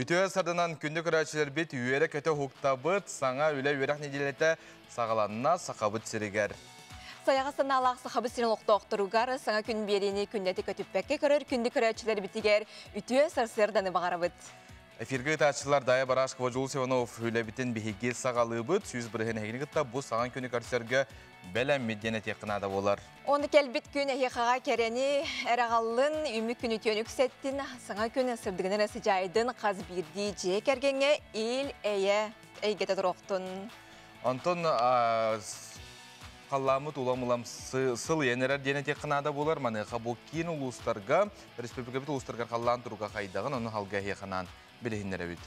Үтүө сарданан күндү көрөөччүлэрбит үөрэ-көтө уһуктабыт, саҥа үлэ үөрэх нэдиэлэтэ саҕаланна Сахабыт сиригэр. Сайаҕа санаалаах Сахабыт сирин олохтоохторугар саҥа күн биэриини күннэти көтүппэккэ көрөр күндү көрөөччүлэрбитигэр үтүө сарсыарданы баҕарабыт. Эфиргэ ыытааччылар Дая Барашкова, Жулус Иванов үлэбитин биһиги саҕалыыбыт. 100% эһигини кытта бу саҥа күнү көрсөргө бэлэммит диэн этиэххэ наада буолар. Оны кэлбит күн эһиэхэҕэ кэрэни эрэҕаллын, үмүк күн үтүөн үксэттин, саҥа күн сырдыгын эрэ сыдьаайдын хас биирдии дьиэ кэргэҥҥэ ил-эйэ эйгэтэ туруохтун. Онтон халлааммыт улам-улам сылыйан эрэр диэн этиэххэ наада буолар. Маныаха бу киин улуустарга, республикабыт улуустарыгар халлаан туруга хайдаҕын, ону халга эһиэхэ билиһиннэрэбит.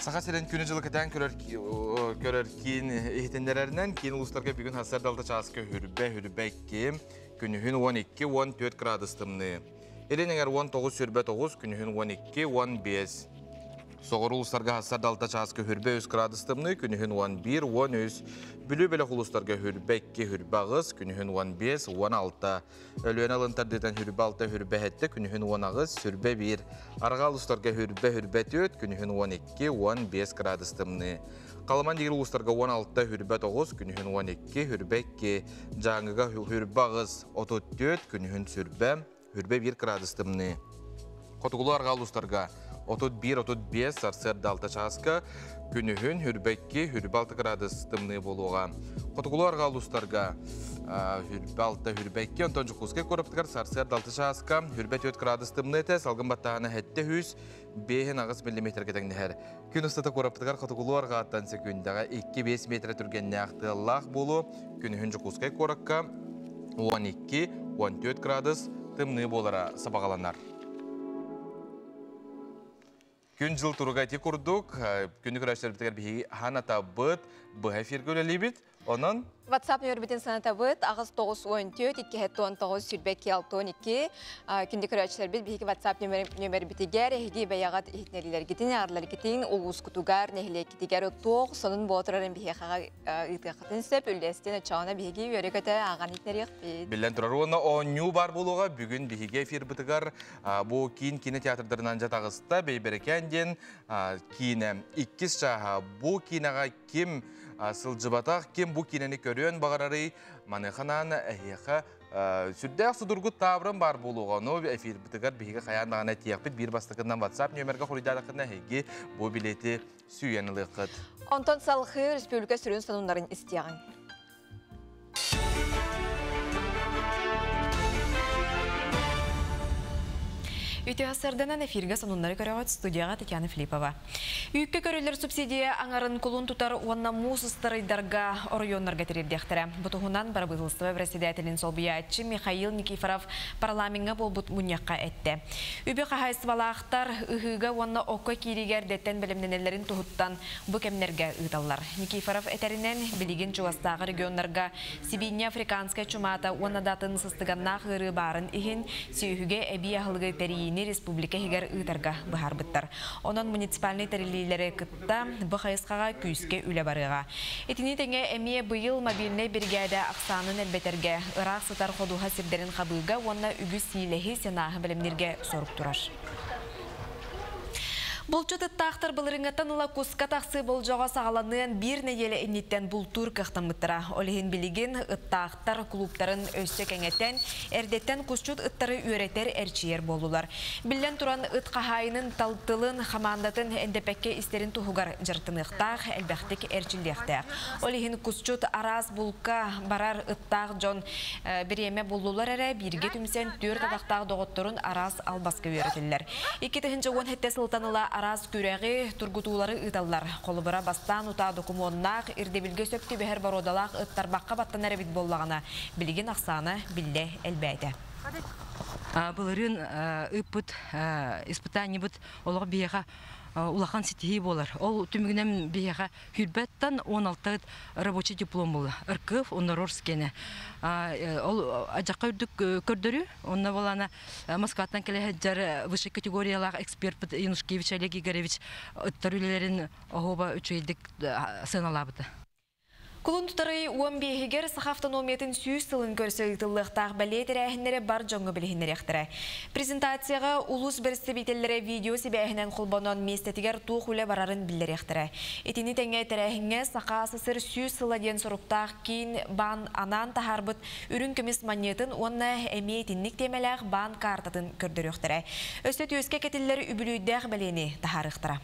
Саха сирин күнү-дьылы кэтээн көрөр киин иһитиннэрэринэн, киин улуустарга бүгүн сарсыарда алта чааска хүрбэ, хүрбэ 2, күнүһүн 12-14 градус тымныы. Илин эҥэр 19 сүрбэ 9, күнүһүн 12, 15. Соҕуруу улуустарга сарсыарда алта чааска хүрбэ 3 градус тымныы, күнүһүн 11, 13. Бүлүү бөлөх улуустарга хүрбэ 2, хүрбэ 8, күнүһүн 15, 16. Өлүөнэ алын тардыытан хүрбэ 6, хүрбэ 7, күнүһүн 18, сүрбэ 1. Арҕаа улуустарга хүрбэ, хүрбэ 4, күнүһүн 12, 15 градус тымныы. Халыман диир улуустарга 16, хүрбэ 9, күнүһүн 12, хүрбэ 2. Дьааҥыга хүрбэ 8, 34, күнүһүн сүрбэ, хүрбэ 1 градус тымныы. Хотугулуу арҕаа улуустарга 31-35 сарсыарда 6 чааска, күнүһүн хүрбэ 2, хүрбэ 6 градус тымныы буолуоҕа. Хотугулуу арҕаа улуустарга хүрбэ 6, хүрбэ 2, онтон Дьокуускай куораппытыгар сарсыарда 6 чааска хүрбэ 4 градус тымныы этэ, салгын баттааһына 700 5,8 миллиметргэ тэҥнэһэр. Күн устата куораппытыгар хотугулуу арҕааттан сөкүүндэҕэ 2-5 метрэ түргэннээх тыаллаах буолуо. Күнүһүн Дьокуускай куоракка 12-14 градус тымныы буолара сабаҕаланар. Күн-дьыл туруга ити курдук, күнү көрөөччүлэрбитигэр биһиги хаан атабыт, быһа эфиргэ үлэлиибит. Онон WhatsApp нөмербитин санатабыт 8 9 14 2 19 22 62 күндү көрөөччүлэрбит биһиги WhatsApp нөмербитигэр эһиги бэйэҕит иһитиннэриилэргитин аарыларгытын улуускутугар нэһилиэккитигэр туох сонун буола биһиэхэҕэ ыытыаххытын сөп үллэстин оччоҕуна биһиги үөрэ-көтө ааҕан иһитиннэриэхпит. Биллэн турар, уонна оонньуу бар буолуоҕа. Бүгүн биһиги эфирбытыгар бу киин киинэ театрдарынан дьэ таҕыста Бэйбэрэкээн диэн киинэ иккис чааһа. Бу киинэҕэ ким сылдьыбатах, ким бу киинэни көрүөн баҕарарый, маныаха эһиэхэ сүрдээх судургу таабырын баар буолуоҕа. Ону эфирбытыгар биһиги хайаан даҕаны этиэхпит. Биир бастакынан WhatsApp нөмергэ хоруйдаатаххытына эһиги бу билети сүүйэн ылыаххыт. Онтон салгыы республика сүрүн сонуннарын истиэҕиҥ. Үтүө сарсыарданан, эфиргэ сонуннары көрөҕүт, студияҕа Татьяна Филиппова. Үүккэ көрүллэр субсидия аҥарын кулун тутар уонна муус устар ыйдарга оройуоннарга тириэрдиэхтэрэ. Бу туһунан бырабыыталыстыба председателин солбуйааччы Михаил Никифоров парламеҥҥа буолбут мунньахха эттэ. Үбү хаһаайыстыбалаахтар ыһыыга уонна окко киириигэ эрдэттэн бэлэмнэнэллэрин туһуттан бу кэмнэргэ ыыталлар. Никифоров этэринэн, билигин чугастааҕы регионнарга сибиинньэ африканскай чумата уонна да атын сыстыганнаах ыарыы баарын иһин сүөһүгэ эбии аһылыгы тэрийиини республика иһигэр ыытарга быһаарбыттар. Онон муниципальнай тэриллиилэри кытта бу хайысхаҕа күүскэ үлэ барыаҕа. Итини тэҥэ эмиэ быйыл мобильнай биригээдэ ахсаанын элбэтэргэ, ыраах сытар ходуһа сирдэрин хабыыга уонна үгүс сиилэһи, сенааһы бэлэмнииргэ сорук турар. Булчут ыттаахтар былырыыҥҥыттан ыла куска тахсыы болдьоҕо саҕаланыан биир нэдиэлэ инниттэн бултуур кыахтаммыттара. Ол иһин билигин ыттаахтар клубтарын өссө кэҥэтэн, эрдэттэн кусчут ыттары үөрэтэр, эрчийэр буоллулар. Биллэн туран, ыт хаһаайынын тылын, хамаандатын эндэппэккэ истэрин туһугар дьарыктаныахтаах, элбэхтик эрчиллиэхтээх. Ол иһин кусчут араас булка барар ыттаах дьон бириэмэ буллулар эрэ бииргэ түмсэн түөрт атахтаах доҕотторун араас албаска үөрэтэллэр. 2017 сылтан ыла араас күрэҕи, тургутуулары ыыталлар. Холобура, бастаан утаа докумуоннаах, ирдэбилгэ сөп түбэһэр боруодалаах ыт тарбахха баттанар эбит буоллаҕына, билигин ахсаана биллэ элбээтэ. Былырыын ыыппыт испытаниебыт олох биһиэхэ улахан ситиһии буолар. Ол түмүгүнэн биһиэхэ сүүрбэттэн 16 рабочий диплом буолла. РКФ оннорор скене. Ол адьакка үрдүк көрдөрүү. Онно буолана Москваттан кэлэ сылдьар высшей категориялаах эксперт Янушкевич Олег Игоревич ыттар үлэлэрин оһуоба үчүгэйдик сыаналаабыта. Кулун тутар ый 15-игэр Саха автономиятын 100 сылын көрсө ыытыллыахтаах бэлиэ тэрээһиннэри бар дьоҥҥо билиһиннэриэхтэрэ. Презентацияҕа улуус бэрэстэбиитэллэрэ видео сибээһинэн холбонон миэстэтигэр туох үлэ барарын биллэриэхтэрэ. Итини тэҥэ тэрээһиҥҥэ Саха АССР 100 сыла диэн соруктаах киин баан анаан таһаарбыт үрүҥ көмүс манньыатын уонна эмиэ итинник тиэмэлээх баан каартатын көрдөрүөхтэрэ. Өссө түөскэ кэтиллэр үбүлүөйдээх бэлиэни таһаарыахтара.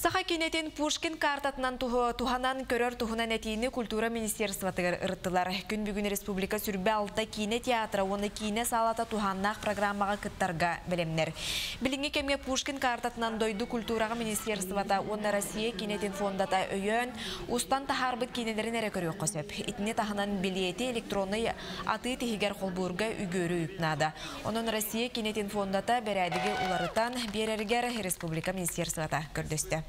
Саха киинэтин Пушкин картатынан туһанан көрөр туһунан этиини культура министерствотыгар ырыттылар. Күн бүгүн республика 26 киинэ театра уонна киинэ саалата туһааннаах программаҕа кыттарга бэлэмнэр. Билиҥҥи кэмҥэ Пушкин картатынан дойду культураҕа министерствота уонна Россия киинэтин фондата өйөөн, устан таһаарбыт киинэлэрин эрэ көрүөххэ сөп. Итини таһынан билиэти электроннай атыы тиһигэр холбуурга үгүөрү үп наада. Онон Россия киинэтин фондата бэрээдэги уларытан биэрэригэр республика министерствота көрдөстө.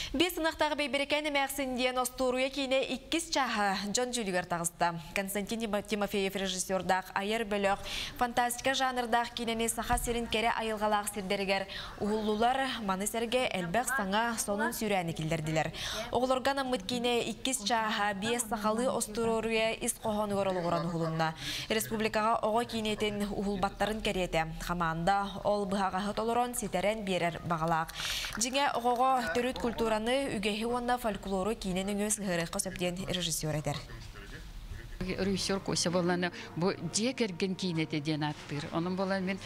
Биэс ынахтаах Бэйбэрикээн эмээхсин диэн остуоруйа киинэ иккис чааһа дьон дьүүлүгэр таҕыста. Константин Тимофеев режиссердаах айар бөлөх фантастика жанрдаах киинэни Саха сирин кэрэ айылҕалаах сирдэригэр уһуллулар, маны сэргэ элбэх саҥа сонун сүүрээни киллэрдилэр. Оҕолорго анаммыт киинэ иккис чааһа биэс сахалыы остуоруйа ис хоһоонугар олоҕуран уһулунна. Республикаҕа оҕо киинэтин уһулбаттарын кэриэтэ. Хамаанда ол быһаҕаһы толорон ситэрэн биэрэр баҕалаах. Дьиҥэ оҕоҕо төрүт культураны, үгэһи уонна фольклору киинэ нөҥүө сыһыарыахха сөп диэн режиссер этэр. Режиссер Кося буолланы бу дьиэ кэргэн киинэтэ диэн ааттыыр. Онон буолан мин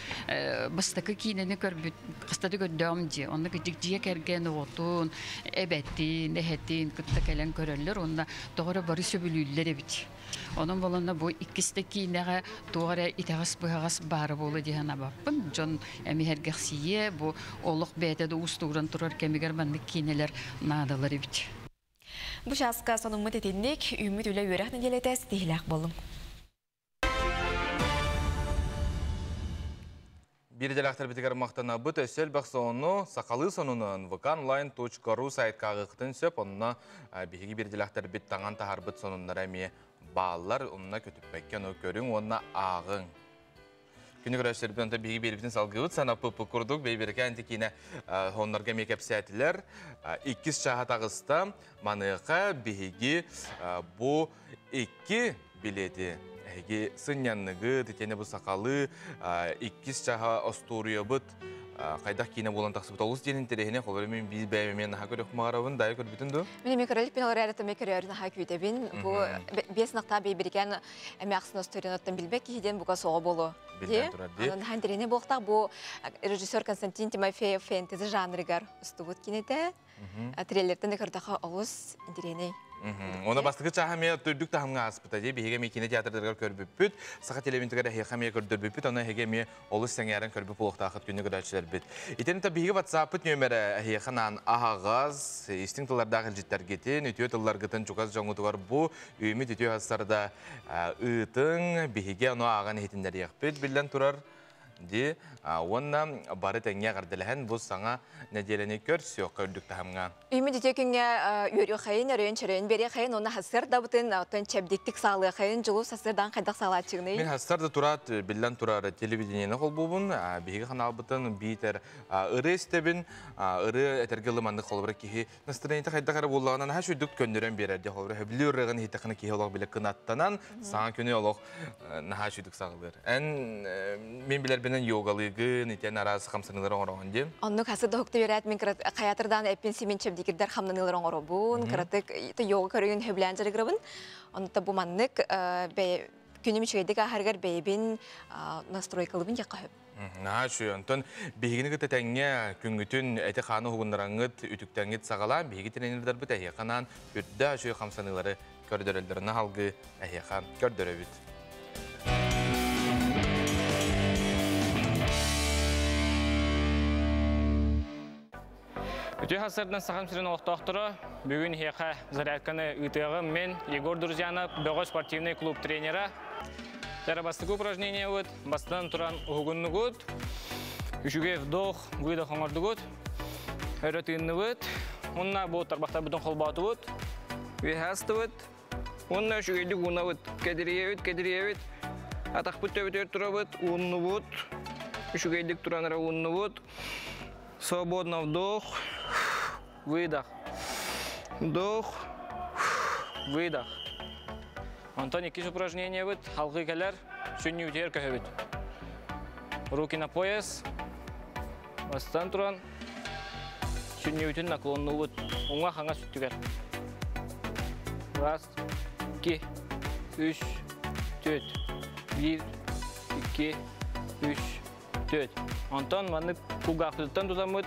бастакы киинэни көрбүт хастады көрдөҕүм дии. Онно кырдьык дьиэ кэргэн оҕотун, эбэтин, эһэтин кытта кэлэн көрөллөр уонна тоҕо эрэ бары сөбүлүүллэр эбит. Онон буоланна бу иккис да киинэҕэ туох эрэ итэҕэс-быһаҕас баара буолуо дии санаабаппын. Дьон эмиһэргэхсийиэ, бу олох бэйэтэ да уустугуран турар кэмигэр маннык киинэлэр наадалар эбит. Бу чааска сонуммут итинник, үүммүт үлэ үөрэх нэдиэлэтэ ситиһилээх буоллун. Биир идэлээхтэрбитигэр махтанабыт. Өссө элбэх сонуну сахалыы сонунун vkonline.ru сайтка ааҕыаххытын сөп. Онно биһиги биир идэлээхтэрбит таҥан таһаарбыт сонуннара эмиэ бааллар. Онно көтүппэккэ ону көрүҥ уонна ааҕыҥ. Күнү көрөөччүлэрбит онто биһиги биэрбитин салгыыбыт санаппыппыт курдук бэйбэрикээн киинэ хоннорго эмиэ кэпсээтилэр. Иккис чааһа таҕыста. Маныаха биһиги бу икки билиэти эһиги сынньанныгыт, итиэннэ бу сахалыы иккис чааһа остуоруйабыт хайдах киинэ буолан тахсыбыт олус диэн интэриэһинэй холобура мин биир бэйэм эмиэ наһаа көрүөх баҕарабын дайа көрбүтүн дуу Мин эмиэ көрөлүк ол эрээри эмиэ көрөөрүн наһаа күүтэбин. Бу биэс нахтаа бэйбэрикээн эмээхсин остуоруйаттан билбэт киһи диэн бука суоҕа буолуо. Биллэн турар дии. Онон наһаа интэриэһинэй буолуохтаах бу режиссер Константин Тимофеев фэнтези жанрыгар устубут кинэтэ. Трейлертэн да көрдөхө олус интэриэһинэй. Оны бастакы чааһа эмиэ үрдүк таһымҥа ааспыта дии. Биһиги эмиэ киинэ театрдарыгар көрбүппүт. Саха телевизорыгар эһиэхэ эмиэ көрдөрбүппүт. Ону эһиги эмиэ олус сэҥээрэн көрбүт буолуохтааххыт күнү көрөөччүлэрбит. Итини биһиги WhatsApp-пыт нүөмэрэ эһиэхэ анаан аһаҕас, истиҥ тыллардаах илдьиттэргитин, үтүө тылларгытын чугас дьоҥҥутугар бу үүмүт үтүө сарда ыытыҥ, биһиги ону ааҕан иһитиннэриэхпит биллэн турар ди уонна бары тэҥҥэ эҕэрдэлэһэн бу саҥа нэдиэлэни көрсүөххэ үрдүк таһымҥа. Үүмүт үтүө күҥҥэ үөрүөххэйин, өрөйөн чөрөйөн биэриэххэйин, уонна сарсыардабытын оттон чэбдиктик саалыаххайын, дьулус сарсыардаан хайдах саалааччыгыный? Мин сарсыарда тураат биллэн турар телевидениени холбуубун, биһиги ханаалбытын биитэр ырыа истэбин, ырыа этэргэ ылыманнык холобура киһи настроениета хайдах эрэ буоллаҕына наһаа үчүгдүк көннөрөн биэрэр дии холобура сөбүлүүр ырыаҕын иһиттэххинэ киһи олох билэ кынаттанан саҥа күнү олох наһаа үчүгдүк саҕалыыр. Эн мин билэрбинэн йогалыыгын, итиэн араас хамсаныылары оҥороҕун дии. Оннук хасы доһукта үөрээт мин хайатырдаан эппин симин чэбдикирдэр хамнаныылар оҥоробун, кыратык йога көрүҥүн сөбүлээн дьарыгырабын. Онно бу маннык күнүм үчүгэйдик ааһарыгар бэйэбин настройкалыбын диэххэ сөп. Наһаа үчүгэй. Онтон биһигини кытта тэҥҥэ күҥҥүтүн эти-хааны уһугуннараҥҥыт, үтүктэҥҥит саҕалаан, биһиги тренердарбыт эһиэхэ анаан үрдээх үчүгэй хамсаныылары көрдөрөллөрүн аһалгыы эһиэхэ көрдөрөбүт. Үтүө сарсыардан Сахам сирин олохтоохторо бүгүн эһиэхэ зарядканы ыытыаҕым. Мен Егор Друзьянов, бөҕө спортивный клуб тренера. Бастакы упражнениебыт бастан туран уһугуннугут. Үчүгэй вдох, выдох оҥордугут. Өрө тыынныбыт. Уонна бу тарбахтарбытын холбоотубут. Үөһэ астыбыт. Уонна үчүгэйдик уунабыт. Кэдириэбит, кэдириэбит. Атахпыт төбөтүгэр турабыт, ууннубут. Үчүгэйдик туран эрэ ууннубут. Свободно вдох, выдох. Вдох, выдох. Онтон иккис упражнениебыт халгыы кэлэр, сүнньүбүтүгэр көһөбүт. Руки на пояс. Бастан туран сүнньүбүтүн наклоннуубут. Уҥа хаҥас өттүгэр. Раз, икки, үс, түөрт. Биир, икки, үс, түөрт. Онтон маннык кулгаахпытыттан тутаммыт,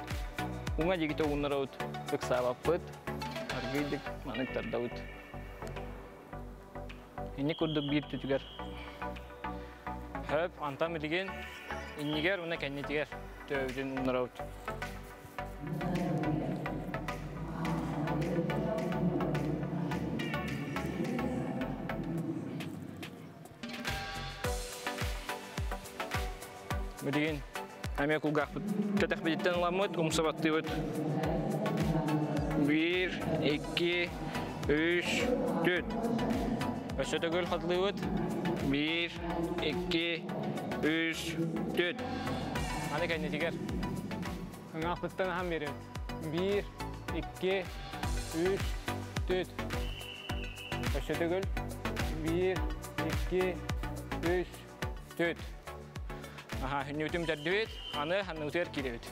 уҥа диэки ууннарабыт, ыксаабаппыт, аргыйдык маннык тардабыт. Инник курдук биир түтүгэр. Хөп, антан билигин иннигэр уна кэннитигэр төбөбүтүн ууннарабыт. Билигин эмиэ кулгаахпыт кэтэхпититтэн ыламмыт, умса баттыыбыт. Биир, икки, үс, түөрт. Өссө төгүл хатылыыбыт. Биир, икки, үс, түөрт. Аны кэннитигэр. Ыҥаахпыттан аһан биэрэбит. Биир, икки, үс, түөрт. Өссө төгүл. Биир, икки, үс, түөрт. Аха, хүннүбүтүн бүтэрдибит. Аны ханныбытыгар киирэбит.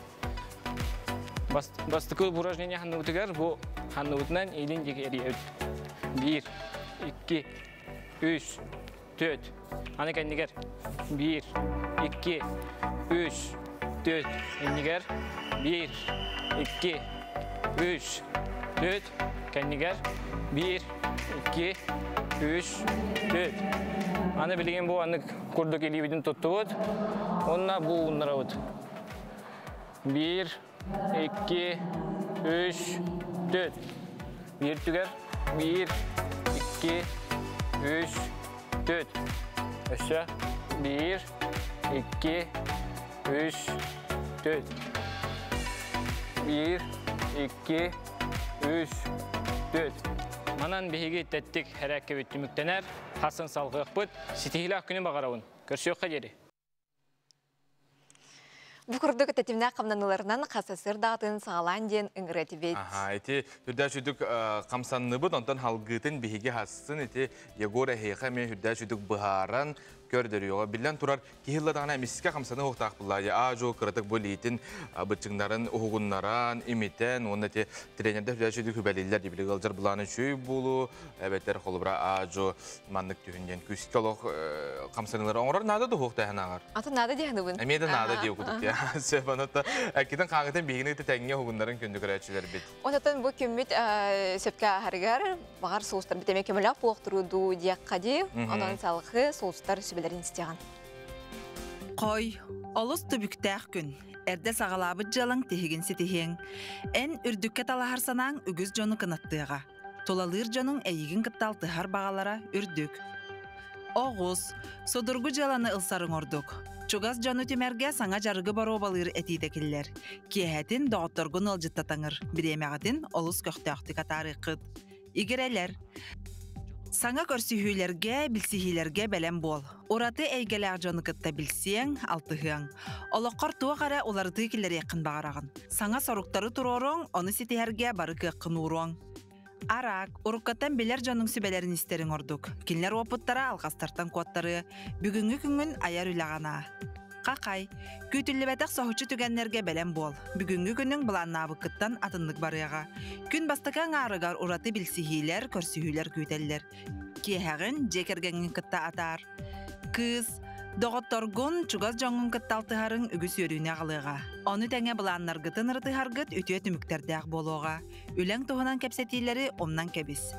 Бастакы упражнение ханныбытыгар бу ханныбытынан илин диэки эрийэбит. Биир, икки, үс, түөрт. Аны кэннигэр биир, икки, үс, түөрт. Иннигэр биир, икки, үс, түөрт. Кэннигэр биир, икки, үс, түөрт. Аны билигин бу аннык курдук илиибитин туттубут. Онна бу ууннарабыт. Биир, икки, үс, түөрт. Биир түгэр. Биир, икки, үс, түөрт. Өссө. Биир, икки, үс, түөрт. Биир, икки, үс, түөрт. Манан биһиги тэттик хэрээккэбит түмүктэнэр. Хасын салгыахпыт. Ситиһиилээх күнү баҕарабын. Көрсүөххэ диэри. Бу курдук тэтимнээх хамнаныыларынан хасасыр даатын саҕалаан диэн ыҥырыа этибит. Аха, ити үрдээ сүдүк хамсанныбыт, онтон халгыытын биһиги хассын ити Егор эһиэхэ эмиэ үрдээ сүдүк быһааран көрдөрүөҕэ. Биллэн турар, киһи ылла эмискэ хамсаны уохтаах буллаа. Аа-жоо кыратык бу илиитин быччыҥнарын уһугуннаран, имитэн, уонна ити тренердэр үрдээ сүдүк хүбэлиллэр дибили ыалдьар былааны үчүгэй буолуу, эбэтэр холобура аа-жоо маннык түһүн диэн күүскэ олох хамсаныылары оҥорор наада да уһуох тэһэн ааҕар. Атын наада диэхныбын. Эмиэ да наада диэ кудук диэ. Сөп анатта китин хааңытын биһигини тэҥҥэ уһугуннарын күндү көрөөччүлэрбит. Онтон бу күммүт сөпкө аһарыгар баҕар соустар битеме көмөлөөх буохтуруу дуу диэххэ дии. Онон салгыы соустар сүбэлэрин истиэҕин. Хой, олус түбүктээх күн. Эрдэ саҕалаабыт дьыалаҥ тиһигин ситиһиэҥ. Эн үрдүккэ талаһар санааҥ үгүс дьону кынаттыаҕа. Тулалыыр дьонуҥ эйигин кытта алтыһар баҕалара үрдүк. Оҕус, судургу дьыаланы ылсарыҥ ордук. Чугас дьону түмэргэ саҥа дьарыгы боруобалыыр этиитэ киллэр. Киэһэтин доҕотторгун ыалдьыттатаҥыр, бириэмэҕитин олус көхтөөхтүк атаарыаххыт. Игирэлэр. Саҥа көрсүһүүлэргэ, билсиһиилэргэ бэлэм буол. Ураты эйгэлээх дьону кытта билсиэҥ, алтыһыаҥ. Олоххор туох эрэ уларытыы киллэриэххин баҕараҕын. Саҥа соруктары туруоруоҥ, ону ситиһэргэ бары кыаххын ууруоҥ. Араак, уруккаттан билэр дьонуҥ сүбэлэрин истэриҥ ордук. Кинилэр уопуттара алҕастартан куоттарыа. Бүгүҥҥү күҥҥүн айар үлэҕэ анаа. Хахай, күүтүллүбэтэх соһуччу түгэннэргэ бэлэм буол. Бүгүҥҥү күнүҥ былааннаабыккыттан атыннык барыаҕа. Күн бастакы аҥаарыгар ураты билсиһиилэр, көрсүһүүлэр күүтэллэр. Киэһэҕин дьиэ кэргэҥҥин кытта атаар. Кыыс, доҕотторгун, чугас дьоҥҥун кытта алтыһарыҥ үгүс үөрүүнү аҕалыаҕа. Ону тэҥэ былааннаргытын ырытыһаргыт үтүө түмүктэрдээх буолуоҕа. Үлэҥ туһунан кэпсэтиилэри умнан кэбис.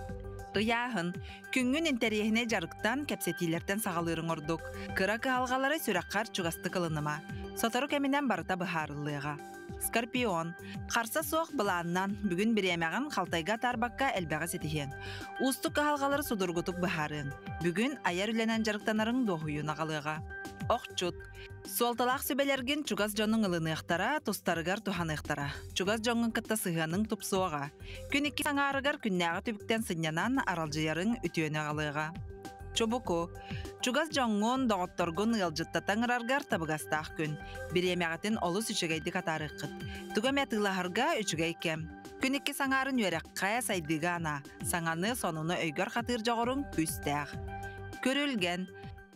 Ыйааһын. Күҥҥүн интэриэһинэй дьарыктан, кэпсэтиилэртэн саҕалыырыҥ ордук. Кыра кыһалҕалары сүрэххэр чугастык ылыныма. Сотору кэминэн барыта быһаарыллыаҕа. Скорпион. Харса суох былааннан, бүгүн бириэмэҕин халтайга атаарбакка элбэҕи ситиһиэҥ. Уустук кыһалҕалары судургутук быһаарыаҥ. Бүгүн айар үлэнэн дьарыктанарыҥ дуоһуйууну аҕалыаҕа. Охчут. Суолталаах сүбэлэргин чугас дьонуҥ ылыныахтара, тустарыгар туһаныахтара. Чугас дьоҥҥун кытта сыһыаныҥ тупсуоҕа. Күн икки аҥаарыгар күннээҕи түбүктэн сынньанан, аралдьыйарыҥ үтүөнү аҕалыаҕа. Чубуку. Чугас дьоҥҥун, доҕотторгун ыалдьыттата ыҥыраргар табыгастаах күн. Бириэмэҕитин олус үчүгэйдик атаарыаххыт. Тугу эмэ атыылаһарга үчүгэй кэм. Күн иккис аҥаарын үөрэххэ, сайдыыга анаа. Саҥаны, сонуну өйгөр хатыыр дьоҕуруҥ күүстээх. Күрүлгэн.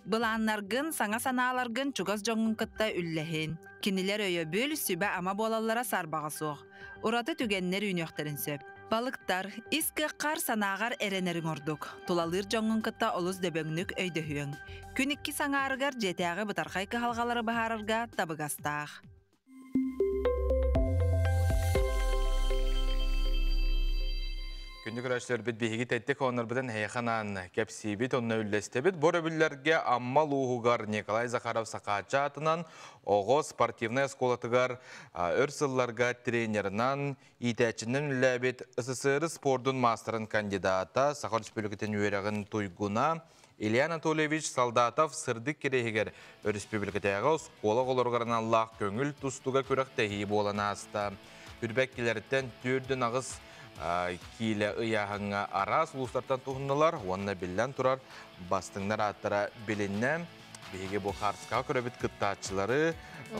Былааннаргын, саҥа санааларгын чугас дьоҥҥун кытта үллэһин. Кинилэр өйөбүл, сүбэ-ама буолаллара саарбаҕа суох. Ураты түгэннэр үүнүөхтэрин сөп. Балыктар, ис кыаххар, санааҕар эрэнэриҥ ордук. Тулалыыр дьоҥҥун кытта олус дөбөҥнүк өйдөһүөҥ. Күн иккис аҥаарыгар дьиэтээҕи бытархай кыһалҕалары быһаарарга табыгастаах. Күндү көрөөччүлэрбит биһиги тэттик ооннорбутун эһиэхэ анаан кэпсиибит, онно үллэстэбит. Бу өрөбүллэргэ Амма улууһугар Николай Захаров Сахааччы аатынан оҕо спортивнай оскуолатыгар өр сылларга тренерынан, иитээччинэн үлэлээбит СССР спордун маастарын кандидата, Саха Республикатын үөрэҕин туйгуна Илья Анатольевич Солдатов сырдык кириэһигэр өрөспүүбүлүкэтээҕи оскуола оҕолоругар аналлаах көҥүл тустууга күрэхтэһии буолан ааста. Үрбэккилэриттэн төрдүн аҕыс киилэ ыйааһыҥҥа араас улуустартан туһуннулар уонна биллэн турар бастыҥнар ааттара билиннэ. Биһиги бу Харскаҕа көрөбүт кыттааччылары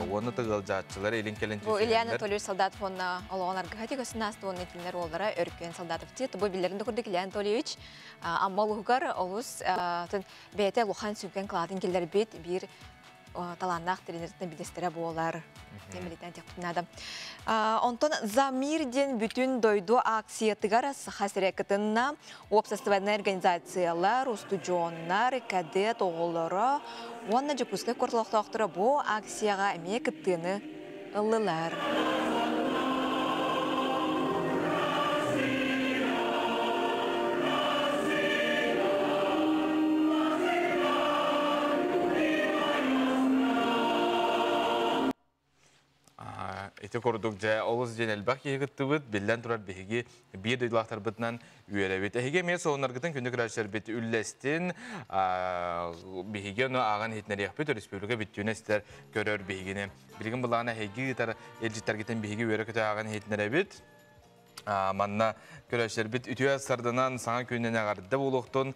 уонна тыгылдьааччылары илин-кэлин Бу Илья Анатольевич Солдатов уонна олоҕун аргыһа тигөсүн ааста уонна кинилэр уоллара Өркөн Солдатов Бу биллэрин да курдук Илья Анатольевич Амма улууһугар олус бэйэтэ улахан сүҥкэн кылаатын киллэрбит биир талааннаах тренердэн бидэстэрэ буолар. Эмилитэн наада. Онтон Замир диэн бүтүн дойду акциятыгар Саха сирэ кытынна уопсастыбаннай организациялар, устудьуоннар, кадет оҕолоро уонна Дьокуускай куорат олохтоохторо бу акцияҕа эмиэ кыттыыны ыллылар. Ити курдук дьэ олус диэн элбэх киһи кыттыбыт, биллэн турар биһиги биир дойдулаахтарбытынан үөрэбит. Эһиги эмиэ сонуннаргытын күндү көрөөччүлэрбит үллэстин, биһиги ону ааҕан иһитинэриэхпит, өрөспүүбүлүкэ бүттүүнэ истэр көрөр биһигини. Билигин былаана эһиги ыытар илдьиттэргитин биһиги үөрэ-көтө ааҕан иһитинэрэбит. Манна көрөөччүлэрбит үтүө сарданан саҥа күнүнэн эҕэрдэ буолуохтун,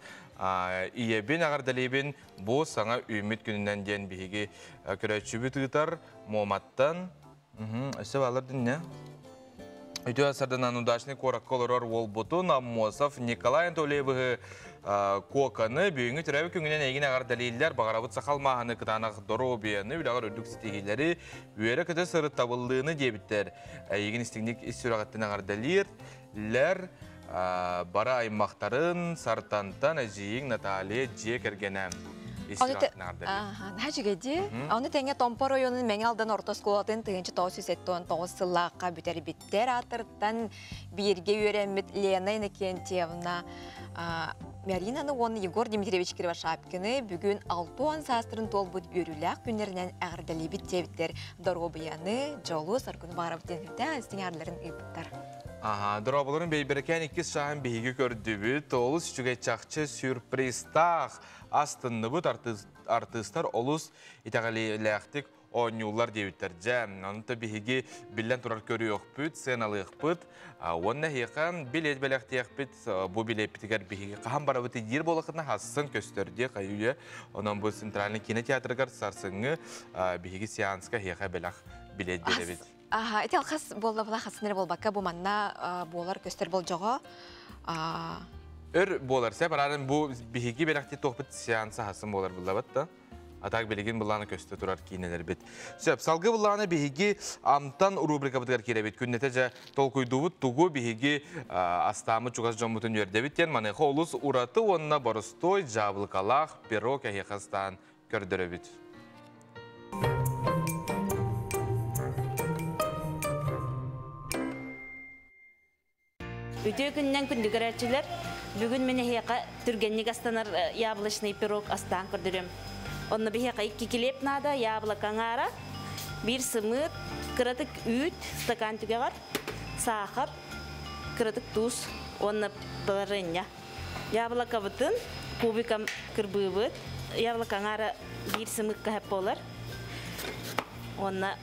ийэбин эҕэрдэлиибин бу саҥа үүммүт күнүнэн диэн биһиги көрөөччүбүт ыытар Муоматтан. Өссө баалар динне. Үтүө сарданан удачный куоракка олорор уолбутун Аммосов Николай Анатольевиһы Куоканы бүгүҥҥү төрөөбүт күҥүнэн эйигин эҕэрдэлииллэр, баҕарабыт сахал мааһыны кытаанах доруобуйаны, үлэҕэр үрдүк ситиһиилэри, үөрэ-көтө сырыт табыллыыны диэбиттэр. Эйигин истиҥник ис сүрэҕиттэн эҕэрдэлиир, лэр бары аймахтарын Сартантан эдьиийиҥ Наталья дьиэ кэргэнэ Наһаа үчүгэйдии. Ону тэҥэ Томпо оройуонун Мэҥэ Алдан орто оскуолатын 1979 сыллаахха бүтэрбиттэр ааттарыттан бииргэ үөрэммит Лена Иннокентьевна Маринаны уонна Егор Дмитриевич Кривошапкины бүгүн 60 саастарын туолбут үөрүүлээх күннэринэн эҕэрдэлиибит диэбиттэр доруобуйаны, дьолу, саргыны баҕарабыт диэн сүрдээх истиҥ эҕэрдэлэрин ыыппыттар. Аха, дорооболорун бэйбэрэкээн иккис сааһын биһиги көрдүбүт. Олус үчүгэй чахчы сюрпризтаах астынныбыт артыыстар олус итэҕэлиилээхтик оонньууллар диэбиттэр. Дьэ, онто биһиги биллэн турар көрүөхпүт, сыаналыахпыт. Уонна эһиэхэ билиэт бэлэхтиэхпит. Бу билиэппитигэр биһиги хаһан барабыт диир буолахытына хассын көстөр диэ хайы Онон бу Центральный кинотеатрыгар сарсыҥҥы биһиги сеанска эһиэхэ бэлэх билиэт биэрэбит. Аха, ити алхас буолла була хассын эрэ буолбакка бу манна буолар көстөр болдьоҕо. Өр буолар сеп арарын бу биһиги бэлэхти туохпут сеанса хассын буолар буллабат да. А так билигин былаана көстө турар киинэлэрбит. Сөп, салгы былаана биһиги амтан рубрикабытыгар киирэбит. Күннэтэ дьэ толкуйдуубут тугу биһиги астааммыт чугас дьоммутун үөрдэбит диэн маныаха олус ураты уонна боростуой дьаабылыкалаах пирог эһиэхэ астаан көрдөрөбүт. Үтүө күнүнэн күндү көрөөччүлэр! Бүгүн мин эһиэхэ түргэнник астанар яблочный пирог астаан көрдөрүөм. Онно биһиэхэ икки килиэп наада, яблоко аҥаара, биир сымыыт, кыратык үүт, стакан түгэҕэр, саахар, кыратык туус уонна варенье. Яблокобытын кубиком кырбыыбыт. Яблоко аҥаара биир сымыыкка сөп буолар. Уонна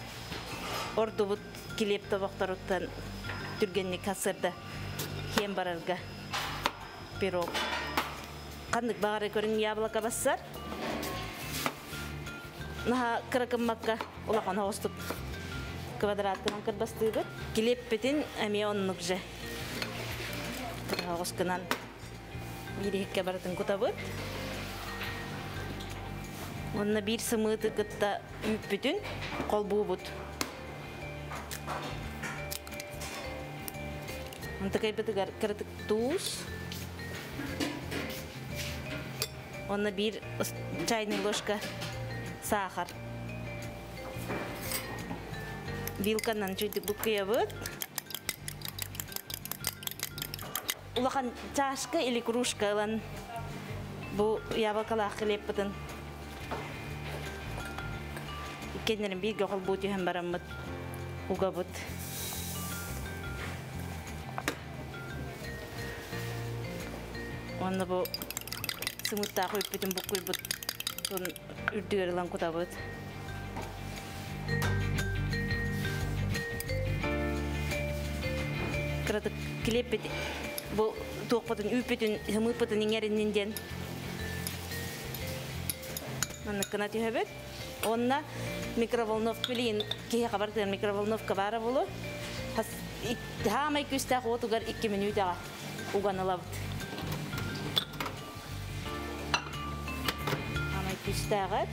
ордубут килиэп тобохторуттан түргэнник сарсыарда киэн барарга пирог. Ханнык баҕары көрүҥ яблоко бассар. Наһаа кыра гыммакка улахан оҕустук Квадраттынан кырбастыыбыт. Килиэппитин эмиэ оннук же. Оҕускунан биир иһиккэ барытын кутабыт. Онно биир сымыыты кытта үүппүтүн холбуубут. Онтукайбытыгар кыратык туус. Онно биир чайный ложка сахар. Вилканан чуйдук буккуйабыт. Улахан чашка или кружка ылан бу яблокалаах хлебпытын иккиэннэрин бииргэ холбуу түһэн бараммыт угабыт. Уонна бу сымыттаах үппүтүн буккуйбут үрдүгэр ылан кутабыт. Кыратык килиэппит бу туохпутун үүппүтүн хымыыппытын иҥэриннин диэн манныккына түһэбит. Онна микроволновка билин киһи хабар микроволновка баара булу. Хаамай күстээх уотугар 2 мүнүүтэҕэ уган ылабыт. Хаамай күстээҕэр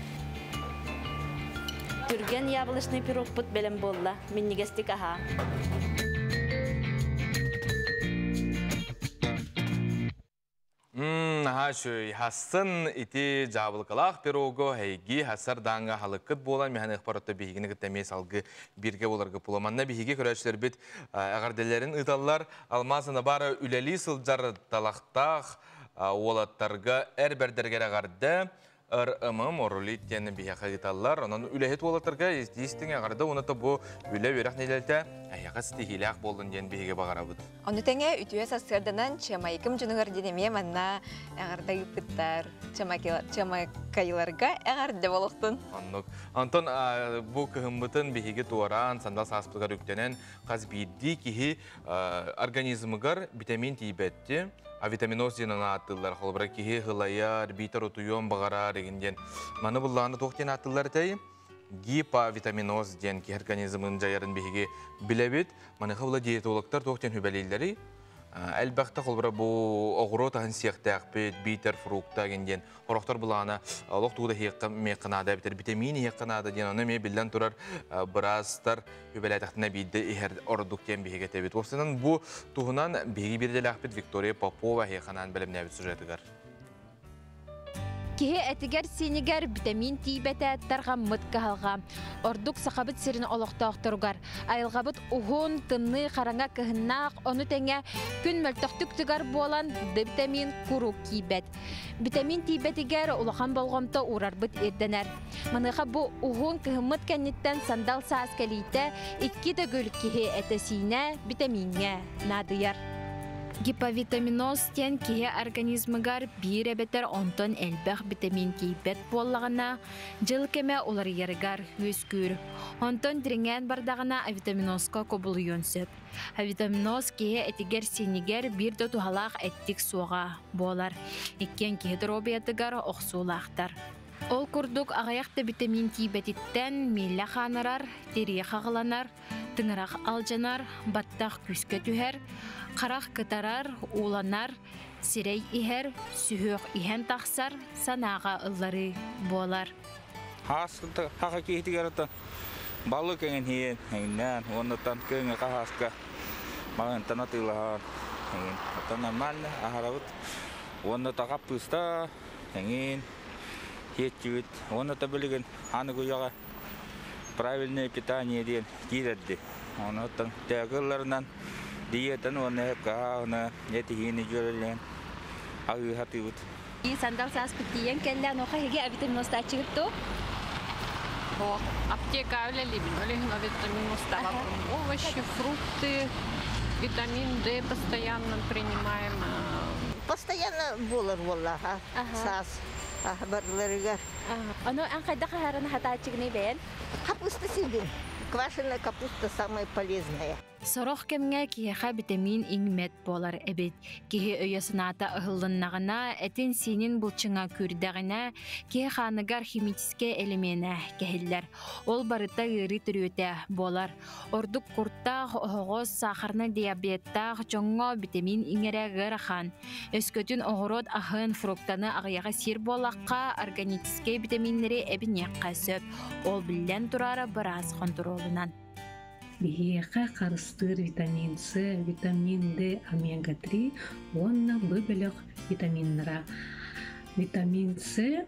Түргэн яблочный пирогпут бэлэм буолла. Минньигэстик аһаа. Наһаа үчүгэй. Хассын ити дьаабылыкалаах пирогу эйги хасар дааҥҥа халыккыт буолан миһаныахпар отто биһигини кытта эмиэ салгы бииргэ буоларга була. Манна биһиги көрөөччүлэрбит эҕэрдэлэрин ыыталлар. Алмаас Анабара үлэлии сылдьар талахтаах уолаттарга эр бэрдэргэр эҕэрдэ РММ Орулит диэн биһиэхэ ыыталлар. Онон үлэһит уолаттарга истиҥ эҕэрдэ уонна бу үлэ үөрэх нэдиэлэтэ эһиэхэ ситиһиилээх буоллун диэн биһиги баҕарабыт. Ону тэҥэ үтүө сарсыарданан Чамайкым дьонугар диэн эмиэ манна эҕэрдэ ыыппыттар. Чамайкайларга эҕэрдэ болохтун. Оннук. Онтон бу кыһыммытын биһиги туораан, сандал сааспытыгар үктэнэн, хас биирдии киһи организмыгар витамин тиийбэтти. Авитаминоз диэн ааттыыллар. Холобура киһи һылайар, биитэр утуйуон баҕарар игин диэн. Маны буллаҕына туох диэн ааттыыллар этэй? Гиповитаминоз диэн киһи организмын дьайарын биһиги билэбит. Маныха була диетологтар туох диэн хүбэлииллэрий? Элбэхтэ холобура бу оҕуруот аһын сиэхтээхпит, биитэр фрукта игин диэн Хорохтор былаана олох тугу да иһиэххэ миэххэ наада эбэтэр витамин иһиэххэ наада диэн ону эмиэ биллэн турар быраастар үбэлээтэхтинэ биирдэ иһэр ордук диэн биһиги этэбит. Уопсайынан бу туһунан биһиги биирдэлээхпит Виктория Попова эһиэхэ бэлэмнээбит сюжетыгар. Киһи этигэр-сиинигэр витамин тиийбэтэ тарҕаммыт кыһалҕа. Ордук Сахабыт сирин олохтоохторугар. Айылҕабыт уһун, тымныы, хараҥа кыһыннаах, ону тэҥэ күн мөлтөхтүк тыгар буолан, Д витамин куруук киирбэт. Витамин тиийбэтигэр улахан болҕомто уурарбыт ирдэнэр. Маныаха бу уһун кыһыммыт кэнниттэн сандал саас кэлиитэ икки төгүл киһи этэ-сиинэ витамиҥҥэ наадыйар. Гиповитаминоз диэн киһи организмыгар биир эбэтэр онтон элбэх витамин тиийбэт буоллаҕына, дьыл кэмэ уларыйарыгар үөскүүр. Онтон дириҥээн бардаҕына авитаминозка кубулуйуон сөп. Авитаминоз киһи этигэр-сиинигэр биир да туһалаах эттик суоҕа буолар. Иккиэн киһи доруобуйатыгар охсуулаахтар. Ол курдук аҕыйах да витамин тиийбэтиттэн миэлэ хаанырар, тирии хаҕыланар, тыҥырах алдьанар, баттах күүскэ түһэр, харах кытарар, ууланар, сирэй иһэр, сүһүөх иһэн тахсар, санааҕа ылларыы буолар. Хаха киһитигэр балык эҥин иһин эҥиннээн уоннаттан кыҥы хаһааска маҕантан атыылаһан эҥин оттон нормально аһарабыт уонна хаппыыста эҥин хиэтчибит уонна та билигин аныгы үйэҕэ правильное питание диэн киирэрди онуттан тээкылларынан диетаны уонна кааһына этиһиини дьүөрэлээн аһыы сатыыбыт. Сандал сааспыт тиийэн кэллэ, онуоха эһиги авитаминостааччыгыт дуо? Аптека үлэлиибин, ол иһин авитаминостаабаппын. Овощи, фрукты, витамин D постоянно принимаем. Постоянно буолар буоллаха саас барыларыгар. Ону эн хайдах аһарын хатааччыгыный бэйэн? Капуста сиибин. Квашеная капуста самая полезная. Сорох кэмҥэ киһиэхэ битэмиин иҥмэт буолар эбит. Киһи өйө-санаата ыһыллыннаҕына, этин-сиинин былчыҥа күүрдэҕинэ, киһи хааныгар химическэй элеменэ кэһиллэр. Ол барыта ыарыы төрүөтэ буолар. Ордук куртах, оһоҕос, сахарнай диабеттаах дьоҥҥо битэмиин иҥэрэ ыарахан. Өскөтүн оҕуруот аһын, фруктаны аҕыйаҕы сиир буоллахха, органическай битэмииннэри эбиниэххэ сөп. Ол биллэн турар быраас хонтуруолунан. Биһиэхэ харыстыыр витамин С, витамин Д, омега-3 уонна Б бөлөх витаминнара. Витамин С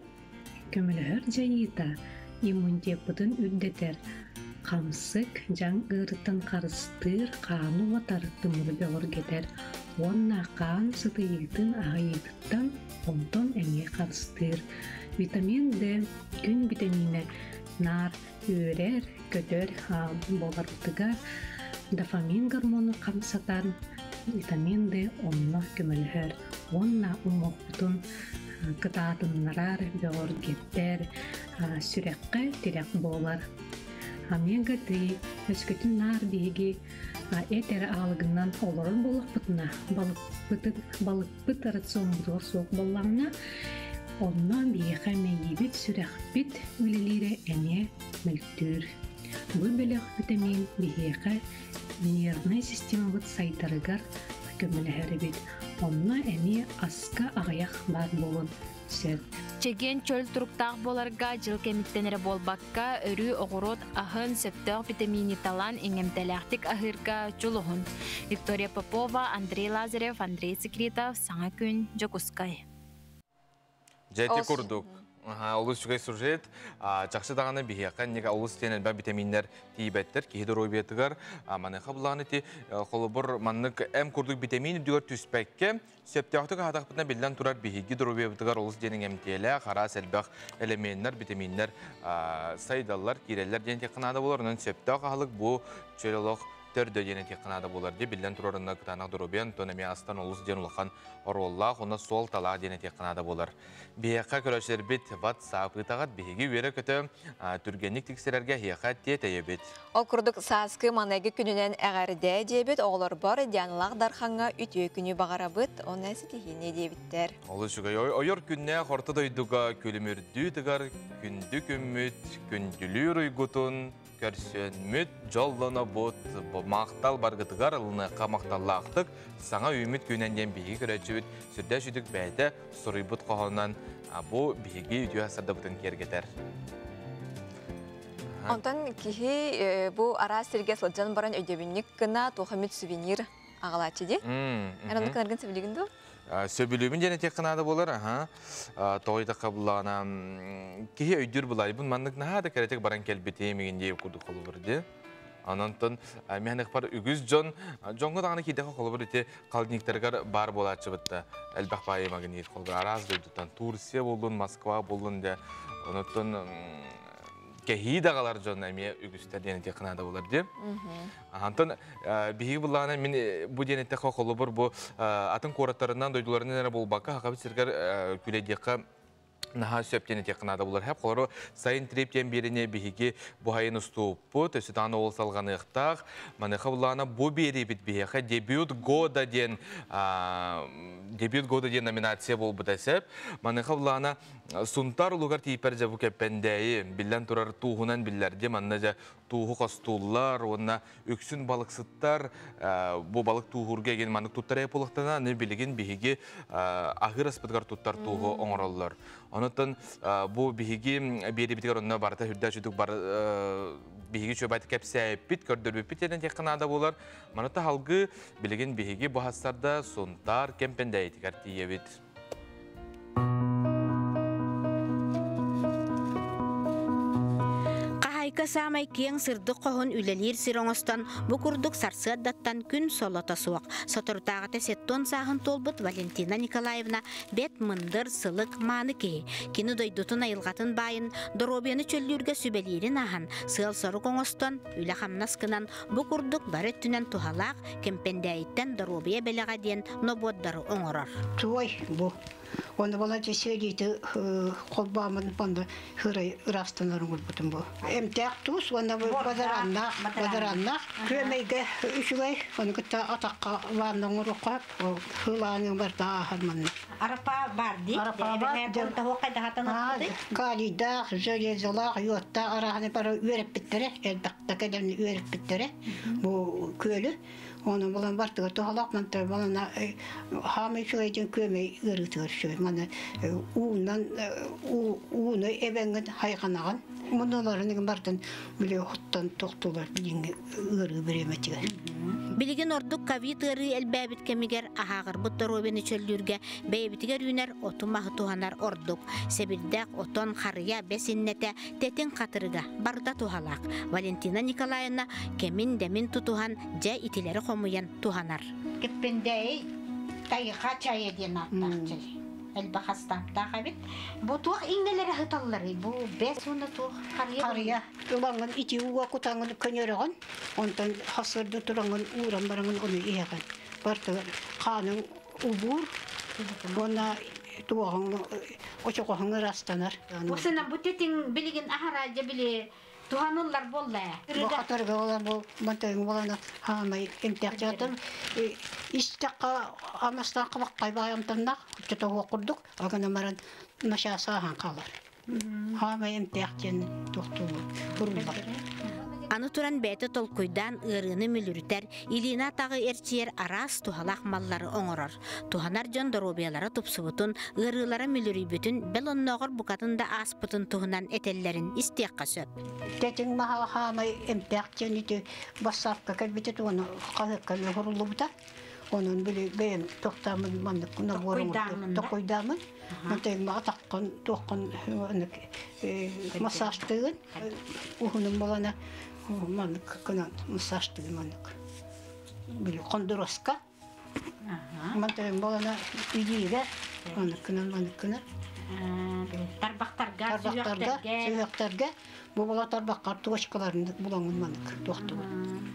көмөлөһөр дьайыыта иммунитеппытын үрдэтэр, хамсык, дьаҥ ыарыттан харыстыыр, хааны уотар, тымыры бөҕөргөтөр уонна хаан сытыйыытын аһыйыытыттан онтон эмиэ харыстыыр. Витамин Д күн битэмиинэ наар үөрэр, көтөр буоларбытыгар дофамин гормону хамсатан витамин D онно көмөлөһөр уонна уҥуохпутун кытаатыннарар, бөҕөргөтөр, сүрэххэ тирэх буолар. Омега-3 өскөтүн наар биһиги эт эрэ аалыгынан олорор буоллахпытына, балыкпытын балыкпыт рационбутугар суох буоллаҕына, онно биһиэхэ мэйиибит, сүрэхпит үлэлиирэ эмиэ мөлтүүр. Бу бөлөх витамин биһиэхэ нервнай системабыт сайдарыгар көмөлөһөр эбит. Онно эмиэ аска аҕыйах баар буолуон сөп. Чэгиэн чөл туруктаах буоларга дьыл кэмиттэн эрэ буолбакка, өрүү оҕуруот аһын, сөптөөх витамини талан иҥэмтэлээхтик аһыырга дьулуһун. Виктория Попова, Андрей Лазарев, Андрей Секретов, Саҥа күн, Дьокуускай. Дьэ ити курдук. Олус үчүгэй сюжет. Чахчы даҕаны биһиэхэ инники олус диэн элбэх витаминнэр тиийбэттэр киһи доруобуйатыгар. Маныаха булаан ити холобур маннык эм курдук витамин үрдүгэр түспэккэ сөптөөхтүк аһатахпытына биллэн турар биһиги доруобуйабытыгар олус диэн иҥэмтиэлээх араас элбэх элеменнэр, витаминнэр сайдаллар, киирэллэр диэн этиэххэ наада буолар. Онон сөптөөх аһылык бу чөл олох төрдө диэн этиэххэ наада буолар дии. Биллэн турар онно кытаанах доруобуйа, онтон эмиэ астан олус диэн улахан оруоллаах, онно суолталаах диэн этиэххэ наада буолар. Биһиэхэ көрөөччүлэрбит WhatsApp ыытаҕыт, биһиги үөрэ-көтө түргэнник тиксэрэргэ эһиэхэ тиэтэйэбит. Ол курдук сааскы маныгы күнүнэн эҕэрдэ диэбит оҕолорбор Дианалаах Дархаҥҥа үтүө күнү баҕарабыт, онно ситиһиини диэбиттэр. Олус үчүгэй. Ойор күннээх орто дойдуга күлүмүрдүү тыгар күндү күммүт, күндүлүүр уйгутун көрсөнмүт, дьоллонобут, махтал баргытыгар ылыныахха махталлаахтык саҥа үүммүт күнэн диэн биһиги көрөөччүбүт сүрдээх сүдүк бэйэтэ суруйбут хоһоонунан бу биһиги үтүө сардабытын киэргэтэр. Онтон киһи бу араас сиргэ сылдьан баран өйдөбүнньүк гына туох эмит сувенир аҕалааччы дии. Эн оннук гынаргын сөбүлүүгүн дуу? Сөбүлүүбүн диэн этиэххэ наада буолар, аха. Тоҕо диэтэххэ буллаҕына киһи өйдүүр булайбын маннык наһаа да кэрэтик баран кэлбитим игин диэ курдук холобур дии. Онон миһаныхпар үгүс дьон дьоҥҥо даҕаны киирдэххэ холобур ити холодильниктарыгар баар буолааччыбыт да элбэх баайы магнит холобур араас дойдуттан Турция буоллун, Москва буоллун дэ. Онон кэһии даҕалар дьон эмиэ үгүстэр диэн этиэххэ наада буолар дии. Антон биһиги буллаҕына мин бу диэн эттэххэ холобур бу атын куораттарынан дойдуларынан эрэ буолбакка Хахабыт сиргэр күлэдиэххэ наһаа сөп диэн этиэххэ наада буолар. Хэп холору сайын трип диэн биэрине биһиги бу хайын устууппут, өссө даҕаны ол салҕаныахтаах. Маныаха буллаҕына бу биэриибит биһиэхэ дебют года диэн дебют года диэн номинация буолбута сөп. Маныаха буллаҕына Сунтаар улугар тиийпэр дьэ бу Кэппэндээйи биллэн турар тууһунан биллэрди. Манна дьэ тууһу хостууллар уонна үксүн балыксыттар бу балык тууһуурга эгин маннык туттар буолуохтана аны билигин биһиги аһыыр аспытыгар туттар тууһу оҥороллор. Онуттан бу биһиги биэрибитигэр онно барыта үрдэ сүдүк бар биһиги чөбайт кэпсээппит, көрдөрбүппүт диэн этиэххэ наада буолар. Маны таһалгы билигин биһиги бу хассарда Сунтаар Кэмпэндээйитигэр тиийэбит. Хаһаайка саамай киэҥ сырдык хоһун үлэлиир сир оҥостон, бу курдук сарсыардаттан күн солото суох. Соторутааҕыта сеттон сааһын туолбут Валентина Николаевна бэт мындыр, сылык, мааны киһи. Кини дойдутун айылҕатын баайын, доруобуйаны чөллүүргэ сүбэлиирин ааһан, сыал-сорук оҥостон, үлэ-хамнас гынан, бу курдук бары өттүнэн туһалаах Кэмпэндээйиттэн доруобуйа бэлэҕэ диэн нобуордары оҥорор. Туой бу. Оны бола жеселити холбаамын бонда хырай ырастанар оҥорбутум бу. Эмтээх туус уонна бадарааннаах, бадарааннаах күөмэйгэ үчүгэй, ону кытта атахха ванна оҥоруохха хылааны барда ааһар манна. Арапа бар ди. Арапа бар. Калийдаах, железолаах, йодтаах араһаны бары үөрэппиттэрэ, элбэхтэ кэлэн үөрэппиттэрэ бу күөлү. Оны булан бартыгар туһалаах мантар балана хаамай үчүгэйдин күөмэй ыарыытыгар үчүгэй. Маны уунан ууну эбэҥҥин хайҕанаҕын. Мунуларын бартын били оттон тохтулар билиҥҥи ыарыы бириэмэтигэр. Билигин ордук ковид ыарыы элбээбит кэмигэр аһааҕырбыт доруобуйаны чөллүүргэ бэйэбитигэр үүнэр оту-маһы туһанар ордук. Сэбирдэх, отон, харыйа, бэс иннэтэ, тэтиҥ хатырыга барыта туһалаах. Валентина Николаевна кэмин-дэмин тутуһан, дьэ итилэри хомуйан туһанар. Киппиндэй тайҕа чайа диэн ааттаах чай. Элбэх астаахтаах эбит. Бу туох иҥнэлэри аһыталларый? Бу бэс уонна туох харыйа? Харыйа. Ылаҥын ити ууга кутаҥын көнөрөҕүн, онтон хасырды тураҥын ууран бараҥын ону иһэҕин. Барытыгар хааныҥ убуур уонна туоҕуҥ очоҕоһуҥ ырастанар. Бу сына бу тэтиҥ билигин аһара дьэ били туһаныллар буолла ээ. Бу хатырга болан бу мантайын болана хаамай эмтээх истэххэ амастан хабаккай баайамтаннах оччотоһуох курдук агана баран начаасааһан хаалар. Хаамай эмтээх диэн тохтуулар туруллар. Аны туран бэйэтэ толкуйдаан ыарыыны мүлүрүтэр, илиини-атаҕы эрчийэр араас туһалаах маллары оҥорор. Туһанар дьон доруобуйалара тупсубутун, ыарыылара мүлүрүйбүтүн, бэл оннооҕор букатын да ааспытын туһунан этэллэрин истиэххэ сөп. Тэтиҥ маһа хаамай эмтээх диэн ити бассаапка кэлбитэ туону хаһыакка оһоруллубута. Онон били бэйэм тохтаамын маннык наборум токуйдаамын. Мантайын маҕа таххан туоххан массажтыгын уһунун балана маннык кынан массажтыгын маннык били хондуроска мантайын балана илиигэ маннык кынан маннык кынан тарбахтарга тарбахтарга сүһүөхтэргэ бу була тарбаххар точкаларын булаҥын маннык туохтугун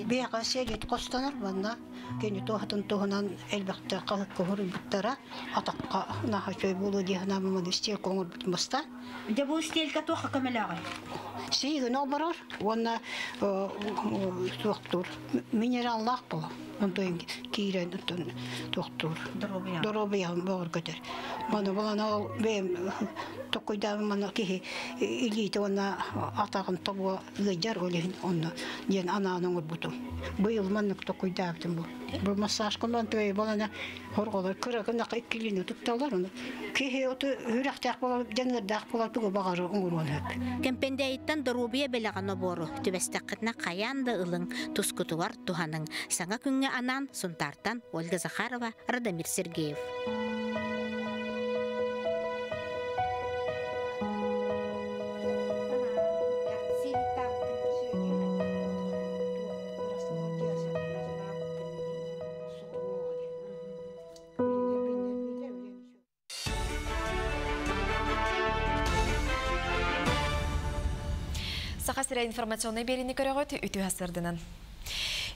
биэҕэ сиэлит хостонор манна Кини туоһатын туһунан элбэхтэ хаһыкка хоруйбуттара, атахха наһаа үчүгэй буолуо дии санаабым, стелька оҥорбутум бастаан. Дьэ бу стелька туохха көмөлөөҕүй? Сиигин олорор уонна туохтуур минераллаах буолар. Онтон киирэн оттон туохтуур доруобуйаҕын бөҕөргөтөр. Маны булан ол бэйэм токуйдаабым маны киһи илиитэ уонна атаҕын тобуга ыалдьар ол иһин онно диэн анаан оҥорбутум. Быйыл маннык токуйдаабытым бу. Бу массажкалаан тыай балана хорҕолор кыра гына иккилиини тутталлар ону. Киһи оту үрэхтээх буолар, дьаныардаах буолар тугу баҕары оҥоруон сөп. Кэмпэндээйиттэн доруобуйа бэлэҕэ нобуору түбэстэххитинэ хайаан да ылыҥ, тускутугар туһаныҥ. Саҥа күҥҥэ анаан Сунтаартан Ольга Захарова, Радомир Сергеев. Саха сирэ информационнай биэриини көрөҕүт үтүө сырдынан.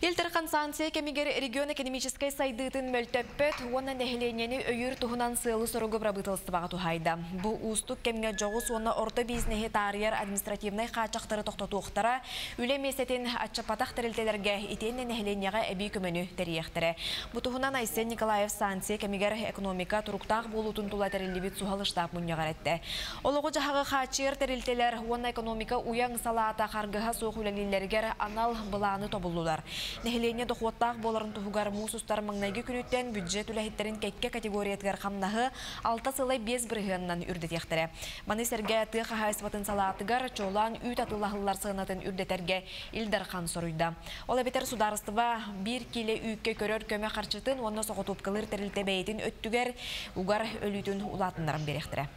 Ил Дархан санкция кэмигэр регион экономическай сайдыытын мөлтөппөт уонна нэһилиэнньэни өйүүр туһунан сыалы-соругу бырабыыталыстыбаҕа туһаайда. Бу уустук кэмҥэ дьоҕус уонна орто бизнеһи таарыйар административнай хааччахтары тохтотуохтара, үлэ миэстэтин аччаппатах тэрилтэлэргэ итиэннэ нэһилиэнньэҕэ эбии көмөнү тэрийиэхтэрэ. Бу туһунан Айсен Николаев санкция кэмигэр экономика туруктаах буолуутун тула тэриллибит суһал штаб мунньаҕар эттэ. Олоҕу-дьаһаҕы хааччыйар тэрилтэлэр уонна экономика уйаҥ салаата харгыһа суох үлэлииллэригэр анал былааны тобуллулар. Нэһилиэнньэ дохуоттаах буоларын туһугар муус устар маҥнайгы күнүттэн бюджет үлэһиттэрин кэккэ категориятыгар хамнаһы алта сылай биэс бырыһыанынан үрдэтиэхтэрэ. Маны сэргэ тыа хаһаайыстыбатын салаатыгар чуолаан үүт атыылаһыллар сыанатын үрдэтэргэ Ил Дархан соруйда. Ол эбэтэр судаарыстыба биир киилэ үүккэ көрөр көмө харчытын уонна соҕотуопкалыыр тэрилтэ бэйэтин өттүгэр угар өлүүтүн улаатыннаран биэриэхтэрэ.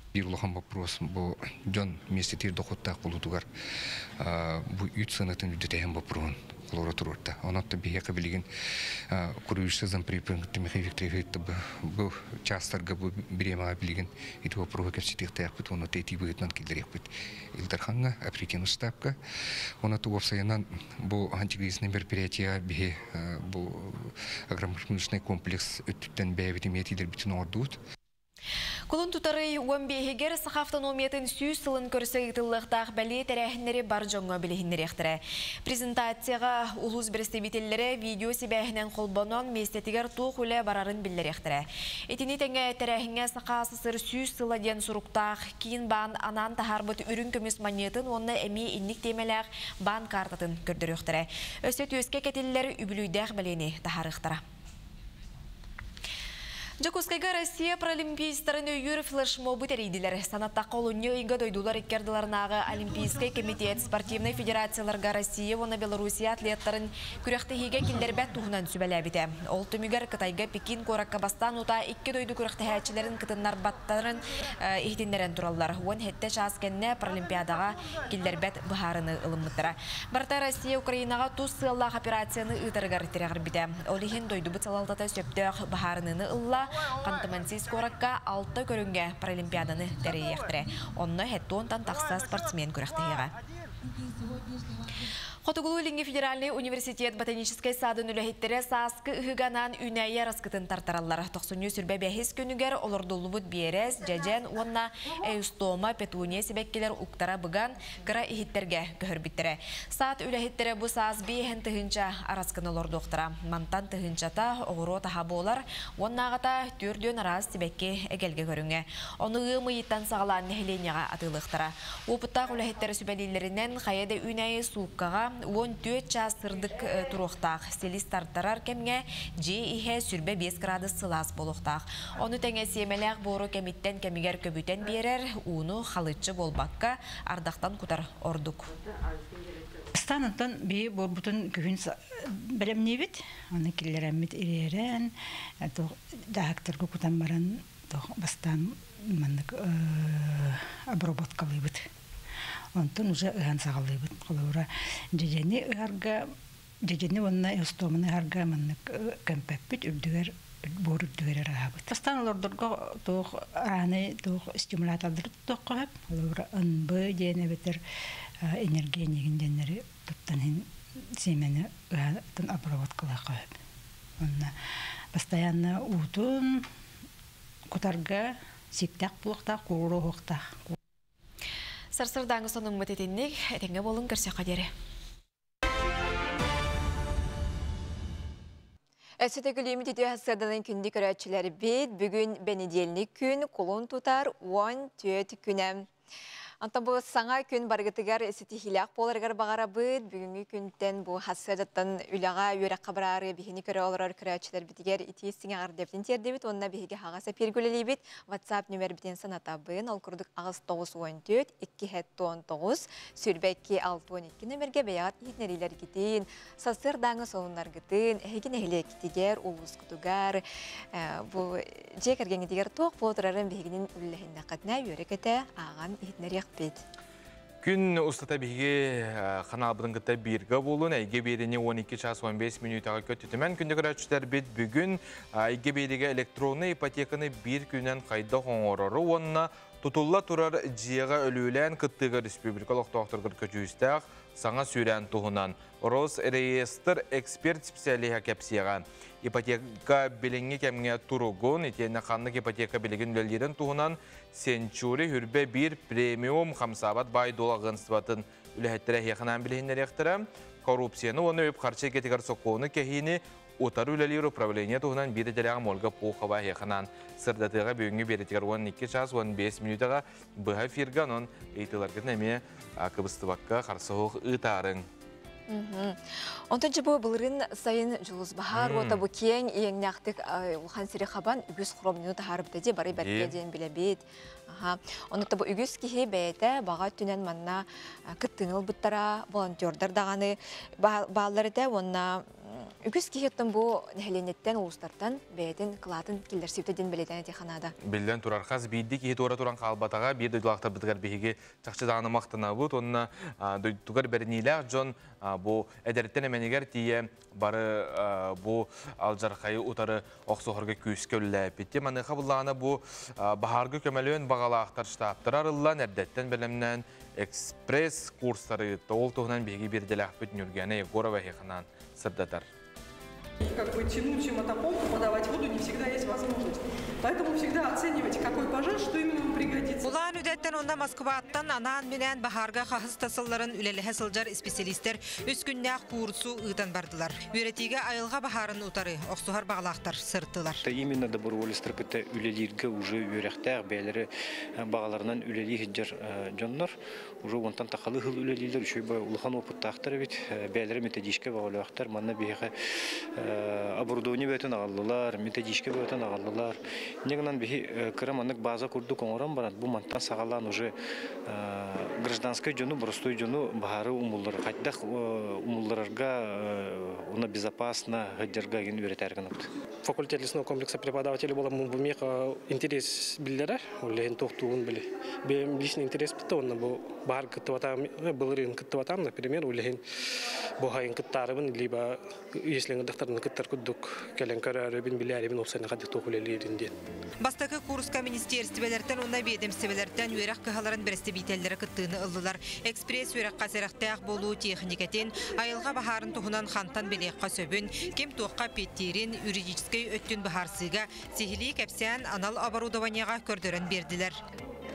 Биир улахан боппуруос бу дьон миэстэтигэр дохуоттаах буолуутугар бу үүт сыанатын үрдэтээһин боппуруоһун. холоро турурта. Онон биһиэхэ билигин куруйса замприпын Михаил Викторович бу частарга бу бириэмэҕэ билигин ити вопроһу кэпсэтиэхтээхпит уонна тэтии быһыытынан киллэриэхпит Ил Дархаҥҥа, оперативный штабка. Онон уопсайынан бу антикризисный мероприятие биһи бу агропромышленный комплекс өттүттэн бэйэбит эмиэ оҥордубут. Кулун тутарый 15-гер Саха автономиятын 100 сылын көрсө ыытыллыахтаах бэлиэ тэрээһиннэри бар дьоҥҥо билиһиннэриэхтэрэ. Презентацияҕа улуус представителлэрэ видео сибээһинэн холбонон миэстэтигэр туох үлэ барарын биллэриэхтэрэ. Итини тэҥэ тэрээһиҥҥэ Саха АССР 100 сыла диэн суруктаах киин баан анаан таһаарбыт үрүҥ көмүс манньыатын уонна эмиэ инник тиэмэлээх баан картатын көрдөрүөхтэрэ. Өссө түөскэ кэтиллэр үбүлүйдээх бэлиэни таһаарыахтара. Дьокуускайга Россия паралимпийцтарын өйүүр флешмобу тэрийдилэр. Санаттахха, олунньу ыйга дойдулар икки ардыларынааҕы Олимпийскай комитет спортивнай федерацияларга Россия уонна Белоруссия атлеттарын күрэхтэһиигэ киллэрбэт туһунан сүбэлээбитэ. Ол түмүгэр Кытайга Пекин куоракка бастаан утаа икки дойду күрэхтэһээччилэрин кытыннарбаттарын иһитиннэрэн тураллар. 17 чаас кэннэ Паралимпиадаҕа киллэрбэт быһаарыны ылыммыттара. Барыта Россия Украинаҕа тус сыаллаах операцияны ыытарыгар тирэҕирбитэ. Ол иһин дойдубут салалтата сөптөөх быһаарыныыны ылла. Ханты-Мансийск куоракка алта көрүҥҥэ Паралимпиаданы тэрийиэхтэрэ. Онно 70-тан тахса спортсмен күрэхтэһиэҕэ. Хотугулуу-Илиҥҥи федеральнай университет ботаническай саадын үлэһиттэрэ сааскы ыһыыга анаан үүнээйи араскытын тартараллар. Тохсунньу 25-ис күнүгэр олордуллубут биэрэс, дьэдьэн уонна эустома, петуния сибэккилэр уктара быган, кыра иһиттэргэ көһөрбүттэрэ. Саад үлэһиттэрэ бу саас 5000 араскыны олордуохтара. Мантан тыһыынчата оҕуруот аһа буолар, уоннааҕыта түөрдүөн араас сибэкки эгэлгэ көрүҥэ. Ону ыам ыйыттан саҕалаан нэһилиэнньэҕэ атыылыахтара. Уопуттаах үлэһиттэр сүбэлииллэринэн, хайа да үүнээйи сууккаҕа 14 чаас сырдык туруохтаах. Силис тартарар кэмҥэ дьиэ иһэ 25 градус сылаас буолуохтаах. Ону тэҥэ сиэмэлээх буору кэмиттэн кэмигэр көбүтэн биэрэр, ууну халыччы буолбакка, ардахтан кутар ордук. Бастаан онтон биһи буорбутун күһүн бэлэмниибит. Аны киллэрэммит ириэрэн, дьааһыктарга кутан баран бастаан маннык обработкалыыбыт. Онтон уже ыһан саҕалыыбыт. Холобура, дьэдьэни ыһарга, дьэдьэни уонна эустоманы ыһарга маннык көмпөппүт, үрдүгэр буор үрдүгэр ыраһабыт. Бастаан олордорго туох арааны туох стимулятордары туттуохха сөп. Холобура, НБ диэн эбэтэр энергия диэннэри туттан иһин сиэмэни ыһатын обработкалыахха сөп. Онно постоянно уутун кутарга сииктээх буолуохтаах, кууруохтаах. Сарсыардааҥы сонуммут итинник, этэҥҥэ буолуҥ, көрсүөххэ диэри. Өссө төгүлүүмүт үтүө сырданын күндү көрөөччүлэрбит бүгүн бэнидиэлник күн кулун тутар 14 күнэ. Онтон бу саҥа күн барыгытыгар ситиһиилээх буоларыгар баҕарабыт. Бүгүҥҥү күнтэн бу хассыадаттан үлэҕэ, үөрэххэ бараары биһини көрө олорор көрөөччүлэрбитигэр итии сиҥэҕэрдэбитин тиэрдибит уонна биһиги хаҕас эпииргэ үлэлиибит. WhatsApp нүмербитин санатабын. Ол курдук аҕыс 914 219 22 62 нөмергэ бэйэҕит иһитиннэриилэргитин, сарсыардааҥы сонуннаргытын, эһиги нэһилиэккитигэр, улуускутугар, бу дьиэ кэргэҥҥитигэр туох буола турарын биһигинин үллэһиннэххитинэ үөрэ-көтө ааҕан иһитиннэриэхпит. Күн устата биһиги ханаалбытын кытта бииргэ буолун, эйгэ биэриини 12 час 15 мүнүүтэҕэ көттүтүмэн күндү көрөөччүлэрбит бүгүн эйгэ биэриигэ электроннай ипотеканы биир күнүнэн хайдах оҥорору уонна тутулла турар дьиэҕэ өлүүлээн кыттыыга республика олохтоохторугар көдьүүстээх саҥа сүүрээн туһунан Росреестр эксперт-специалиһа кэпсиэҕэ. Ипотека билиҥҥи кэмҥэ туругун, итиэннэ ханнык ипотека билигин үлэлиирин туһунан Сенчури Хүрбэ биир премиум хамсаабат баай-дуол агентствотын үлэһиттэрэ эһиэхэ билиһиннэриэхтэрэ. Коррупцияны уонна үп-харчы эйгэтигэр сокуону кэһиини утары үлэлиир управление туһунан биир идэлээх Ольга Пухова эһиэхэ сырдатыаҕа бүгүҥҥү биэритигэр 12 час 15 мүнүүтэҕэ быһа эфиргэ онон ыйытыыларгытын эмиэ кыбыстыбакка харса суох ыытаарыҥ. Онтон бу былырын сайын Дьулус баһаар уота бу киэҥ иэҥнээхтик улахан сири хабан үгүс хоромньуну таһаарбыта дии бары бэркэ диэн билэбит. Онно бу үгүс киһи бэйэтэ баҕа өттүнэн манна кыттыыны ылбыттара, волонтердар даҕаны бааллар этэ уонна Үгүс киһиттэн бу нэһилиэнньэттэн улуустартан бэйэтин кылаатын киллэрсибитэ диэн бэлиэтээн этиэххэ наада. Биллэн турар, хас биирдии киһи туора туран хаалбатаҕа, биир дойдулаахтарбытыгар биһиги чахчы даҕаны махтанабыт уонна дойдутугар бэриниилээх дьон бу эдэриттэн эмэнигэр тиийэ бары бу алдьархайы утары охсуһарга күүскэ үлэлээбит. Маныаха буллаҕына бу баһаарга көмөлөөн баҕалаахтар штабтара арыллан, эрдэттэн бэлэмнээн экспресс курстары ыытта. Ол туһунан биһиги биирдэлээхпит Нюргена Егорова эһиэхэ сырдатар. Как бы тянуть мотопомпу, подавать воду не всегда есть возможность. Поэтому всегда оценивайте, какой пожар, что именно вам пригодится. Улан Үдэттэн уонна Москваттан анаан-минээн баһаарга хаһыс да сылларын үлэлэһэ сылдьар исписэлиистэр үс күннээх куурсу ыытан бардылар. Үөрэтиигэ айылҕа баһаарын утары охсуһар баҕалаахтар сырыттылар. Именно доброволецтар кытта үлэлииргэ уже үөрэхтээх бэйэлэри баҕаларынан үлэлии сылдьар дьоннор уже уонтан тахалы сыл үлэлииллэр, үчүгэй улахан опыттаахтар эбит, бэйэлэрэ методичка бөҕөлөөхтөр. Манна биһиэхэ оборудование бөтөн аҕаллылар, методичка бөтөн аҕаллылар. Инньэ гынан биһи кыра маннык база курдук оҥорон баран, бу мантан саҕалаан уже гражданскай дьону, боростуой дьону баһаары умуллар, хайдах умулларарга, уна безопасно сылдьарга игин үөрэтээр гынабыт. Факультет лесного комплекса преподаватели буоламмын бу миэхэ интерес биллэрэр, ол тохтуун били. Бэйэм личный интерес битте, онно бу баһаар кыттыбатам, былырыын кыттыбатам, например, улэһин бу хайын кыттаарыбын, либо если ыңырдахтарына кыттар курдук кэлэн көрөөрүбүн, билээрибин, уопсайынан хайдах туох үлэлиирин диэн. Бастакы курска министиэристибэлэртэн уонна биэдэмистибэлэртэн үөрэх кыһаларын бэрэстэбиитэллэрэ кыттыыны ыллылар. Экспресс үөрэххэ сэрэхтээх буолуу техникэтин, айылҕа баһаарын туһунан хантан билиэххэ сөбүн, ким туохха эппиэттиирин, юридическай өттүн быһаарсыыга сиһилии кэпсээн анал оборудованиеҕа көрдөрөн биэрдилэр.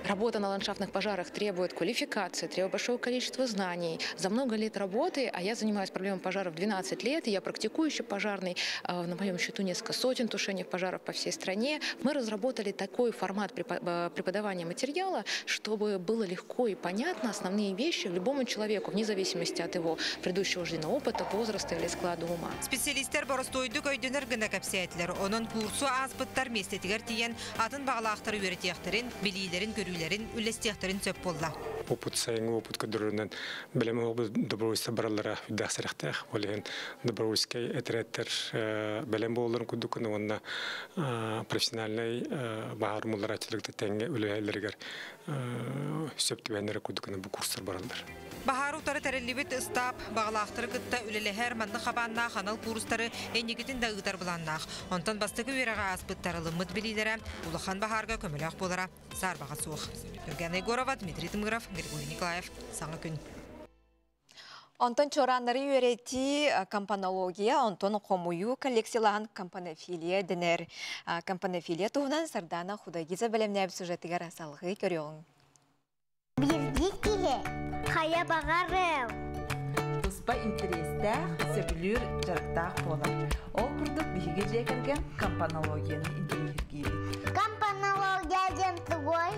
Работа на ландшафтных пожарах требует квалификации, требует большого количества знаний. За много лет работы, а я занимаюсь проблемой пожаров 12 лет, и я практикующий пожарный, на моем счету несколько сотен тушений пожаров по всей стране, мы разработали такой формат преподавания материала, чтобы было легко и понятно основные вещи любому человеку, вне зависимости от его предыдущего жизненного опыта, возраста или склада ума. Специалистер боростуойдук өйдөнөр гына кэпсээтилэр. Онон курсу ааспыттар миэстэтигэр тиийэн атын баҕалаахтары үөрэтиэхтэрин, билиилэрин көрүүлэрин үллэстиэхтэрин сөп буолла. Опыт сайыҥҥы опыт көрдөрөрүнэн бэлэм добровольство бараллара үрдээх сэрэхтээх. Ол иһин добровольскай этэрээттэр бэлэм буолалларын курдук уонна профессиональнай баһаар умулларааччыларга тэҥҥэ үлэлэһэллэригэр сөп түбэһэннэрэ курдук бу курстар бараллар. Баһаар утары тэриллибит ыстаап баҕалаахтары кытта үлэлэһэр маннык хабааннаах анал курстары инникитин да ыытар былааннаах. Онтон бастакы үөрэҕи ааспыттар ылыммыт билиилэрэ улахан баһаарга көмөлөөх буолара саарбаҕа суох. Нургана Егорова, Дмитрий Тымыров, Григорий Николаев. Саҥа күн. Онтон чуорааннары үөрэтии компанология, онтон хомуйуу коллекциялаһан компанофилия дэнэр. Компанофилия туһунан Сардана Худайгиза бэлэмнээбит сюжетыгар салгыы көрүөҕүҥ. Биирдии киһи хайа баҕарыа. Туспа интэриэстээх, сөбүлүүр дьарыктаах буолар. Ол курдук биһиги дьиэ кэргэн компанологияны интэриэһиргиибит. Компанология диэн тугуй?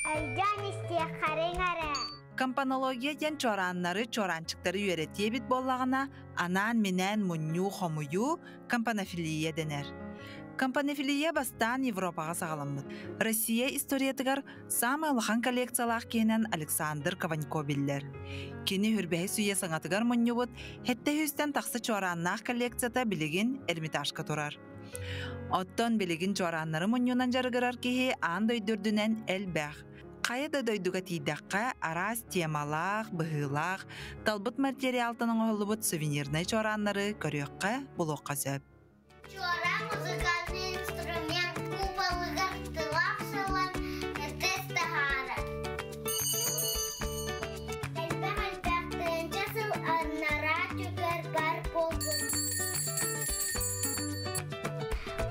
Өйдөөн истиэххэриҥ эрэ. Компанология диэн чуорааннары, чуораанчыктары үөрэтиэбит буоллаҕына, анаан-минээн мунньуу, хомуйуу компанофилия дэнэр. Компанофилия бастаан Европаҕа саҕаламмыт. Россия историятыгар саамай улахан коллекциялаах киһинэн Александр Кованько биллэр. Кини Хүрбэһис үйэ саҥатыгар мунньубут сэттэ сүүстэн тахса чуорааннаах коллекцията билигин Эрмитажка турар. Оттон билигин чуорааннары мунньунан дьарыгырар киһи аан дойду үрдүнэн элбэх. Хайа да дойдуга тиийдэххэ, араас темалаах, быһыылаах, талбыт материалтан оҥоһуллубут сувенирнай чуорааннары көрүөххэ, булуохха сөп. Чуораан музыкальный инструмент куполыгар тылаах сылан тыс таһаарар. Элбэх-элбэх тыһыынча сыл анараа түгэр бар буолбут.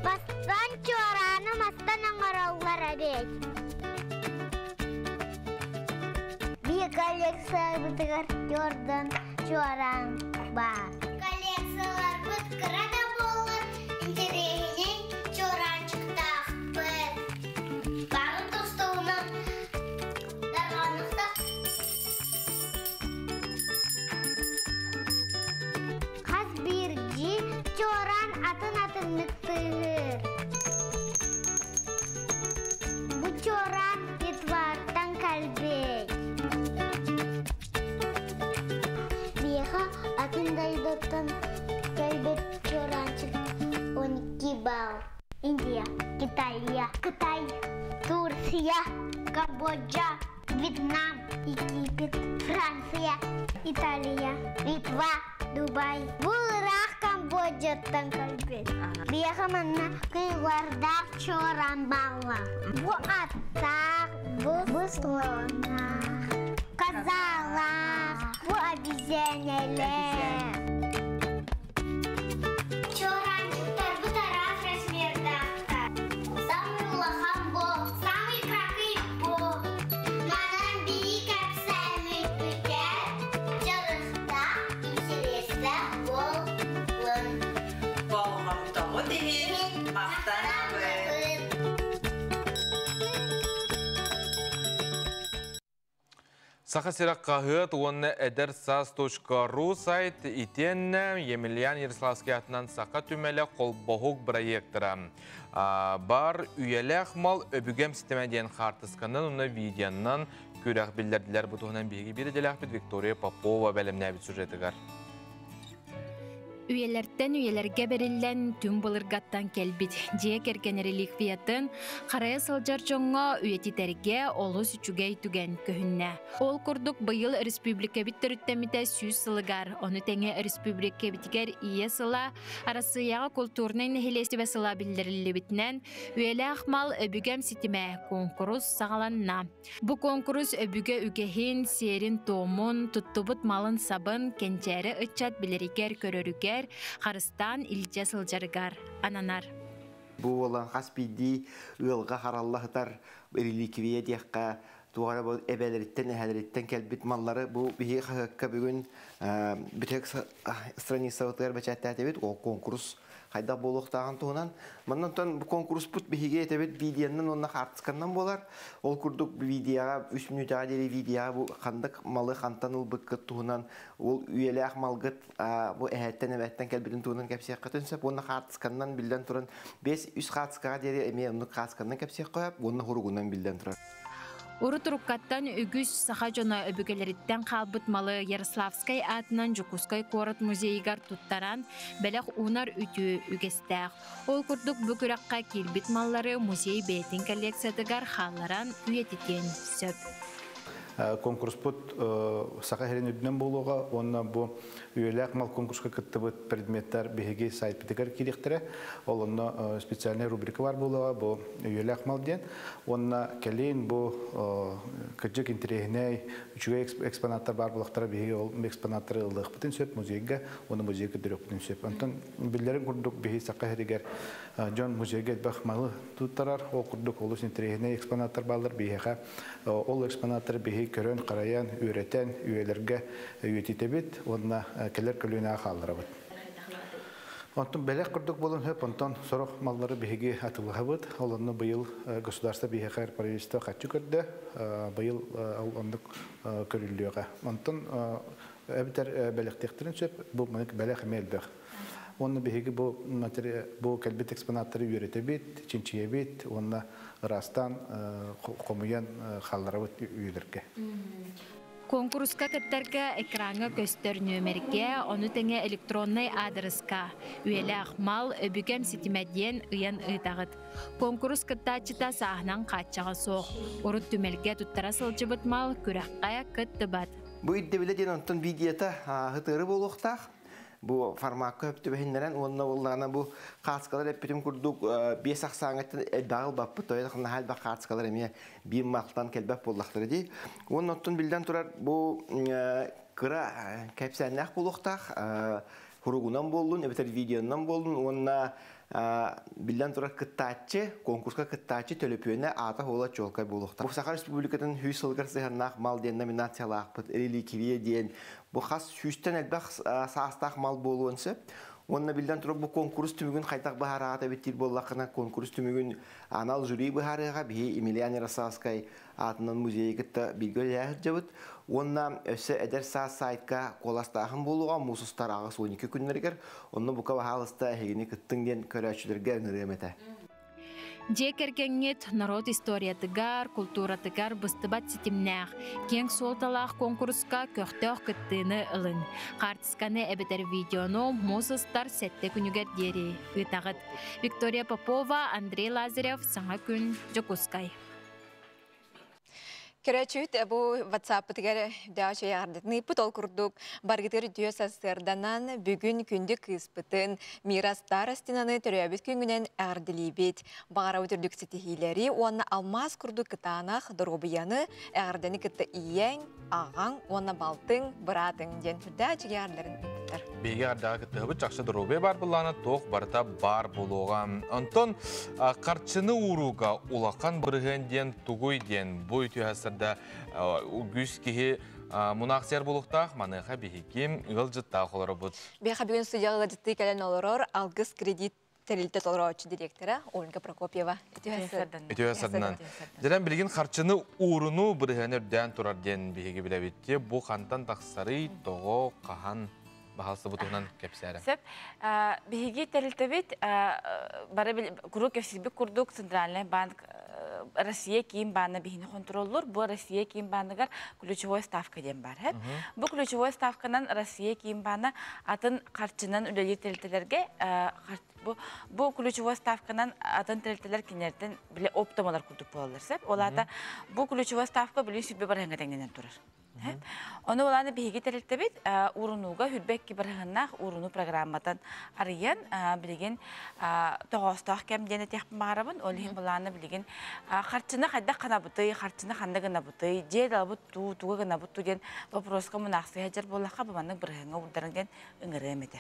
Бастаан чуорааны мастан оҥороллор эбит. Биир коллекциябытыгар Jordan чуораан баар. Коллекцияларбыт кыра да буоллар интэриэһинэй чуораанчыктаахпыт. Бары тустууна дарҕаныхта Хас биирдии чуораан атын-атыннык тыаһыыр. Бу чуораан Литваттан кэлбит. Биһиэхэ Атын дойдуттан кэлбит чуораанчык 12 балл. Индия, Китайя, Кытай, Турция, Камбоджа, Вьетнам, Египет, Франция, Италия, Литва, Дубай. Бу ыраах Камбоджаттан кэлбит. Биэхэ манна кыйгуардаах чуораан баалла. Бу аттаах, бу слоннаах, козалаах, бу обезьянелэр. Чуораанчыктарбыт араас размердаахтар. Самый улахан бу, самый кракый бу. Манан бии кэпсээммиппитэ дьарыктаах, интерестээх буоллун. Болҕомтоҕут иһин махтанабыт. Саха сирэ хаһыат уонна Эдэр саас.ру сайт итиэннэ Емельян Ярославский атынан Саха түмэлэ холбоһук бырайыактара. Бар үйэлээх мал өбүгэм ситимэ диэн хаартысканан уонна видеонан күрэх биллэрдилэр. Бу туһунан биһиги биир идэлээхпит Виктория Попова бэлэмнээбит сюжетыгар. Үйэлэртэн үйэлэргэ бэриллэн түҥ былыргаттан кэлбит дьиэ кэргэн реликвиятын харайа сылдьар дьоҥҥо үйэтитэргэ олус үчүгэй түгэн көһүннэ. Ол курдук быйыл республикабыт төрүттэммитэ 100 сылыгар, ону тэҥэ республикабытыгар Ийэ сыла, Арассыыйаҕа культурнай нэһилиэстибэ сыла биллэриллибитинэн, Үйэлээх мал өбүгэм ситимэ куонкурус саҕаланна. Бу куонкурус өбүгэ үгэһин, сиэрин-туомун, туттубут малын-сабын кэнчээри ыччат билэригэр-көрөрүгэр, харыстаан илдьэ сылдьарыгар ананар. Бу буолан хас биирдии ыалга харалла сытар реликвия диэххэ, туох эрэ бу эбэлэриттэн, эһэлэриттэн кэлбит маллары бу биһиги хаһыакка бүгүн бүтэһик страницабытыгар бэчээттээтибит. Ол конкурс хайдах буолуохтааҕын туһунан. Манна онтон бу конкурспут биһиги этэбит видеонан уонна хаартысканнан буолар. Ол курдук видеоҕа 3 мүнүүтэҕэ диэри видеоҕа бу ханнык малы хантан ылбыккыт туһунан, ол үйэлээх малгыт бу эһээттэн эбээттэн кэлбитин туһунан кэпсиэххитин сөп. Уонна хаартысканнан биллэн туран 5-3 хаартыскаҕа диэри эмиэ оннук хаартысканнан кэпсиэххэ сөп уонна хуругунан биллэн турар. Урут уруккаттан үгүс саха дьоно өбүгэлэриттэн хаалбыт малы Ярославскай аатынан Дьокуускай куорат музейыгар туттаран, бэлэх уунар үтүө үгэстээх. Ол курдук бу күрэххэ киирбит маллары музей бэйэтин коллекциятыгар хаалларан үйэтитиэн сөп. Конкурспут Саха сирин үрдүнэн буолуоҕа уонна бу үйэлээх мал конкурска кыттыбыт предметтэр биһиги сайтпытыгар киириэхтэрэ. Ол онно специальный рубрика бар буолуоҕа бу үйэлээх мал диэн. Уонна кэлин бу кырдьык интэриэһинэй үчүгэй экспонаттар баар буолуохтара, биһиги ол экспонаттары ылыахпытын сөп музейга уонна музейга көрдөрүөхпүтүн сөп. Онтон биллэрин курдук биһи Саха сиригэр дьон музейга элбэх малы туттарар, ол курдук олус интэриэһинэй экспонаттар бааллар биһиэхэ. Ол экспонаттары биһи көрөн, харайан, үөрэтэн, үйэлэргэ үйэтитэбит уонна кэлэр көлүөнэҕэ хаалларабыт. Онтон бэлэх курдук буолан сөп, онтон сорох маллары биһиги атылыһабыт. Ол онно быйыл государство биһиэхэ правительство хаччы көрдө, быйыл ол оннук көрүллүөҕэ. Онтон эбэтэр бэлэхтиэхтэрин сөп, бу маннык бэлэх эмиэ элбэх. Уонна биһиги бу бу кэлбит экспонаттары үөрэтэбит, чинчийэбит уонна ыраастаан хомуйан хаалларабыт үйэлэргэ. Куонкуруска кыттарга экраҥҥа көстөр нүөмэргэ, ону тэҥэ электроннай аадырыска «Үйэлээх мал, өбүгэм ситимэ» диэн ыйан ыытаҕыт. Куонкурус кыттааччыта сааһынан хааччаҕа суох. Урут түмэлгэ туттара сылдьыбыт мал күрэххэ кыттыбат. Бу ирдэбилэ диэн онтон видеота хытыары буолуохтаах. Бу формакка хөп түбэһиннэрэн уонна буоллаҕына бу хааскалар эппитим курдук биэс ахсааҥҥыттан элбэҕи ылбаппыт, тоойо наһаа элбэх хааскалар эмиэ биир малтан кэлбэт буоллахтара дии. Уонна оттон биллэн турар бу кыра кэпсээннээх буолуохтаах, хуругунан буоллун эбэтэр видеонан буоллун уонна биллэн турар кыттааччы, конкурска кыттааччы төлөпүөнэ аата хуола чуолкай буолуохтаах. Бу Саха Республикатын 100 сылыгар сыһыаннаах мал диэн номинациялаахпыт, реликвия диэн бу хас сүүстэн элбэх саастаах мал буолуон сөп. Уонна биллэн турар бу конкурс түмүгүн хайдах быһаараҕат эбит диир буоллаххына, конкурс түмүгүн анал жюри быһаарыаҕа, биһи Емельян Ярославскай аатынан музейы кытта бииргэ үлэлэһэ сылдьабыт. Уонна өссө Эдэр саас сайтка куоластааһын буолуоҕа муус устар 8-12 күннэригэр. Онно бука баһаалыста эһигини кыттыҥ диэн көрөөччүлэргэ ыҥырыам этэ. Дьиэ кэргэҥҥит норуот историятыгар, култууратыгар быстыбат ситимнээх, киэҥ суолталаах куонкуруска көхтөөх кыттыыны ылыҥ. Хаартысканы эбэтэр видеону муус устар сэттэ күнүгэр диэри ыытаҕыт. Виктория Попова, Андрей Лазарев, Саҥа күн, Дьокуускай. Көрөөччүт бу WhatsApp-ытыгар дэҕэ чөйөҕөрдытыныыппыт ол курдук баргытыр үтүө сарсыарданан бүгүн күндү кыыспытын Мира Старостинаны төрөөбүт күҥүнэн эҕэрдэлиибит. Баҕарабыт үрдүк ситиһиилэри уонна алмаас курдук кытаанах доруобуйаны эҕэрдэни кытта ийэҥ, аҕаҥ уонна балтыҥ, быраатыҥ диэн сүрдээх дьигэҕэрлэрин ыыппыттар. Биһиги ардаҕа кыттыһыбыт чахчы доруобуйа баар былаана туох барыта баар буолуоҕа. Онтон харчыны уурууга улахан бырыһыан диэн тугуй диэн бу үтүө сарда үгүс киһи мунаахсыйар буолуохтаах. Маныаха биһиги ыалдьыттаах олоробут. Биһиэхэ бүгүн студияҕа ыалдьыттыы кэлэн олорор Алгыс кредит тэрилтэ толорооччу директора Ольга Прокопьева. Үтүө сарданан. Дьэрэн билигин харчыны ууруну бырыһыан үрдээн турар диэн биһиги билэбит. Бу хантан тахсарый, тоҕо, хаһан баһалсыбыт туһунан кэпсээрэ. Сөп. Биһиги тэрилтэбит бары куруук кэпсиирбит курдук Центральный банк Россия киин баана биһини контроллуур. Бу Россия киин бааныгар ключевой ставка диэн бар. Бу ключевой ставканан Россия киин баана атын харчынан үлэлиир тэрилтэлэргэ бу ключевой ставканан атын тэрилтэлэр кинилэртэн биле оптомалар курдук буолаллар сөп. Ол аата бу ключевой ставка билин сүрбэ барыһыҥҥа тэҥнэнэн турар. Ону булааны биһиги тэрилтэбит урунууга хүрбэкки барыһыннаах уруну программатан арыйан билигин тоҕоостоох кэм диэн этиэхпин баҕарабын. Ол иһин булааны билигин харчыны хайдах ханабытый, харчыны ханна гынабытый, дьиэ далабыт туу, туга гынабыт туу диэн вопроска мунаахсыйа сылдьар буоллахха, бу маннык бырыһыҥҥа уурдаран диэн ыҥырыам этэ.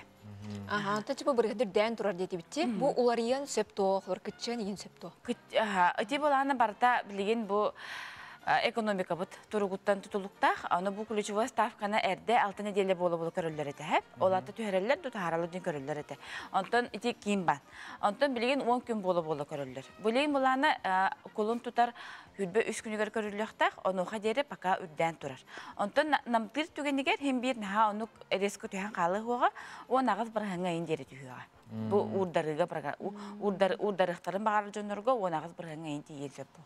Аха, онто типа бырыһы дүрдээн турар диэтибитти. Бу уларыйан сөп туох, кытчыан иһин сөп туох. Ити булааны барыта билигин бу экономикабыт туругуттан тутулуктаах. Аны бу ключевой ставканы эрдэ алты неделя буола-буола көрөллөр этэ. Ол аты түһэрэллэр, тутааралар диэн көрөллөр этэ. Онтон ити киин бан. Онтон билигин 10 күн буола-буола көрөллөр. Билигин булааны кулун тутар хүрбэ үс күнүгэр көрүллүөхтээх, онуоха диэри пока үрдээн турар. Онтон намтыыр түгэнигэр хин биир наһаа онук резко түһэн хаалыһуоҕа, 18 бырыһыҥҥа ыйын диэри түһүөҕэ. Бу уурдарыыга уурдарыахтарын баҕарар дьоннорго 18 бырыһыҥҥа ыйын тиийиэн сөп бу.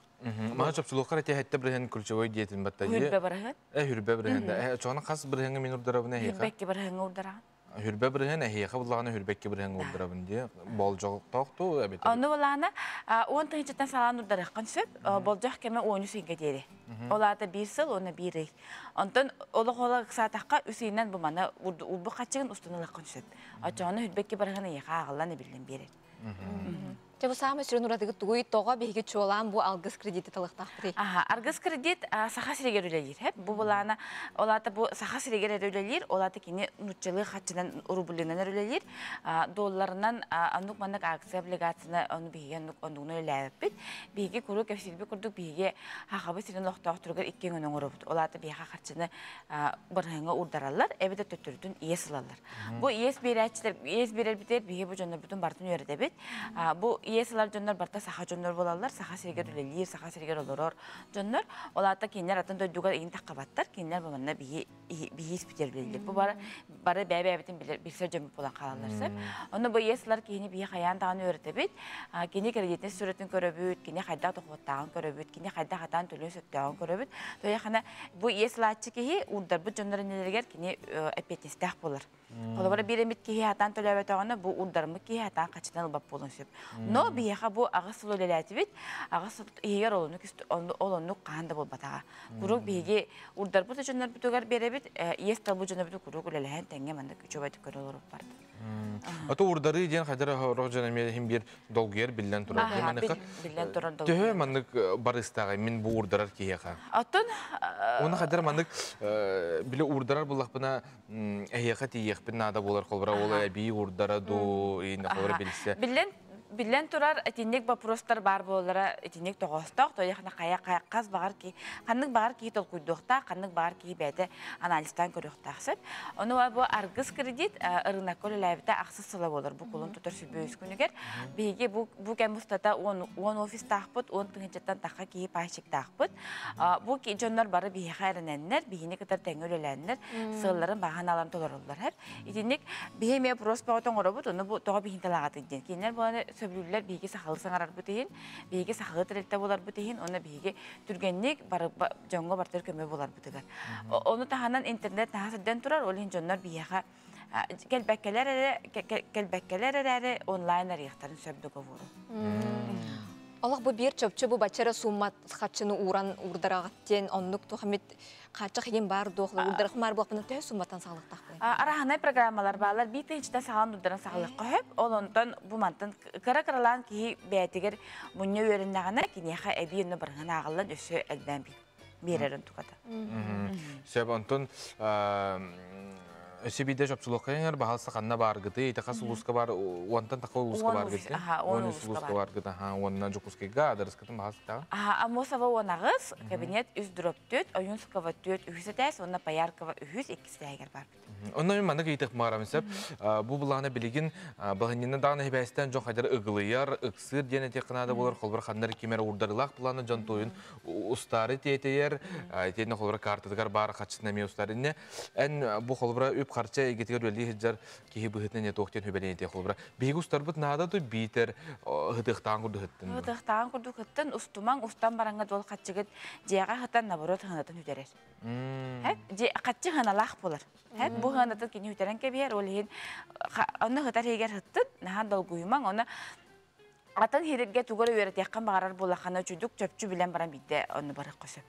Мана чопчулуоххар этиһэтте бырыһын ключевой диэтин батта. Хүрбэ бырыһын. Э хүрбэ бырыһын да. Э чоҕона хас бырыһыҥҥа мин урдарабын эһиэхэ? Хүрбэкки бырыһыҥҥа урдараҕын. Хүрбэ бырыһын эһиэхэ буллаҕына хүрбэкки бырыһыҥҥа урдарабын диye болдьохтоох туу эбэтэр. Онну булаана 10 тыһыынчаттан саҕалаан урдарыаххын сөп. Болдьох кэмэ 13 ыйга диэри. Ол аата биир сыл уонна биир ый. Онтон олох ола ыксаатахха үс ыйынан бу маны урбу хаччыгын устун ылыаххын сөп. Оччоҕуна хүрбэкки бырыһын эйиэхэ ааҕыллан эбиллэн биэрэр. Дьэ бу саамай сүрүн уратыгыт тугуй? Тоҕо биһиги чуолаан бу алгыс кредити талыахтаахпытый? Аха, аргыс кредит Саха сиригэр үлэлиир. Бу былаана, ол аата бу Саха сиригэр эрэ үлэлиир, ол аата кини нууччалыы хаччынан рублинан эрэ үлэлиир. Долларынан оннук маннык акция облигацияны ону биһиги оннук оннугунан үлэлээбиппит. Биһиги куруук кэпсиирбит курдук биһиги Хахабы сирин олохтоохторугар икки өҥөнү оҥоробут. Ол аата биһиэхэ харчыны бырыһыҥҥа уурдараллар, эбэтэр төттөрүтүн иэс ылаллар. Бу иэс биэрээччилэр, иэс биэрэрбитигэр биһиги бу дьоннорбутун барытын үөрэтэбит. Бу иэс ылар дьоннор барыта саха дьоннор буолаллар, саха сиригэр үлэлиир, саха сиригэр олорор дьоннор. Ол аата кинилэр атын дойдуга иин таххабаттар, кинилэр манна биһи биһи испитигэр үлэлиир. Бу бары бары бэйэ-бэйэбитин билэр билсэр дьоммут буолан хаалаллар сөп. Онно бу иэс ылар киһини биһи хайаан даҕаны үөрэтэбит. Кини кредитин сүрэтин көрөбүт, кини хайдах дохуоттааҕын көрөбүт, кини хайдах атаан төлүөн сөптөөҕүн көрөбүт. Тояхана бу иэс ылааччы киһи уурдарбыт дьоннор иннилэригэр кини эппиэтинэстээх буолар. Холобура биир эмит киһи атаан төлөөбөтөҕүнэ бу уурдарыммыт киһи атаан хачытан ылбат буолуон сөп. Но биһиэхэ бу аҕыс сыл үлэлээтибит, аҕыс сыл иһигэр олоннук ол оннук хаһан да буолбатаҕа. Куруук биһиги уурдарбыт дьоннорбутугар биэрэбит, иэс талбыт дьоннорбуту куруук үлэлэһэн тэҥҥэ маннык үчүгэйдик көрө олоруппарт. Ото уурдарыы диэн хайдар орох дьон эмиэ иһин биир долгуйар биллэн турар. Биллэн турар Төһө маннык барыстааҕый мин бу уурдарар киһиэхэ? Оттон Уонна хайдар маннык били уурдарар буллахпына эһиэхэ тиийиэхпин наада буолар холбура ол эбии уурдара дуу иин холбура билсэ. Биллэн Биллэн турар, итинник боппуруостар баар буолаллара итинник тоҕоостоох, тоойохно хайа хас баҕар киһи, ханнык баҕар киһи толкуйдуохтаах, ханнык баҕар киһи бэйэтэ анализтаан көрүөхтээх сөп. Ону бу аргыс кредит ырыынакка үлэлээбитэ ахсыс сыла буолар бу кулун тутар сүбэ үс күнүгэр. Биһиги бу, бу кэм устата 10, 10 офистаахпыт, 10 тыһыынчаттан тахха киһи пайщиктаахпыт. Бу дьоннор бары биһиэхэ эрэнэннэр, биһини кытары тэҥҥэ үлэлээннэр, сыалларын баҕа санааларын толороллор. Итинник биһи эмиэ вопрос бөҕөтө оҥоробут, ону бу тоҕо биһин талаҕатый диэн. Кинилэр буолан Сөбүлүүллэр биһиги сахалыы саҥарарбыт иһин, биһиги сахалыы тэрилтэ буоларбыт иһин, уонна биһиги түргэнник дьоҥҥо бартыр көмө буоларбытыгар. Ону таһынан интернет наһаа сырдан турар, ол иһин дьоннор биһиэхэ кэлбэккэлэр эрэ кэлбэккэлэр эрээри онлайн арыйыахтарын сөп договору. Олох бу биир чопчу бу баччара сумма хаччыны ууран уурдараҕыт диэн оннук туох эмит хааччах игин баар дуох уурдарах маар буолпунан төһө сумматтан саҕалыктаахпын? Араһанай программалар баалар биир тыһыынчата саҕалан уурдаран саҕалыахха сөп. Ол онтон бу мантан кыра-кыралаан киһи бэйэтигэр мунньа үөрэннэҕинэ киниэхэ эбии онно барыһын ааҕыллан өссө элбээн биэрэрин туката. Сөп онтон өссө биирдэ чопчулуохха иҥэр баһалса ханна бааргыты ити хас улууска бар уонтан таха улууска бааргыты 13 улууска бааргыт аха уонна Дьокуускайга адарыскытын баһалсытаҕын Аха Аммосова 18 кабинет 3 дроп 4 Ойунского 4 үһүс этээс уонна Пояркова үһүс иккис этээһигэр барбыт. Онно мин маннык ыйытык маарам сөп. Бу былаана билигин баһынньына даҕаны хибээстэн дьон хайдар ыгылыйар, ыксыыр диэн этиэххэ наада буолар. Холбор ханнар ким эрэ уурдарылаах былаана дьон туойун устаары тиэтэйэр, итиэннэ холобура каартатыгар баар харчытын эмиэ устар. Инне эн бу холобура үп-харчы эйгэтигэр үлэлии сылдьар киһи быһыытынан не туох диэн хүбэлээн этиэ холобура. Биһиги устарбыт наада ту биитэр ыһытыахтаан курдук ыһыттын. Ыһытыахтаан курдук ыһыттын, устумаҥ, устан бараҥҥа дуол хаччыгыт дьиэҕэ ыһытан, наоборот, ыһынатын үтэрэр. Хэп, хаччы ыһыналаах буолар. Хэп, бу ыһынатын кини үтэрэн кэбиһэр, ол иһин онно ыһытар иһигэр ыһыттын, наһаа долгуйумаҥ, оны атын хириргэ тугу эрэ үөрэтиэххин баҕарар буоллаххына үчүдүк чөпчү билэн баран биирдэ онно барыахха сөп.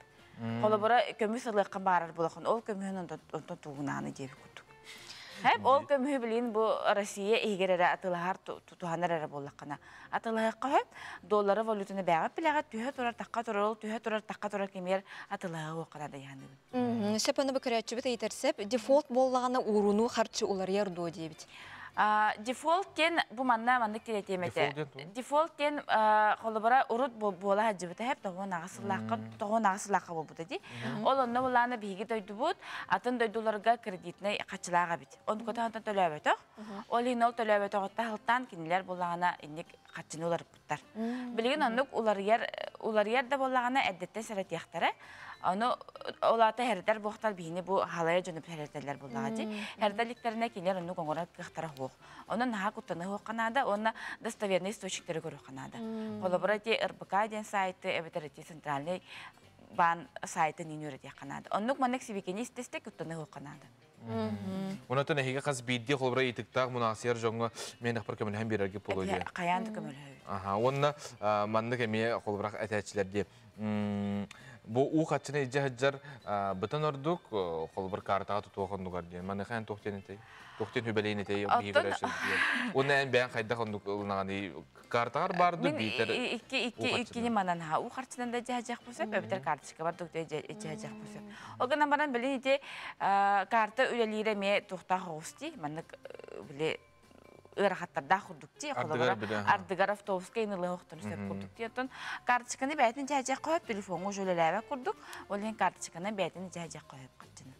Холобура, көмүс ылыаххын баҕарар буоллаххына, ол көмүһүн онтон тугунааны диэбит курдук. Хэп, ол көмүһү билин бу Россия иһигэр эрэ атылаһар туһанар эрэ буоллаххына атылаһыахха сөп. Доллары валютаны бэҕэ билэҕэ түһэ турар, тахха турар, ол түһэ турар, тахха турар кэмигэр атылаһы уоххана дайааныбын. Сөп аны бу көрөөччүбүт ыйытар сөп. Дефолт буоллаҕына уурунуу харчы уларыйар дуо диэбит. Дефолт диэн бу манна маннык тиэтиэм этэ. Дефолт диэн холобура урут буола сылдьыбыта хэп 98 сыллаахха буолбута дии. Ол онно булаана биһиги дойдубут атын дойдуларга кредитнэй хаччылаах эбит. Онкотон төлөөбөтөх. Ол иһин ол төлөөбөтөҕүттэн сылтаан кинилэр булаана инник хаччыны уларыппыттар. Билигин оннук уларыйар уларыйар да буоллаҕына эрдэттэн сэрэтиэхтэрэ. Ону ол аата хэрдэр буохтар биһини бу халайа дьону хэрдэллэр буоллаҕа дии. Хэрдэликтэринэ кинилэр оннук оҥорор кыахтара суох. Онон наһаа куттана суохха наада уонна достоверный источниктары көрүөххэ наада. Холобура ити РБК диэн сайты эбэтэр ити центральный баан сайтын иин үөрэтиэххэ наада. Оннук маннык сибикини истэ-истэ куттана суохха наада. Онотон эһиги хас биирдии холобура ыйытыктаах мунаахсыйар дьоҥҥо миэнэхпэр көмөлөһөн биэрэргэ буолуо диye. Хайаан да көмөлөһөбүт. Аха, уонна маннык эмиэ холобура этээччилэр дии. Бу уу хаччыны илдьэ сылдьар бытан ордук холобур картаҕа тутуох оннугар диэн. Маныаха эн туох диэн этэй? Туох диэн хүбэлээн этэй? Уонна эн бэйэҥ хайдах оннук ылынаҕыный? Картаҕар баар ду биитэр икки икки иккини манан ха уу харчынан да дьаһдьах бу сөп эбэтэр карточка бар дук дьаһдьах бу сөп. Ол гынан баран билин ити карта үлэлиирэ эмиэ туохтаах оҕус дии маннык били ыарахаттардаах курдук дии холобура ардыгар автобуска инылыа охтон сөп курдук дии оттон карточканы бэйэтин дьаһдьах хөп телефоҥҥа уже үлэлээбэт курдук ол иһин карточканы бэйэтин дьаһдьах хөп хаччыны.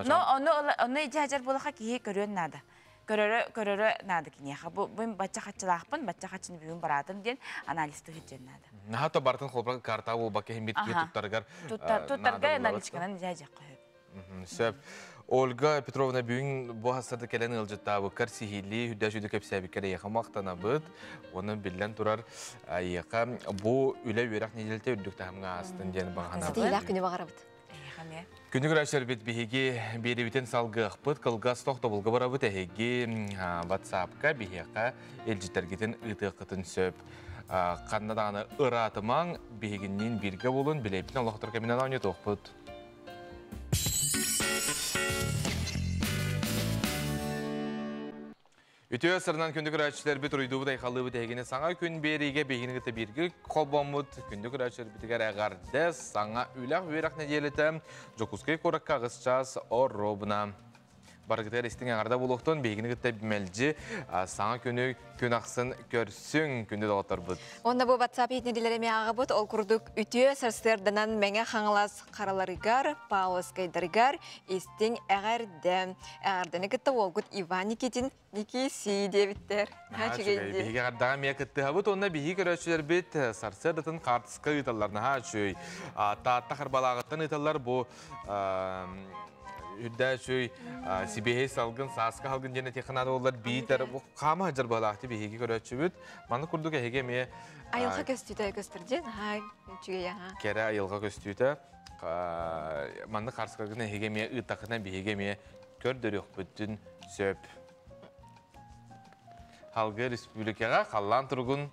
Но ону ону дьаһдьар буолаха киһи көрүөн наада. Көрөрө көрөрө наада киниэхэ. Бу бу бачча хаччылаахпын, бачча хаччыны бүгүн бараатым диэн анализты сылдьыан наада. Наһаа то бартын холбор карта буолбакка иһин киһи туттарыгар туттарга наличканан дьаһдьахха сөп. Сөп. Ольга Петровна бүгүн бу хастарда кэлэн ыалдьыттаабыккар сиһилии үрдэ сүдү кэпсээбиккэр эйиэхэ махтанабыт. Уонна биллэн турар эйиэхэ бу үлэ үөрэх нэдиэлэтэ үрдүк таһымҥа аастын диэн баҕанабыт. Ситиһиилээх күнү баҕарабыт. Күнү көрөөччүлэрбит биһиги биэриибитин салгыахпыт, кылгас тохтобулга барабыт эһиги WhatsApp-ка биһиэхэ илдьитэргитин ыытыаххытын сөп. Ханна даҕаны ыраатымаҥ, биһигинниин бииргэ буолун, билэйбитин олохтор кэминэн оонньотуохпут. Үтүө сырынан күндү көрөөччүлэрбит уруйдуубут айхаллыыбыт эһигини саҥа күн биэриигэ биһигини кытта бииргэ холбоммут күндү көрөөччүлэрбитигэр эҕэрдэ саҥа үлэх үөрэх нэдиэлэтэ Дьокуускай куоракка аҕыс чаас оруобуна барыгытыгар истиҥ эҕэрдэ буолуохтун биһигини кытта мэлдьи саҥа күнү күн ахсын көрсүҥ күндү доҕотторбут. Онно бу WhatsApp иһитиннэриилэри эмиэ ааҕабыт. Ол курдук үтүө сарсыарданан Мэҥэ Хаҥалас хараларыгар, Павловскайдарыгар истиҥ эҕэрдэ. Эҕэрдэни кытта уолгут Иван Никитин Никиси диэбиттэр. Наһаа үчүгэй. Биһиги эҕэрдэҕэ эмиэ кыттыһабыт уонна биһиги көрөөччүлэрбит сарсыардатын хаартыска ыыталлар. Наһаа үчүгэй. Таатта Харбалааҕыттан ыыталлар бу Үрдэ үчүй сибиһей салгын, сааскы халгын диэн этиэххэ олар биитэр хаама сылдьар быһалаахты биһиги көрөөччүбүт. Манна курдук эһиги эмиэ Айылҕа көстүүтэ көстөр диэн, аһаа, үчүгэй аһаа. Кэрэ айылҕа көстүүтэ. Маннык харсыкагын эһиги эмиэ ыыттаххытына биһиги эмиэ көрдөрүөхпүтүн сөп. Халгы республикаҕа халлаан туругун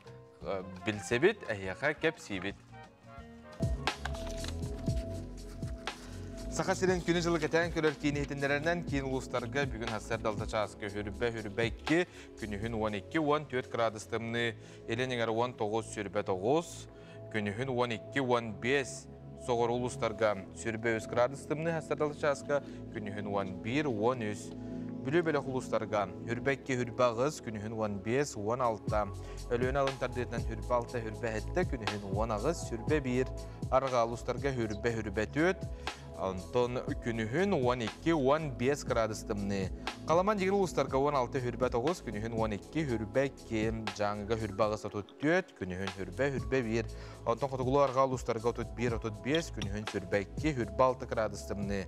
билсэбит, эһиэхэ кэпсиибит. Саха сирин күнү-дьылы кэтээн көрөр киин иһитиннэрэринэн киин улуустарга бүгүн сарсыарда 6 чааска хүрбэ хүрбэ 2, күнүһүн 12 14 градус тымныы, илин эҥэр 19 сүрбэ 9, күнүһүн 12 15 соҕуруу улуустарга сүрбэ 3 градус тымныы сарсыарда 6 чааска, күнүһүн 11 13 Бүлүү бөлөх улуустарга хүрбэ 2 хүрбэ 8, күнүһүн 15 16, Өлүөнэ алын тардыытынан хүрбэ 6 хүрбэ 7, күнүһүн 18 сүрбэ 1, Арҕаа улуустарга хүрбэ хүрбэ 4, онтон күнүһүн 12-15 градус тымныы. Халаман дьигин улуустарга 16 хүрбэ 9, күнүһүн 12 хүрбэ 2, Дьааҥыга хүрбэ 8 34, күнүһүн хүрбэ хүрбэ 1, онтон хотугулуу арҕаа улуустарга 31-35, күнүһүн сүрбэ 2, хүрбэ 6 градус тымныы.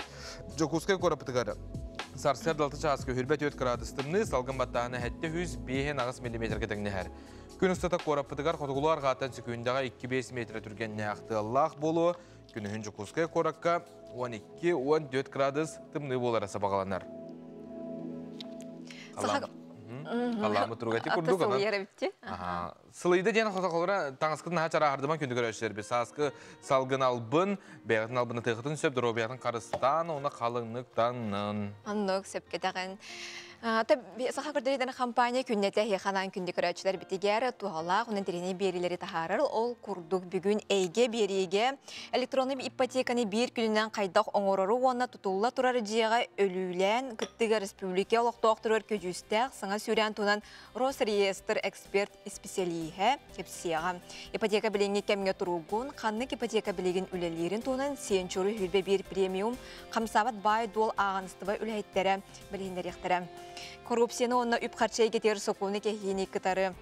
Дьокуускай куораппытыгар сарсыарда 6 чааска хүрбэ 4 градус тымныы, салгын баттааһына 705 миллиметргэ тэҥнэһэр. Күн устата куораппытыгар хотугулуу арҕааттан сөкүүндэҕэ 2-5 метр түргэннээх тыаллаах буолуо. Күнүһүн Дьокуускай куоракка 12-14 градус тымныы буолара сабаҕаланар. Халлааммыт туруга ити курдук. Сылыйда диэн хотоколора таҥаскытын наһаа чарааһырдыман күндү көрөөччүлэрбит. Сааскы салгын албын, бэйэҕитин албынатыахытын сөп, доруобуйатын харыстаан, уонна халыҥнык таннын. Оннук сөпкө Саха көрдөрүүтэн компания күннэтэ ханан күндү көрөөччүлэр битигэр туһалаах онон тирини биэрилэри таһаарар. Ол курдук бүгүн эйгэ биэриигэ электронный ипотеканы биир күнүнэн хайдах оҥорору уонна тутулла турар дьиэҕэ өлүүлээн кыттыга республика олохтоохторугар көдьүүстээх саҥа сүүрээн туһунан Росреестр эксперт исписэлииһэ кэпсиэҕэ. Ипотека билиҥҥи кэмҥэ туругун, ханнык ипотека билигин үлэлиирин туһунан Сиэнчуру хүрбэ биир премиум хамсаабат баай-дуол ааҕыныстыба үлэһиттэрэ билиһиннэриэхтэрэ. Коррупцияны уонна үп-харчы эйгэтигэр сокуону кэһиини кытары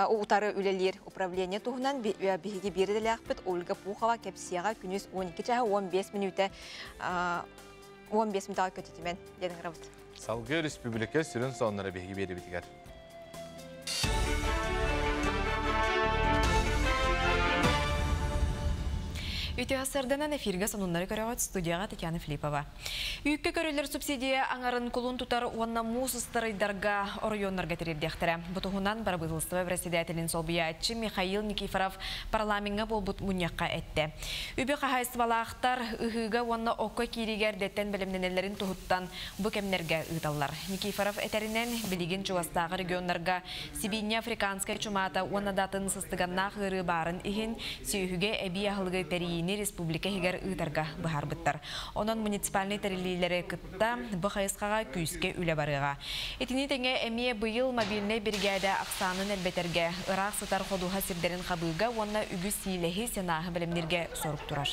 утары үлэлиир управление туһунан биһиги биир идэлээхпит Ольга Пухова кэпсиэҕэ күнүс 12 чаһа 15 мүнүүтэ 15 мүнүүтэҕэ көтүтүмэн диэн ыҥырабыт. Салгыы республика сүрүн сонуннара биһиги биэрибитигэр. Үтүө сарданан эфиргэ сонуннары көрөҕүт студияҕа Татьяна Филиппова. Үүккэ көрүллэр субсидия аҥарын кулун тутар уонна муус ыстарыйдарга оройуоннарга тириэрдиэхтэрэ. Бу туһунан Бырабыыталыстыба председателин солбуйааччы Михаил Никифоров парламеҥҥа буолбут мунньахха эттэ. Үбү хаһаайыстыбалаахтар ыһыыга уонна окко киириигэ эрдэттэн бэлэмнэнэллэрин туһуттан бу кэмнэргэ ыыталлар. Никифоров этэринэн, билигин чугастааҕы регионнарга сибиинньэ африканскай чумаата уонна да атын сыстыганнаах ыарыы баарын иһин, сүөһүгэ эбии аһылыгы тэрийиини республика иһигэр ыытарга быһаарбыттар. Онон муниципальнай тэриллиилэри кытта бу хайысхаҕа күүскэ үлэ барыаҕа. Итини тэҥэ эмиэ быйыл мобильнай биригээдэ ахсаанын элбэтэргэ, ыраах сытар ходуһа сирдэрин хабыыга уонна үгүс сиилэһи, сенааһы бэлэмнииргэ сорук турар.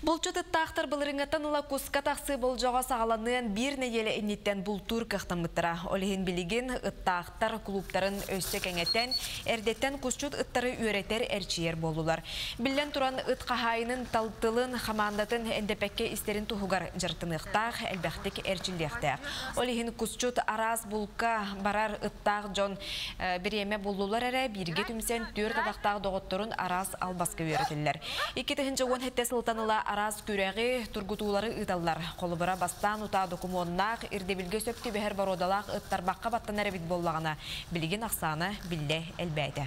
Булчут ыттаахтар былырыҥҥыттан ыла куска тахсыы болдьоҕо саҕаланыан биир нэдиэлэ инниттэн бултуур кыахтаммыттара. Ол иһин билигин ыттаахтар клубтарын өссө кэҥэтэн, эрдэттэн кусчут ыттары үөрэтэр, эрчийэр буоллулар. Биллэн туран, ыт хаһаайынын тылын, хамаандатын эндэпэккэ истэрин туһугар дьарыктаныахтаах, элбэхтик эрчиллиэхтээх. Ол иһин кусчут араас булка барар ыттаах дьон бириэмэ буллулар эрэ бииргэ түмсэн түөрт атахтаах доҕотторун араас албаска үөрэтиллэр. 2017 сылтан ыла араас күрэҕи, тургутуулары ыыталлар. Холобура, бастаан утаа докумуоннаах, ирдэбилгэ сөп түбэһэр боруодалаах ыттарбахха баттанар эбит буоллаҕына, билигин ахсаана биллэ элбээтэ.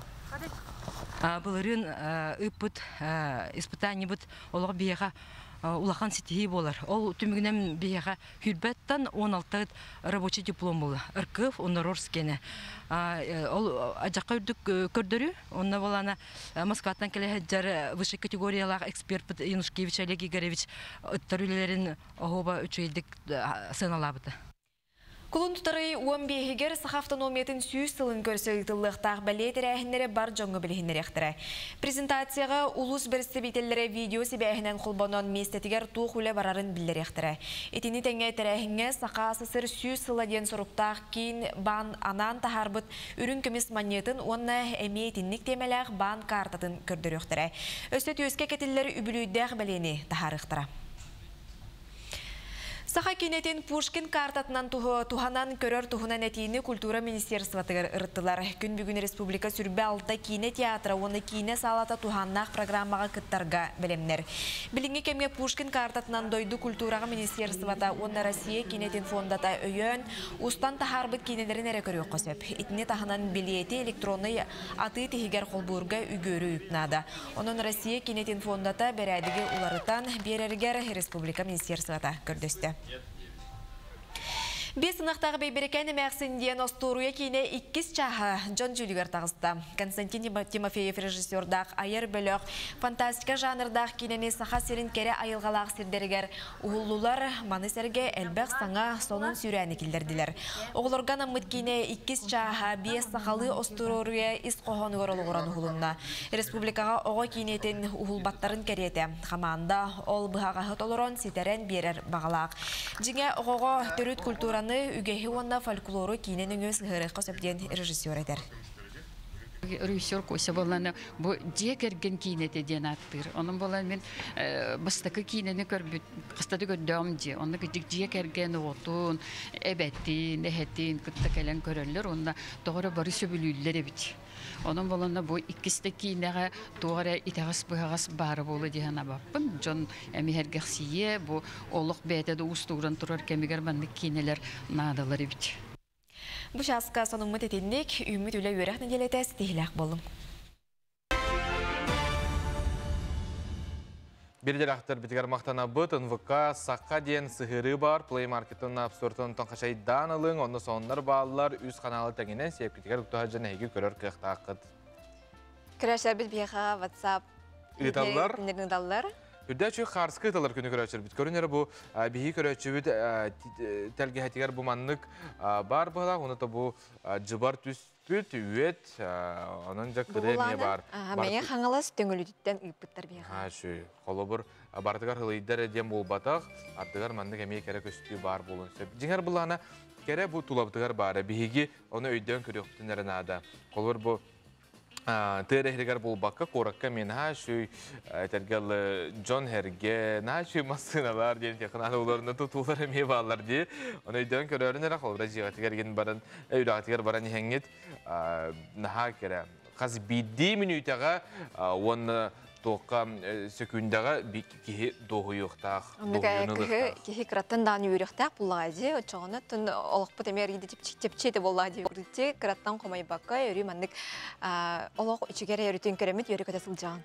Былырыын ыыппыт испытаниебыт олох биһиэхэ улахан ситиһии буолар. Ол түмүгүнэн биһиэхэ Хүрбэттэн 16 рабочий диплом була. РКФ онорор скене. Ол ажакка үрдүк көрдөрүү. Онно болана Москваттан келе сылдьар высшей категориялаах эксперт Янушкевич Олег Игоревич ыттар үлэлэрин оһуоба үчүгэйдик сыаналаабыта. Кулун тутар ый 15-игэр Саха автономиятын 100 сылын көрсө ыытыллыахтаах бэлиэ тэрээһиннэри бар дьоҥҥо билиһиннэриэхтэрэ. Презентацияҕа улуус бэрэстэбиитэллэрэ видео сибээһинэн холбонон миэстэтигэр туох үлэ барарын биллэриэхтэрэ. Итини тэҥэ тэрээһиҥҥэ Саха АССР 100 сыла диэн соруктаах киин баан анаан таһаарбыт үрүҥ көмүс манньыатын уонна эмиэ итинник тиэмэлээх баан каартатын көрдөрүөхтэрэ. Өссө түөскэ кэтиллэр үбүлүөйдээх бэлиэни таһаарыахтара. Саха киинэтин Пушкин картатынан туһанан көрөр туһунан этиини культура министерствотыгар ырыттылар. Күн бүгүн республика 26 киинэ театра уонна киинэ саалата туһааннаах программаҕа кыттарга бэлэмнэр. Билиҥҥи кэмҥэ Пушкин картатынан дойду культураҕа министерствота уонна Россия киинэтин фондата өйөөн, устан таһаарбыт киинэлэрин эрэ көрүөххэ сөп. Итини таһынан билиэти электроннай атыы тиһигэр холбуурга үгүөрү үп наада. Онон Россия киинэтин фондата бэрээдэги уларытан биэрэригэр республика министерствота көрдөстө. Биэс ынахтаах Бэйбэрикээн эмээхсин диэн остуоруйа киинэ иккис чааһа дьон дьүүлүгэр таҕыста. Константин Тимофеев режиссердаах айар бөлөх фантастика жанрдаах киинэни Саха сирин кэрэ айылҕалаах сирдэригэр уһуллулар, маны сэргэ элбэх саҥа сонун сүүрээни киллэрдилэр. Оҕолорго анаммыт киинэ иккис чааһа биэс сахалыы остуоруйа ис хоһоонугар олоҕуран уһулунна. Республикаҕа оҕо киинэтин уһулбаттарын кэриэтэ. Хамаанда ол быһаҕаһы толорон ситэрэн биэрэр баҕалаах. Дьиҥэ, оҕоҕо төрүт культураны, үгэһи уонна фольклору киинэ нөҥүө сыһыарыахха сөп диэн режиссер этэр. Режиссер Кося буолланы бу дьиэ кэргэн киинэтэ диэн ааттыыр. Онон буолан мин бастакы киинэни көрбүт хастады көрдөҕүм дии. Онно кырдьык дьиэ кэргэн оҕотун, эбэтин, эһэтин кытта кэлэн көрөллөр уонна тоҕо эрэ бары сөбүлүүллэр эбит. Онон буоланна бу иккис да киинэҕэ туох эрэ итэҕэс-быһаҕас баара буолуо дии санаабаппын. Дьон эмиһэргэхсийиэ, бу олох бэйэтэ да уустугуран турар кэмигэр маннык киинэлэр наадалар эбит. Бу чааска сонуммут итинник, үүммүт үлэ үөрэх нэдиэлэтэ ситиһиилээх буоллун. Бирдэлэхтэр битигэр махтанабыт, НВК Саха диэн сыһыарыы бар, Play Market-тан App Store-тан хачайдаан ылыҥ, онно сонуннар бааллар, үс каналы тэҥинэн сиэпкитигэр уктаһа дьон эһиги көрөр кыахтааххыт. Көрөөччүлэрбит биһиэхэ WhatsApp Ыыталлар. ыыталлар. Үрдээчү Харска ыыталлар күнү көрөөччүлэрбит. Көрүн эрэ бу биһиги көрөөччүбүт тэлгэһэтигэр бу маннык бар быһалаах, оны бу дьыбар түспүт, үөт, онон дьэ кыры эмиэ бар. Мэҥэ Хаҥалас Төҥүлүтүттэн ыыппыттар биһиэхэ. Ха, шүй. Холобур, бардыгар хылыйдар диэн буолбатах, ардыгар маннык эмиэ кэрэ көстүү бар буолуон сөп. Дьиҥэр былаана кэрэ бу тулабытыгар баара. Биһиги ону өйдөөн көрүөхпүтүн эрэ наада. Холобур, бу тыа эһиригэр буолбакка, куоракка мен наһаа үчүгэй этэргэл дьон herге, наһаа үчүгэй массыыналар диэн технаны уларына тутуулар эмиэ бааллар дии. Оны өйдөөн көрөөрүн эрэ холобура дьиэҕитигэр гин баран, үрэҕитигэр баран иһэҥҥит наһаа кэрэ. Хас биирдии мүнүүтэҕэ уонна туохха сөкүүндэҕэ киһи дуоһуйуохтаах, дуоһуйууну ылыахтаах. Киһи кыраттан даҕаны үөрүөхтээх буллаҕа дии, оччоҕуна тун олохпут эмиэ эргийди чэпчиэтэ буоллаҕа дии. Урутти кыраттан хомойбакка, өрүү маннык олох үчүгэр өрүтүн көрөмүт үөрэ көтө сылдьаҕын.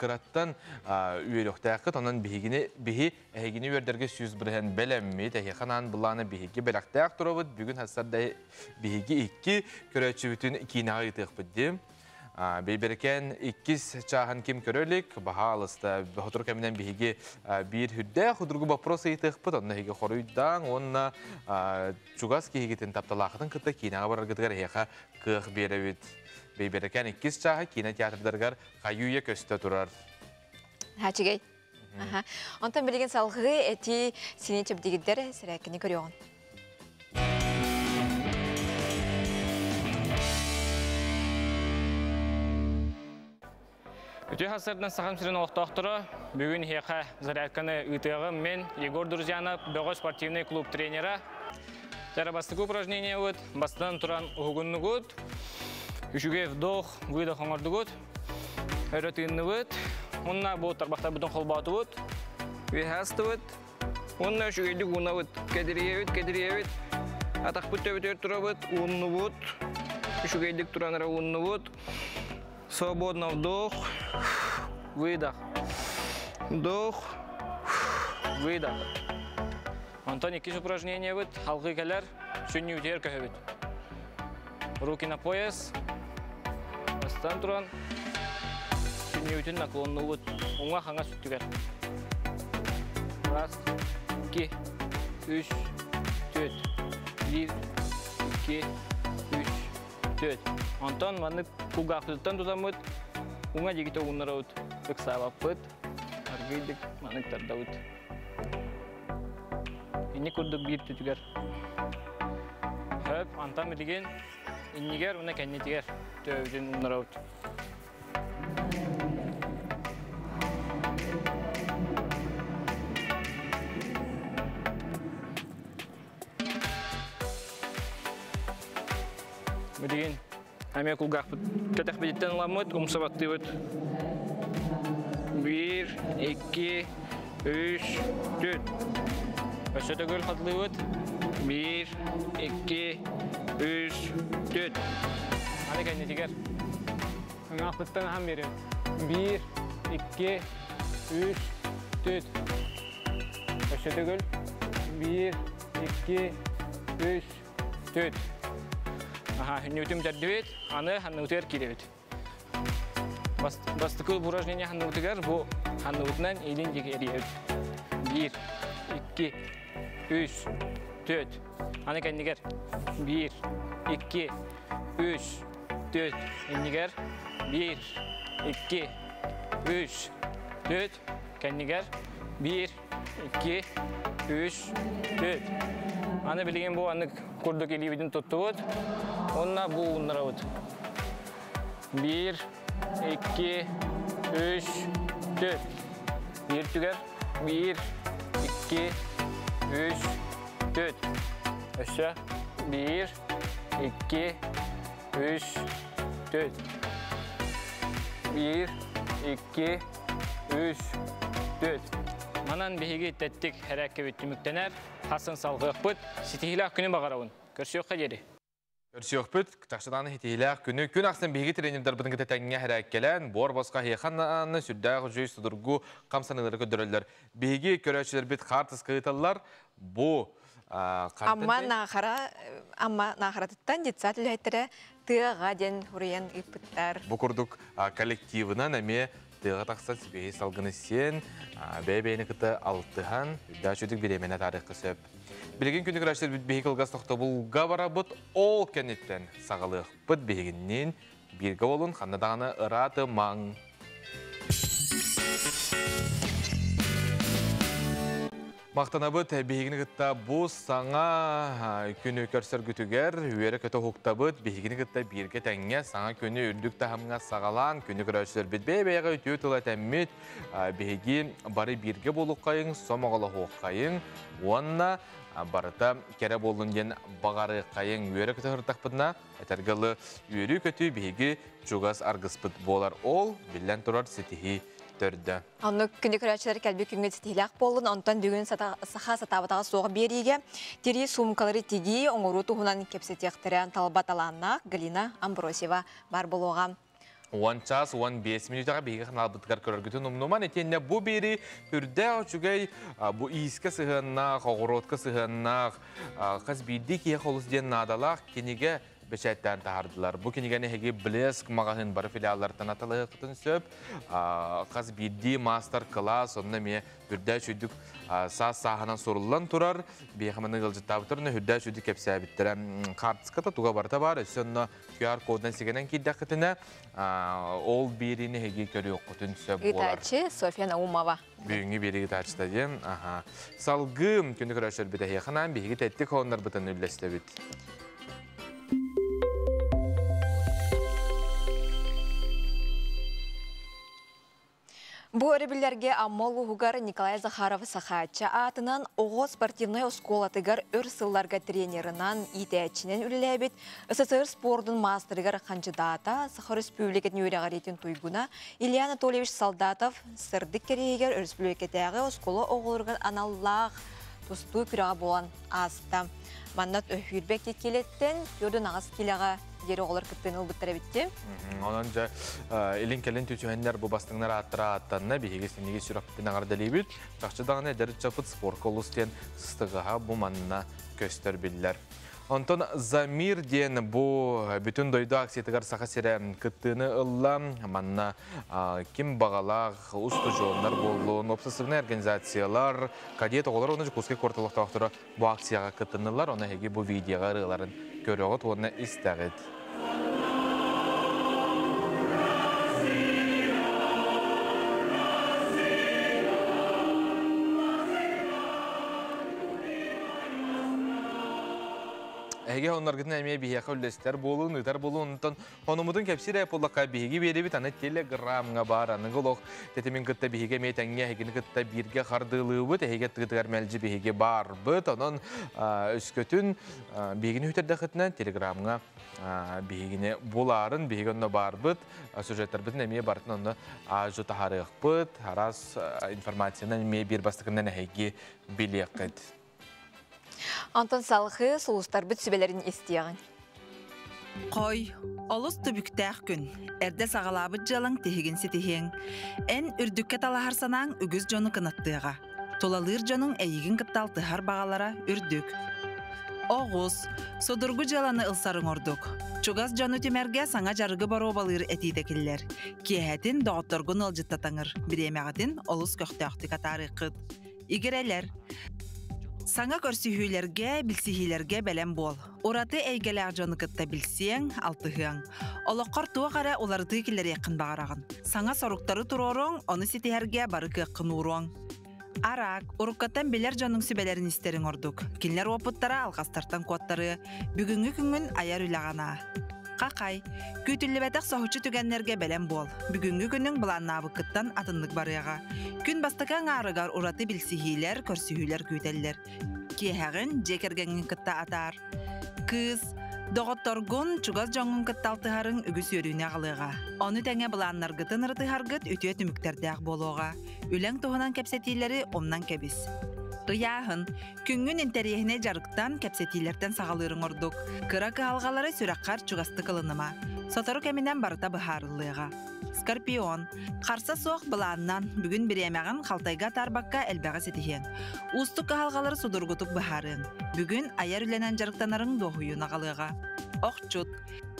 Кыраттан үөрүөхтээххит, онон биһигини биһи эһигини үөрдэргэ 100% бэлэммит, эһиэхэ анаан былаана биһиги бэлэхтээх турабыт, бүгүн хассарда биһиги икки көрөөччүбүтүн киинэҕэ ыытыахпыт дии. Бэйбэрикээн иккис чааһын ким көрө илик, баһаалыста сотору кэминэн биһиги биир үрдээх удургу вопрос ыйытыахпыт, онно эһиги хоруйдааҥ уонна чугас киһигитин тапталаахытын кытта киинэҕэ бараргытыгар эһиэхэ кыах биэрэбит. Бэйбэрикээн иккис чааһа киинэ театрдарыгар хайыы-үйэ көстө турар. Хачыгай. Онтон билигин салгыы эти сини чэбдигирдэр сэрээккини көрүөҕүн. Үтүө сарсыардан Сахам сирин олохтоохторо, бүгүн эһиэхэ зарядканы ыытыаҕым. Мен Егор Друзьянов, бөҕө спортивный клуб тренера. Тара бастакы упражнениебыт, бастан туран уһугуннугут, үчүгэй вдох, выдох оҥордугут, өрө тыынныбыт, уонна бу тарбахтарбытын холбоотубут, үөһэ астыбыт, уонна үчүгэйдик уунабыт, кэдириэбит, кэдириэбит, атахпыт төбөтүгэр турабыт, ууннубут, үчүгэйдик туран эрэ ууннубут, свободно вдох, выдох, вдох, выдох. Онтон иккис упражнениебыт халгыы кэлэр, сүнньүүтүгэр көһөбүт. Руки на пояс, бастан туран, сүнньүүтүн наклоннуубут, уҥа хаҥас өттүгэр. Раз, икки, үс, түөрт, биир, икки, үс, түөрт. Онтон маннык кулгаахпытыттан тутаммыт, уҥа диэки ууннарабыт, ыксаабаппыт, аргыйдык маннык тардабыт. Инник курдук биир түтүгэр. Хөп, антан билигин иннигэр уна кэннитигэр төбөбүтүн ууннарабыт. Билигин эмиэ кулгаахпыт кэтэхпититтэн ыламмыт, умса баттыыбыт. Биир, икки, үс, түөрт. Өссө төгүл хатылыыбыт. Биир, икки, үс, түөрт. Аны кэннитигэр ыҥаахпыттан аһан биэриэм. Биир, икки, үс, түөрт. Өссө төгүл. Биир, икки, үс, түөрт. Аха, нүтүм төрдүбүт, аны ханныбытыгар киирэбит. Бастакы упражнение ханныбытыгар бу ханныбытынан илин диэки эрийэбит. Биир, икки, үс, түөрт. Аны кэннигэр биир, икки, үс, түөрт. Иннигэр биир, икки, үс, түөрт. Кэннигэр биир, икки, үс, түөрт. Аны билигин бу аннык курдук илиибитин туттубут. Онна бу ууннарабыт. Биир, икки, үс, түөрт. Биир түгэр. Биир, икки, үс, түөрт. Өссө биир, икки, үс, түөрт. Биир, икки, үс, түөрт. Манан биһиги тэттик хэрээккэбит түмүктэнэр, хасын салҕыахпыт, ситиһиилээх күнү баҕарабын. Көрсүөххэ диэри. Көрсүөхпүт, тахсыдааны хитиилээх күнү. Күн ахсын биһиги тренердарбытын кытта тэҥҥэ хэрээккэлээн, буор босхо эһиэхэ сүрдээх үчүгэй судургу хамсаныылары көрдөрөллөр. Биһиги көрөөччүлэрбит хаартыска ыыталлар. Бу Амма Наахара Амма Наахаратыттан детсад үлэһиттэрэ тыаҕа диэн хуруйан ыыппыттар. Бу курдук коллективынан эмиэ тыаҕа тахсан сибиэһи салгыны сиэн, бэйэ-бэйэни кытта алтыһан, үрдээх үчүгдүк бириэмэни атаарыахха сөп. Билигин күнү көрөөччүлэрбит биһиги кылгас тохтобулга барабыт, ол кэнниттэн саҕалыахпыт биһигинниин бииргэ буолун ханна даҕаны ыраатымаҥ. Махтанабыт биһигини кытта бу саҥа күнү көрсөргүтүгэр үөрэ-көтө уһуктабыт. Биһигини кытта бииргэ тэҥҥэ саҥа күнү үрдүк таһымҥа саҕалаан күнү көрөөччүлэрбит бэйэ-бэйэҕэ үтүө тыл этэммит. Биһиги бары бииргэ буолуоххайыҥ, сомоҕолоһуоххайыҥ уонна барыта кэрэ буоллун диэн баҕарыаххайыҥ. Үөрэ-көтө сырыттахпытына, этэргэ дылы үөрүү-көтүү биһиги чугас аргыспыт буолар. Ол, биллэн турар, ситиһии төрдө. Оннук күнү көрөөччүлэр кэлбит күҥҥэ ситиһиилээх буоллун, онтон бүгүн саха сатаабатаҕа суох биэриигэ тирии суумкалары тигии оҥоруу туһунан кэпсэтиэхтэрэ талба талааннаах Галина Амбросьева баар буолуоҕа. 10 час 15 мүнүүтэҕэ биһиги ханаалбытыгар көрөргүтүн умнуман итиэннэ бу биэри үрдээх үчүгэй бу иискэ сыһыаннаах, оҕуруотка сыһыаннаах хас биирдии киһиэхэ олус диэн наадалаах кинигэ бэчээттээн таһаардылар. Бу кинигэни эһиги Блеск маҕаһыын бары филиаллартан аталыһыаххытын сөп. Хас биирдии маастар-кылаас онно эмиэ үрдээ үчүйдүк саас сааһынан суруллан турар. Биһиэхэ маннык ыалдьыттаабыттар, онно үрдээ үчүйдүк кэпсээбиттэрэ. Хаартыската туга барыта баар, өссө онно QR кодунан сигэнэн киирдэххитинэ, ол биэриини эһиги көрүөххүтүн сөп буолар. Ыытааччы Софья Наумова. Бүгүҥҥү биэрии ыытааччыта диэн. Салгыы күнү көрөөччүлэрбит эһиэхэ анаан биһиги тэттик хоһооннорбутун үллэстэбит. Бу өрөбүллэргэ Амма улууһугар Николай Захаров Сахаачча аатынан оҕо спортивнай оскуолатыгар өр сылларга тренерынан, иитээччинэн үлэлээбит СССР спордун маастарыгар хандьыдаата, Саха Өрөспүүбүлүкэтин үөрэҕириитин туйгуна Илья Анатольевич Солдатов сырдык кэриэһигэр өрөспүүбүлүкэтээҕи оскуола оҕолоругар аналлаах тустуу күрэҕэ буолан ааста. Манна сүүрбэ киилэттэн 48 киилэҕэ диэри оҕолор кыттыыны ылбыттар эбитти. Онон дьэ илин-кэлин түсүһэннэр бу бастыҥнар ааттара ааттанна биһиги синиги сүрэхпитин аҕардалиибит. Чахчы даҕаны эдэр ыччаппыт спорка олус диэн сыстыгаһа бу манна көстөр биллэр. Онтон Замир диэн бу бүтүн дойду акциятыгар Саха сирэ кыттыыны ылла. Манна ким баҕалаах устудьуоннар буоллун, уопсастыбаннай организациялар, кадет оҕолор уонна Дьокуускай куорат олохтоохторо бу акцияҕа кыттыннылар. Ону эһиги бу видеоҕа ырыаларын көрөҕүт уонна истэҕит. Эһиги онноргытын эмиэ биһиэхэ үллэстэр буолун, ыытар буолун. Онтон хонумутун кэпсиир ээ буоллахха биһиги биэрэбит аны телеграмҥа баар аныгы олох тэтимин кытта биһиги эмиэ тэҥҥэ эһигини кытта бииргэ хардыылыыбыт. Эһиги аттыгытыгар мэлдьи биһиги баарбыт. Онон өскөтүн биһигини үтэрдэххитинэ телеграмҥа биһигини булаарын, биһиги онно баарбыт. Сюжеттарбытын эмиэ барытын онно аажу таһаарыахпыт. Араас информациянан эмиэ биир бастакынан эһиги билиэххит. Антон салхы сулустарбыт сүбэлэрин истиэҕиҥ. Хой, олус түбүктээх күн. Эрдэ саҕалаабыт дьыалаҥ тиһигин ситиһиэҥ. Эн үрдүккэ талаһар санааҥ үгүс дьону кынаттыаҕа. Тулалыыр дьонуҥ эйигин кытта алтыһар баҕалара үрдүк. Оҕус, судургу дьыаланы ылсарыҥ ордук. Чугас дьону түмэргэ саҥа дьарыгы боруобалыыр этиитэ киллэр. Киэһэтин доҕотторгун ыалдьыттатаҥыр, бириэмэҕитин олус көхтөөхтүк атаарыаххыт. Игирэлэр. Саҥа көрсүһүүлэргэ, билсиһиилэргэ бэлэм буол. Ураты эйгэлээх дьону кытта билсиэҥ, алтыһыаҥ. Олоххор туох эрэ уларытыы киллэриэххин баҕараҕын. Саҥа соруктары туруоруоҥ, ону ситиһэргэ бары кыаххын ууруоҥ. Араак, уруккаттан билэр дьонуҥ сүбэлэрин истэриҥ ордук. Кинилэр уопуттара алҕастартан куоттарыа. Бүгүҥҥү күҥҥүн айар үлэҕэ анаа. Хахай, күүтүллүбэтэх соһуччу түгэннэргэ бэлэм буол. Бүгүҥҥү күнүҥ былааннаабыккыттан атыннык барыаҕа. Күн бастакы аҥаарыгар ураты билсиһиилэр, көрсүһүүлэр күүтэллэр. Киэһэҕин дьиэ кэргэҥҥин кытта атаар. Кыыс, доҕотторгун, чугас дьоҥҥун кытта алтыһарыҥ үгүс үөрүүнү аҕалыаҕа. Ону тэҥэ былааннаргытын ырытыһаргыт үтүө түмүктэрдээх буолуоҕа. Үлэҥ туһунан кэпсэтиилэри умнан кэбис. Ыйааһын, Күҥҥүн интэриэһинэй дьарыктан, кэпсэтиилэртэн саҕалыырыҥ ордук. Кыра кыһалҕалары сүрэххэр чугастык ылыныма. Сотору кэминэн барыта быһаарыллыаҕа. Скорпион. Харса суох былааннан, бүгүн бириэмэҕин халтайга атаарбакка элбэҕи ситиһиэҥ. Уустук кыһалҕалары судургутук быһаарыаҥ. Бүгүн айар үлэнэн дьарыктанарыҥ дуоһуйууну аҕалыаҕа. Охчут.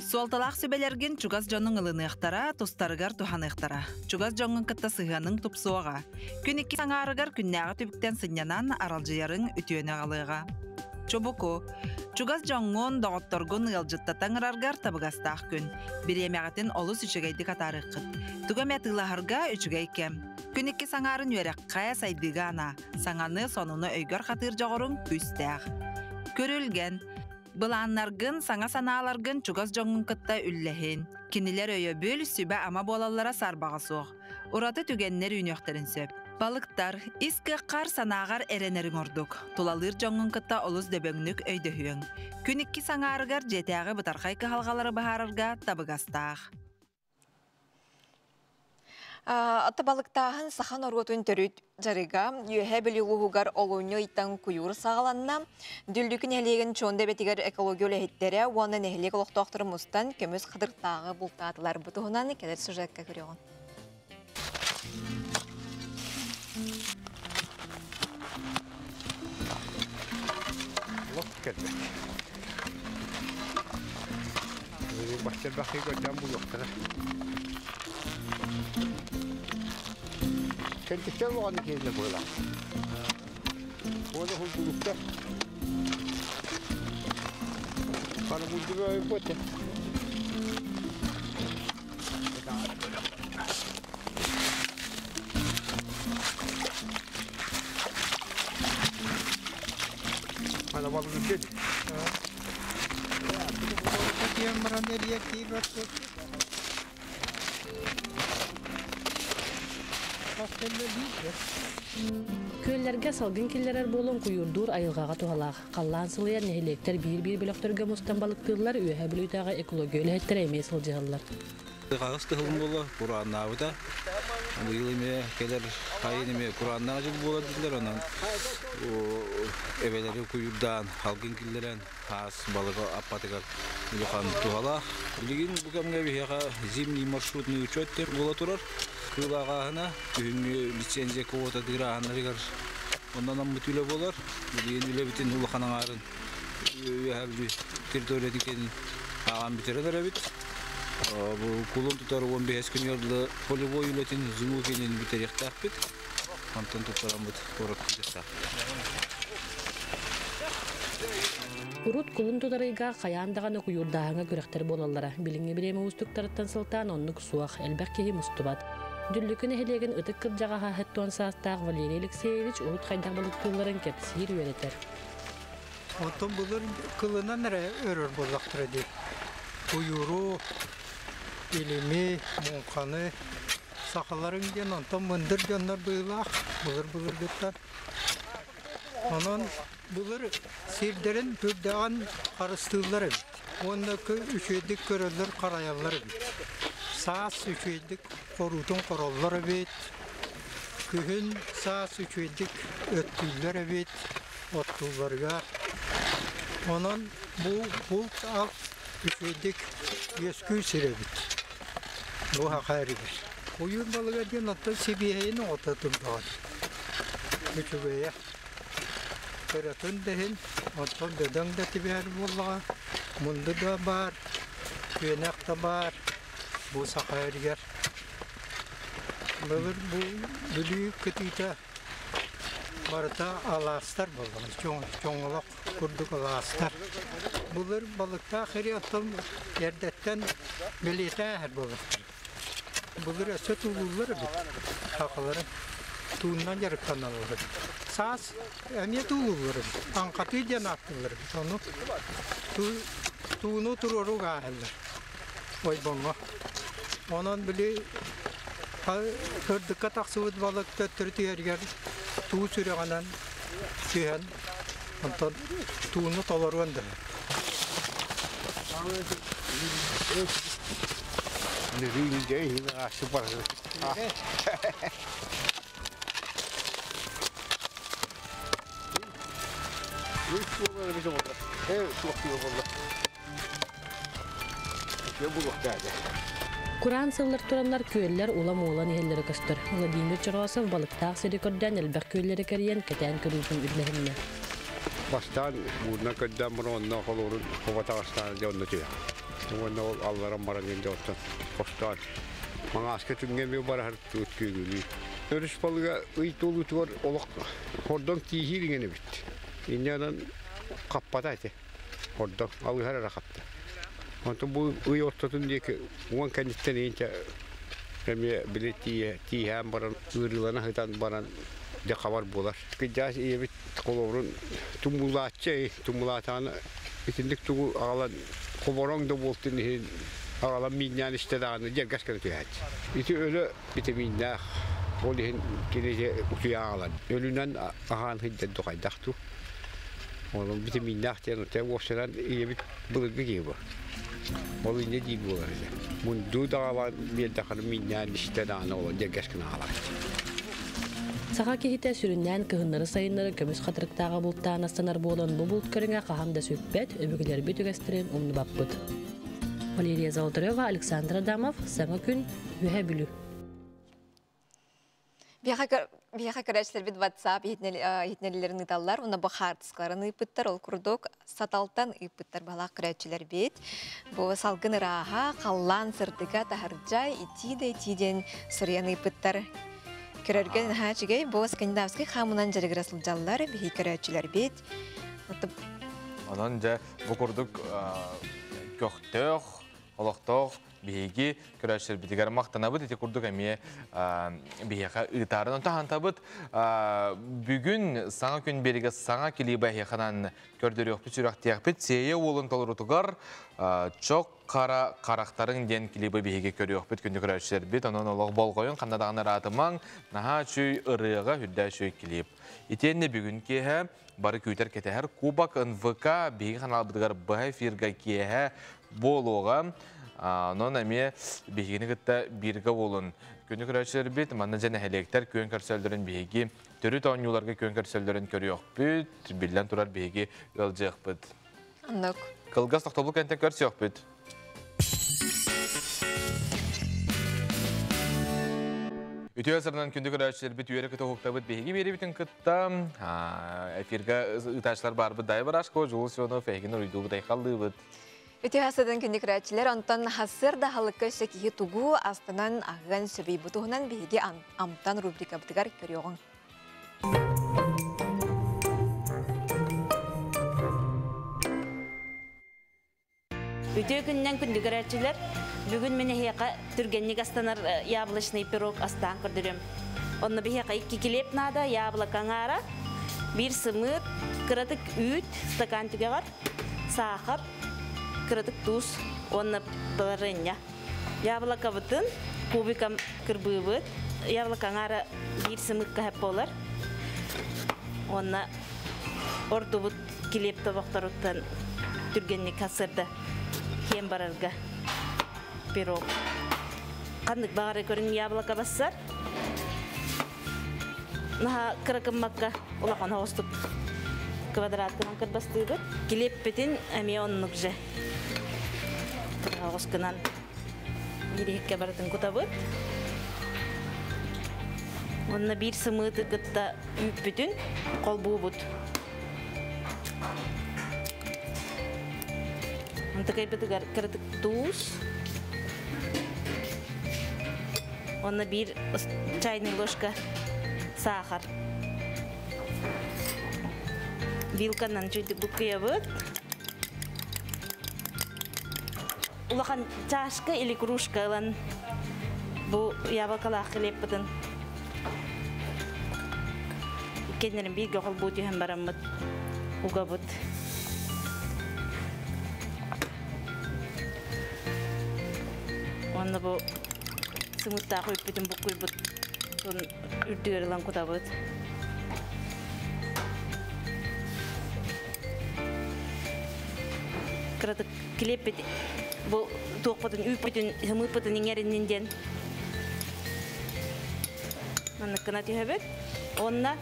Суолталаах сүбэлэргин чугас дьонуҥ ылыныахтара, тустарыгар туһаныахтара. Чугас дьоҥҥун кытта сыһыаныҥ тупсуоҕа. Күн икки аҥаарыгар күннээҕи түбүктэн сынньанан аралдьыйарыҥ үтүөнү аҕалыаҕа. Чубуку. Чугас дьоҥҥун, доҕотторгун ыалдьыттата ыҥыраргар табыгастаах күн. Бириэмэҕитин олус үчүгэйдик атаарыаххыт. Тугу эмэ атыылаһарга үчүгэй кэм. Күн иккис аҥаарын үөрэххэ, сайдыыга анаа. Саҥаны, сонуну өйгөр хатыыр дьоҕуруҥ күүстээх. Күрүлгэн. Былааннаргын, саҥа санааларгын чугас дьоҥҥун кытта үллэһин. Кинилэр өйөбүл, сүбэ-ама буолаллара саарбаҕа суох. Ураты түгэннэр үүнүөхтэрин сөп. Балыктар, ис кыаххар санааҕар эрэнэриҥ ордук. Тулалыыр дьоҥҥун кытта олус дөбөҥнүк өйдөһүөҥ. Күн иккис аҥаарыгар дьиэтээҕи бытархай кыһалҕалары быһаарарга табыгастаах. Ата балыктааһын саха норуотун төрүт дьарыга Үөһээ Бүлүү улууһугар олунньу ыйтан куйуур саҕаланна. Дүллүкү нэһилиэгин Чуонда эбэтигэр экология үлэһиттэрэ уонна нэһилиэк олохтоохторо мустан көмүс хатырыктааҕы бултаатылар. Бу туһунан кэлэр сюжекка көрүөҕүҥ. Олох кэлбэт. Бахчарбахы көрдөөн булуохтара. Кэнтиктэн оҕону киэнэ буолар. Уола хулгулукта. Хана булдуга өйбөтө. Хана балыгы Күөллэргэ салгын киллэрэр буолан куйуурдуур айылҕаҕа туһалаах. Халлаан сылыйар нэһилиэктэр биир-биир бөлөхтөргө мустан балыктыыллар, Үөһээ Бүлүүтээҕи экология үлэһиттэрэ эмиэ сылдьыһаллар. Хаҕыс кыһылын буола курааннаабыта. Быйыл эмиэ кэлэр хайын эмиэ курааннаах дьыл буолар дииллэр. Онон эбэлэри куйуурдаан, халгын киллэрэн хаас балыгы аппатыгар улахан туһалаах. Билигин бу кэмҥэ биһиэхэ зимний маршрутный учет диэн буола турар. Кыыл ааҕааһына күһүҥҥү лицензия квота тыырааһыннарыгар онон аммыт үлэ буолар. Билигин үлэбитин улахан аҥаарын Үөһээ Бүлүү территориятын кэннин ааҕан бүтэрэн эрэбит. Бу кулун тутар 15 күнүгэр дылы полевой үлэтин ЗУ кэннин бүтэриэхтээхпит. Онтон туттараммыт куорат күүтүөхтээхпит. Урут кулун тутар ыйга хайаан даҕаны куйуурдааһыҥҥа күрэхтэр буолаллара. Билиҥҥи бириэмэ уустуктарыттан сылтаан оннук суох, элбэх киһи мустубат. Дүллүкү нэһилиэгин ытык кырдьаҕаһа 70 саастаах Валерий Алексеевич урут хайдах балыктыылларын кэпсиир, үөрэтэр. Онтон былыр кылынан эрэ өрөр буоллахтара дии. Куйууру, илими, муҥханы сахаларыҥ диэн онтон мындыр дьоннор быһыылаах былыр-былыргыттан. Онон былыр сирдэрин түрдэҕин харыстыыллар эбит. Уонна үчүгэйдик көрөллөр-харайаллар эбит. Саас үчүгэйдик хоруутун хороллор эбит. Күһүн саас үчүгэйдик өттүүллэр эбит оттуулларыгар. Онон бу булт-алт үчүгэйдик үөскүүр сир эбит. Бу саха эригэр. Куйуур балыга диэн оттон сибиэһэйин оҕото турдаҕа. Үчүгэйэ. Кыратын да иһин, оттон бөдөҥ да түбэһэр буоллаҕа. Мунду да баар, күөнэх да баар. Бу саха эригэр. Былыр бу Бүлүү кытыыта барыта алаастар буоллаҕа. Чоҥолох курдук алаастар. Былыр балыктаах эри оттон эрдэттэн бэлиэтээһэр буоллахтар. Былыр өссө туулууллар эбит сахалары. Тууннан дьарыктаналлар эбит. Саас эмиэ туулууллар эбит. Аҥхатыы диэн ааттыыллар эбит. Ону тууну туруору ааһаллар ойбоҥҥо. Онон били сырдыкка тахсыбыт балык төттөрү түһэригэр туу сүрэҕинэн түһэн онтон тууну толоруон да Кураан сыллар тураннар күөллэр улам-уулан иһэллэрэ көстөр. Владимир Чоросов балыктаах сири көрдөөн элбэх күөллэри кэрийэн кэтээн көрүүтүн үллэһиннэ. Бастаан уурна көрдөөн баран онно холуурун хоба таҕыстаан дьэ онно түһэ. Уонна ол алларан баран дьэ оттон хостоон. Маҥааска түҥҥэ эмиэ бараһар туут күөгүлүү. Өрүс балыга ый туолуутугар олох хордон тииһиир иҥэн эбит. Инньэ гынан хаппата ити. Хордон алыһар эрэ хапта. Онтон бу ый ортотун диэки уон кэнниттэн иинчэ эмиэ били тииһээн баран ыарыылана сытан баран дьэ хабар буолар. Кыдьаас ийэбит холобурун тумулааччы тумулаатаҕына итинник тугу аҕалан хобороҥ да буолтун иһин аҕалан мииннээн истэ даҕаны дьэргэс гына түһээччи. Ити өлө витаминнаах ол иһин кини утуйа аҕалан өлүнэн аһаан сылдьан духайдах дуу. Онон витаминнаах диэн отэ уопсайынан ийэбит былыргы киһи бу. Ол инньэ диир буолар этэ. Мунду даҕалаан биэрдэххинэ мииннээн истэ даҕаны ол дьэргэс гына аҕалааччы. Саха киһитэ сүрүннээн кыһыннары-сайыннары көмүс хатырыктааҕы бултаан астанар буолан бу булт көрүҥэ хаһан да сүппэт, өбүгэлэрбит үгэстэрин умнубаппыт. Валерия Золотарева, Александр Адамов, Саҥа күн, Үөһээ Бүлүү. Биһиэхэ көрөөччүлэрбит WhatsApp иһитиннэриилэрин ыыталлар, уонна бу хаартыскаларын ыыппыттар, ол курдук саталтан ыыппыттар балаах көрөөччүлэрбит. Бу салгын ырааһа, халлаан сырдыга, таһырдьа, итии да итии диэн суруйан ыыппыттар. Көрөргө наһаа үчүгэй, бу скандинавскай хаамынан дьарыгыра сылдьаллар биһи көрөөччүлэрбит. Онон дьэ бу курдук көхтөөх, олохтоох биһиги көрөөччүлэрбитигэр махтанабыт ити курдук эмиэ биһиэхэ ыытаарын онтон бүгүн саҥа күн биэригэ саҥа килииба эһиэхэнэн көрдөрүөхпүт сүрэхтиэхпит сиэйэ уолун толорутугар чок хара харахтарыҥ диэн клибы биһиги көрүөхпүт күндү көрөөччүлэрбит онон олох болҕойун ханна даҕаны ыраатымаҥ наһаа үчүй ырыаҕа үрдээ үчүй клип итиэннэ бүгүн киэһэ бары күүтэр кэтэһэр Кубок НВК биһиги ханаалбытыгар быһа эфирга киэһэ буолуоҕа. Онон эмиэ биһигини кытта бииргэ буолун. Күнү көрөөччүлэрбит манна дьэ нэһилиэктэр күөн көрсөллөрүн биһиги төрүт оонньууларга күөн көрсөллөрүн көрүөхпүт. Биллэн турар биһиги ыалдьыахпыт. Оннук. Кылгас тохтобул кэнтэн көрсүөхпүт. Үтүө сырынан күндү көрөөччүлэрбит үөрэ көтө уһуктабыт биһиги биэрибитин кытта эфирга ыытааччылар барбыт Дайа Барашкова, Жулус Иванов, эһигин уруйдуубут, айхаллыыбыт. Үтүө хасыдан күндү көрөөччүлэр, онтон хасыр да халыкка өссө киһи тугу астанан аһыган сөбүй бу туһунан биһиги амтан рубрикабытыгар көрүөҕүҥ. Үтүө күннэн күндү көрөөччүлэр, бүгүн мин эһиэхэ түргэнник астанар яблочный пирог астаан көрдөрүөм. Онно биһиэхэ икки килиэп наада, яблоко аҥаара, Биир сымыыт, кыратык үүт, стакан түгэҕэр, саахар, кыратык туус уонна варенье. Яблокобытын кубиком кырбыыбыт. Яблоко аҥаара биир сымыыкка сөп буолар. Уонна ордубут килиэп тобохторуттан түргэнник хасырда киэн барарга пирог. Ханнык баҕары көрүҥ яблоко бассар. Наһаа кыра гыммакка улахан оҕустук квадраттынан кырбастыыбыт. Килиэппитин эмиэ оннук же. Оҕус гынан биир барытын кутабыт. Онно биир сымыыты кытта үүппүтүн холбуубут. Онтукайбытыгар кыратык туус. Онно биир чайный ложка сахар. Вилканан чуйдук буккуйабыт. Улахан чашка или кружка ылан бу яблокалаах хлебпытын иккиэннэрин бииргэ холбуу түһэн бараммыт угабыт. Уонна бу сымыттаах үппүтүн буккуйбут үрдүгэр ылан кутабыт. Кыратык килиэппит бу туохпутун үүппүтүн хымыыппытын иҥэриннин диэн манныккына түһэбит. Онна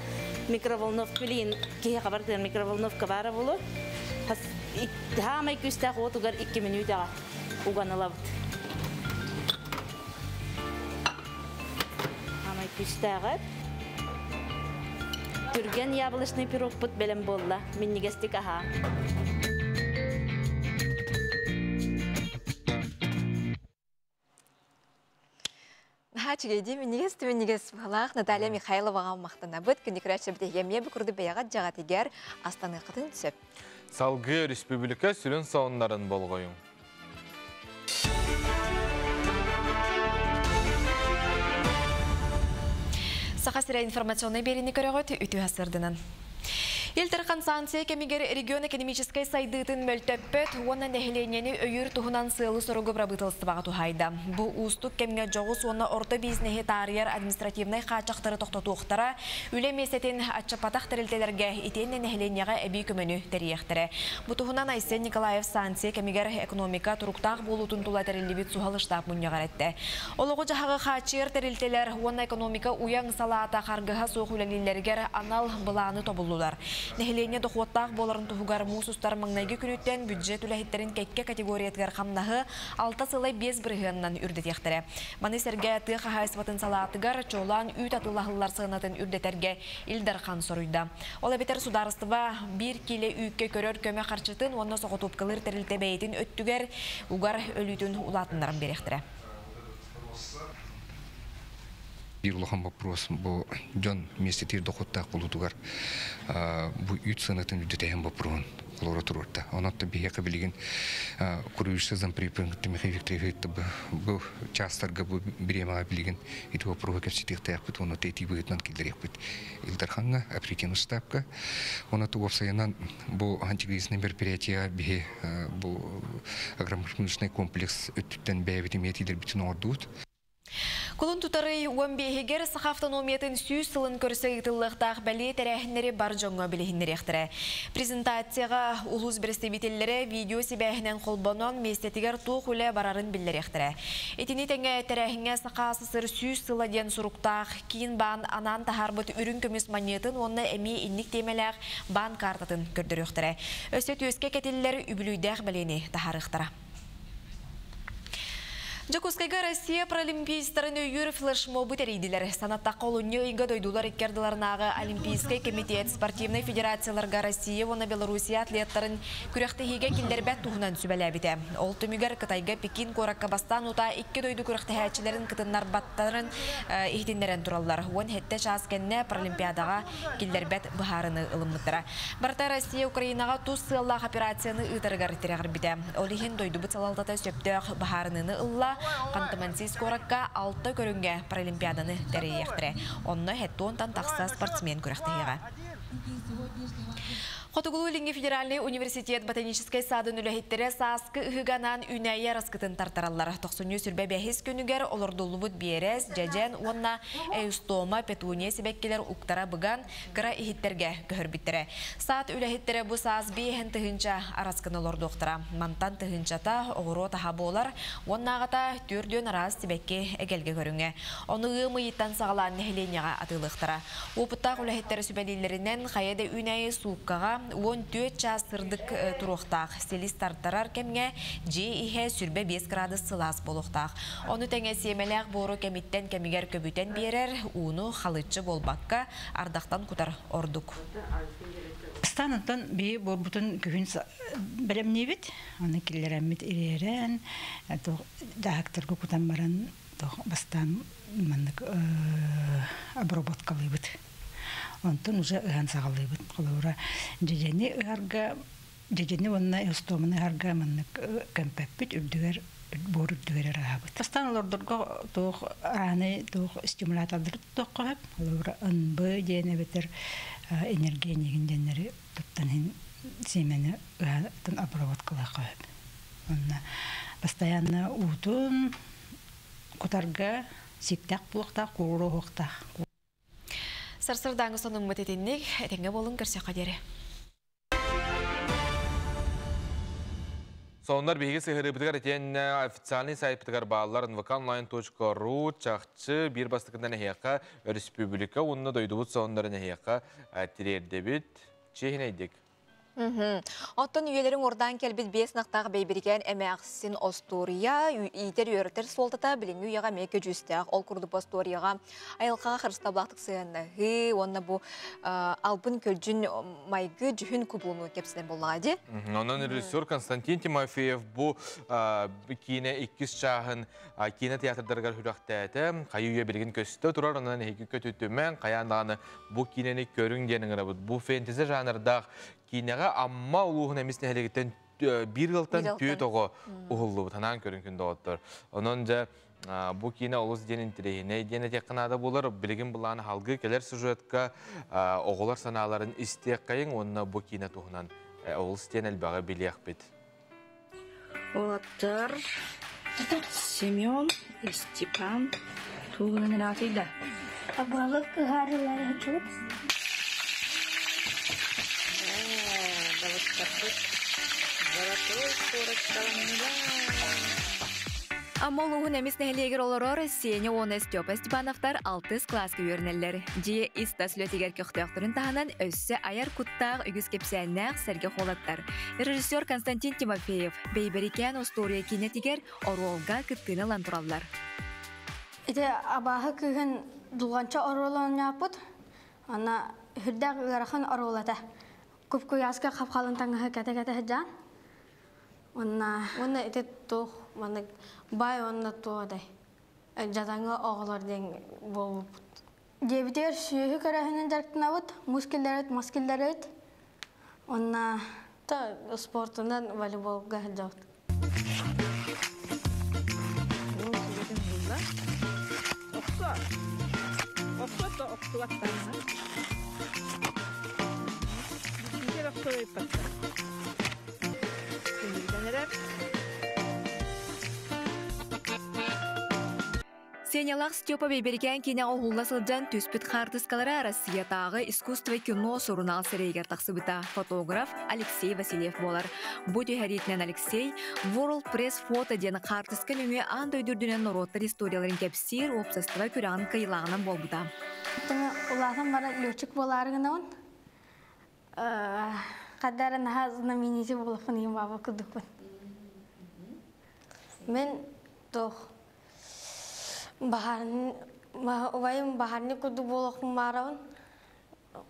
микроволновка билин киһи хабар микроволновка баара болу. Хаамай күстээх уотугар 2 мүнүүтэҕэ уган ылабыт. Хаамай күстээҕэр. Түргэн яблочный пирогпут бэлэм буолла. Миннигестик аһаа. Хачыгайди минигес түминигес балах Наталья Михайловаға мақтанабыт күнікірәші бітегеме бүкірді бәяға жағатигер астанықытын сөп. Салгы республика сүрін сауыннарын болғойын. Саха сирэ информационный берини көрөгөт үтү хасырдынан. Ил Дархан санкция кэмигэр регион экономическай сайдыытын мөлтөппөт уонна нэһилиэнньэни өйүүр туһунан сыалы соругу бырабыыталыстыбаҕа туһаайда. Бу уустук кэмҥэ дьоҕус уонна орто бизнеһи таарыйар административнай хааччахтары тохтотуохтара, үлэ миэстэтин аччаппатах тэрилтэлэргэ итиэннэ нэһилиэнньэҕэ эбии көмөнү тэрийиэхтэрэ. Бу туһунан Айсен Николаев санкция кэмигэр экономика туруктаах буолуутун тула тэриллибит суһал штаб мунньаҕар эттэ. Олоҕу-дьаһаҕы хааччыйар тэрилтэлэр уонна экономика уйаҥ салаата харгыһа суох үлэлииллэригэр анал былааны тобуллулар. Нэһилиэнньэ дохуоттаах буоларын туһугар муус устар маҥнайгы күнүттэн бюджет үлэһиттэрин кэккэ категориятыгар хамнаһы 6 сылай 5 бырыһыанынан үрдэтиэхтэрэ. Маны сэргэ тыа хаһаайыстыбатын салаатыгар чуолаан үүт атыылаһыллар сыанатын үрдэтэргэ Ил Дархан соруйда. Ол эбэтэр судаарыстыба 1 киилэ үүккэ көрөр көмө харчытын уонна соҕотуопкалыыр тэрилтэ бэйэтин өттүгэр угар өлүүтүн улаатыннаран биэриэхтэрэ. Биир улахан вопрос бу дьон миэстэтигэр дохуоттаах буолуутугар бу үүт сыанатын үрдэтээһин боппуруоһун холоро туруорда. Онон биһиэхэ билигин куруйса замприпын Михаил Викторович бу частарга бу бириэмэҕэ билигин ити вопроһу кэпсэтиэхтээхпит уонна этии быһыытынан киллэриэхпит Ил Дархаҥҥа, оперативный штабка. Онон уопсайынан бу антикризисный мероприятие биһи бу агропромышленный комплекс өттүттэн бэйэбит эмиэ этиилэрбитин оҥордубут. Кулун тутарый уон биэһигэр Саха автономиятын 100 сылын көрсө ыытыллыахтаах бэлиэ тэрээһиннэри бар дьоҥҥо билиһиннэриэхтэрэ. Презентацияҕа улуус бэрэстэбиитэллэрэ видео сибээһинэн холбонон миэстэтигэр туох үлэ барарын биллэриэхтэрэ. Итини тэҥэ тэрээһиҥҥэ Саха АССР 100 сыла диэн суруктаах киин баан анаан таһаарбыт үрүҥ көмүс манньыатын уонна эмиэ инник тиэмэлээх баан каартатын көрдөрүөхтэрэ. Өссө түөскэ кэтиллэр үбүлүйдээх бэлиэни таһаарыахтара. Дьокуускайга Россия паралимпийцтарын өйүүр флешмобу тэрийдилэр. Санаттахха олунньу ыйга дойдулар икки ардыларынааҕы Олимпийскай комитет спортивнай федерацияларга Россия уонна Белоруссия атлеттарын күрэхтэһиигэ киллэрбэт туһунан сүбэлээбитэ. Ол түмүгэр Кытайга Пекин куоракка бастаан утаа икки дойду күрэхтэһээччилэрин кытыннарбаттарын иһитиннэрэн тураллар. 17 чаас кэннэ Паралимпиадаҕа киллэрбэт быһаарыны ылыммыттара. Барыта Россия Украинаҕа тус сыаллаах операцияны ыытарыгар тирэҕирбитэ. Ол иһин дойдубут салалтата сөптөөх быһаарыныыны ылла. Ханты-Мансийск куоракка 6 көрүҥҥэ Паралимпиаданы тэрийиэхтэрэ. Онно хеттуонтан тахса спортсмен күрэхтэһиэҕэ. Хотугулуу-Илиҥҥи федеральнай университет ботаническай саадын үлэһиттэрэ сааскы ыһыганан үүнээйи араскытын тартараллар. Тохсунньу сүрбэ бэһис күнүгэр олордуллубут биэрэс, дьэдьэн уонна эустома, петуния сибэккилэр уктара быган, кыра иһиттэргэ көһөрбүттэрэ. Саад үлэһиттэрэ бу саас 5000 араскыны олордуохтара. Мантан тыһыынчата оҕуруот аһа буолар уоннааҕыта түөрдүөн араас сибэкки эгэлгэ көрүҥэ. Ону ыам ыйыттан саҕалаан нэһилиэнньэҕэ атыылыахтара. Уопуттаах үлэһиттэр сүбэлииллэринэн, хайа да үүнээйи сууккаҕа 14 чаас сырдык туруохтаах. Силис тартарар кэмҥэ дьиэ иһэ 25 градус сылаас буолуохтаах. Ону тэҥэ сиэмэлээх буору кэмиттэн кэмигэр көбүтэн биэрэр, ууну халыччы буолбакка, ардахтан кутар ордук. Бастаан онтон биһи буорбутун күһүн бэлэмниибит. Аны киллэрэммит ириэрэн, дьаһыктарга кутан баран бастаан маннык обработкалыыбыт. Онтон уже ыһан саҕалыыбыт. Холобура, дьэдьэни ыһарга, дьэдьэни уонна эустоманы ыһарга маннык көмпөппүт, үрдүгэр буор үрдүгэр ыраһабыт. Бастаан олордорго туох арааны туох стимулятордары туттуохха сөп. Холобура, НБ диэн эбэтэр энергия ньигин диэннэри туттан иһин сиэмэни ыһатын обработкалыахха сөп. Онно постоянно уутун кутарга сиктэх буолуохтаах, кууруохтаах. Сарсырдааҥы сонуммут итинник, этэҥҥэ буолуҥ көрсөххө диэри. Сонуннар биһиги сыһырыыбытыгар итиэннэ официальный сайтпытыгар бааллар nvkonline.ru чахчы биир бастакынан эһиэхэ өрөспүүбүлүкэ уонна дойдубут сонуннарын эһиэхэ тириэрдэбит. Чиэһинэйдик. Оттон үйэлэрин урдаан кэлбит биэс нахтаах бэйбирикээн эмээхсин остуоруйа иитэр-үөрэтэр суолтата билиҥҥи үйэҕэ эмиэ көдьүүстээх. Ол курдук остуоруйаҕа айылҕаҕа харыстабылаахтык сыһыаннаһыы уонна бу албын көлдьүн майгы дьүһүн кубулунуу кэпсэнэр буоллаҕа дии. Онон режиссер Константин Тимофеев бу киинэ иккис чааһын киинэ театрдарыгар сүрэхтээтэ. Хайы үйэ билигин көстө турар, онон эһиги көтүтүмэҥ, хайаан даҕаны бу киинэни көрүҥ диэн ыҥырабыт. Бу фэнтези жанрдаах киинэҕэ Амма улууһун эмис нэһилиэгиттэн биир ыалтан түөрт оҕо уһуллубут. Анаан көрүҥ күн доҕоттор. Онон дьэ бу киинэ олус диэн интэриэһинэй диэн этиэххэ наада буолар. Билигин былаан халгыы кэлэр сюжетка оҕолор санааларын истиэххэйиҥ уонна бу киинэ туһунан олус диэн элбэҕи билиэхпит. Уолаттар Семен и Степан тугунан ыраатыйда? Балык ыһаарылара чуп. Балыктарбыт золотой корочкаланнылар. Амма улууһун эмис нэһилиэгэр олорор Сеня уонна Степа Степановтар алтыс кылааска үөрэнэллэр. Дьиэ ис-тас үлэтигэр көхтөөхтөрүн таһынан өссө айар куттаах үгүс кэпсээннээх сэргэх уолаттар. Режиссер Константин Тимофеев Бэйбэрикээн остуоруйа киинэтигэр оруолга кыттыыны ылан тураллар. Ити абааһы кыыһын дулҕанча оруолун оонньооппут. Ана үрдээх ыарахан оруол этэ. Куп-куйааска хап-халын таҥаһы кэтэ-кэтэ сылдьан. Уонна уонна ити туох маннык баай уонна туох этэй дьадаҥы оҕолор диэн буолбуппут. Дьиэбитигэр сүөһү көрөөһүнэн дьарыктанабыт, муус киллэрэбит, мас киллэрэбит. Уонна спортунан волейболга сылдьабыт. Сенялаах Степа Бэйбэрикээн киинэҕэ уһулла сылдьан түспүт хаартыскалара Россиятааҕы искусство кино сурунаал сирэйигэр тахсыбыта. Фотограф Алексей Васильев буолар. Бу түһэриитинэн Алексей World Press Photo диэн хаартыска нөҥүө аан дойду үрдүнэн норуоттар историяларын кэпсиир уопсастыба күрэҕин кыайыылааҕынан буолбута. Улаатан баран летчик буолаары гынабын. Хадара наһаа знаменитый буолуохпун иһин баба курдукпун. Мен туох баһаарны убайым баһаарны курдук буолуохпун баарабын.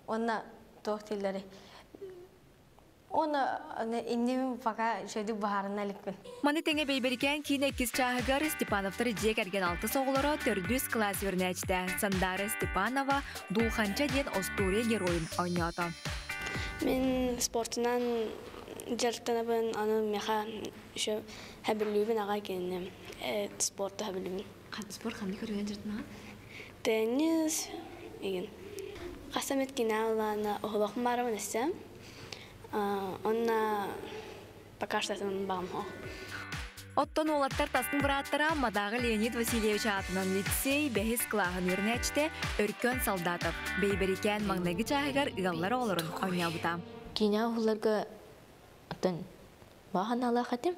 Уонна туох дииллэрий Уонна иннибин пока үчүгэйдик баһаарына иликпин. Маны тэҥэ Бэйбэрикээн киинэ иккис чааһыгар Степановтар дьиэ кэргэн алтыс оҕолоро төрдүс кылаас үөрэнээччитэ Сандара Степанова Дулханча диэн остуоруйа геройун оонньоото. Мин спортунан дьарыктанабын, аны миэхэ еще хэбилүүбүн аҕай кинини спорту хэбилүүбүн. Спорт ханнык көрүҥүн дьарыктанаҕын? Теннис, игин. Хасамет кинаалаана оһолох марабын эссем. Онна пока что баҕам хоох. Оттон уолаттар тастын бырааттара Мадааҕы Леонид Васильевич аатынан лицей бэһис кылааһын үөрэнээччитэ Өркөн Солдатов Бэйбэрикээн маҥнайгы чааһыгар ыаллар оҕолорун оонньообута. Киинэ уһулларга оттон баҕаналаах этим.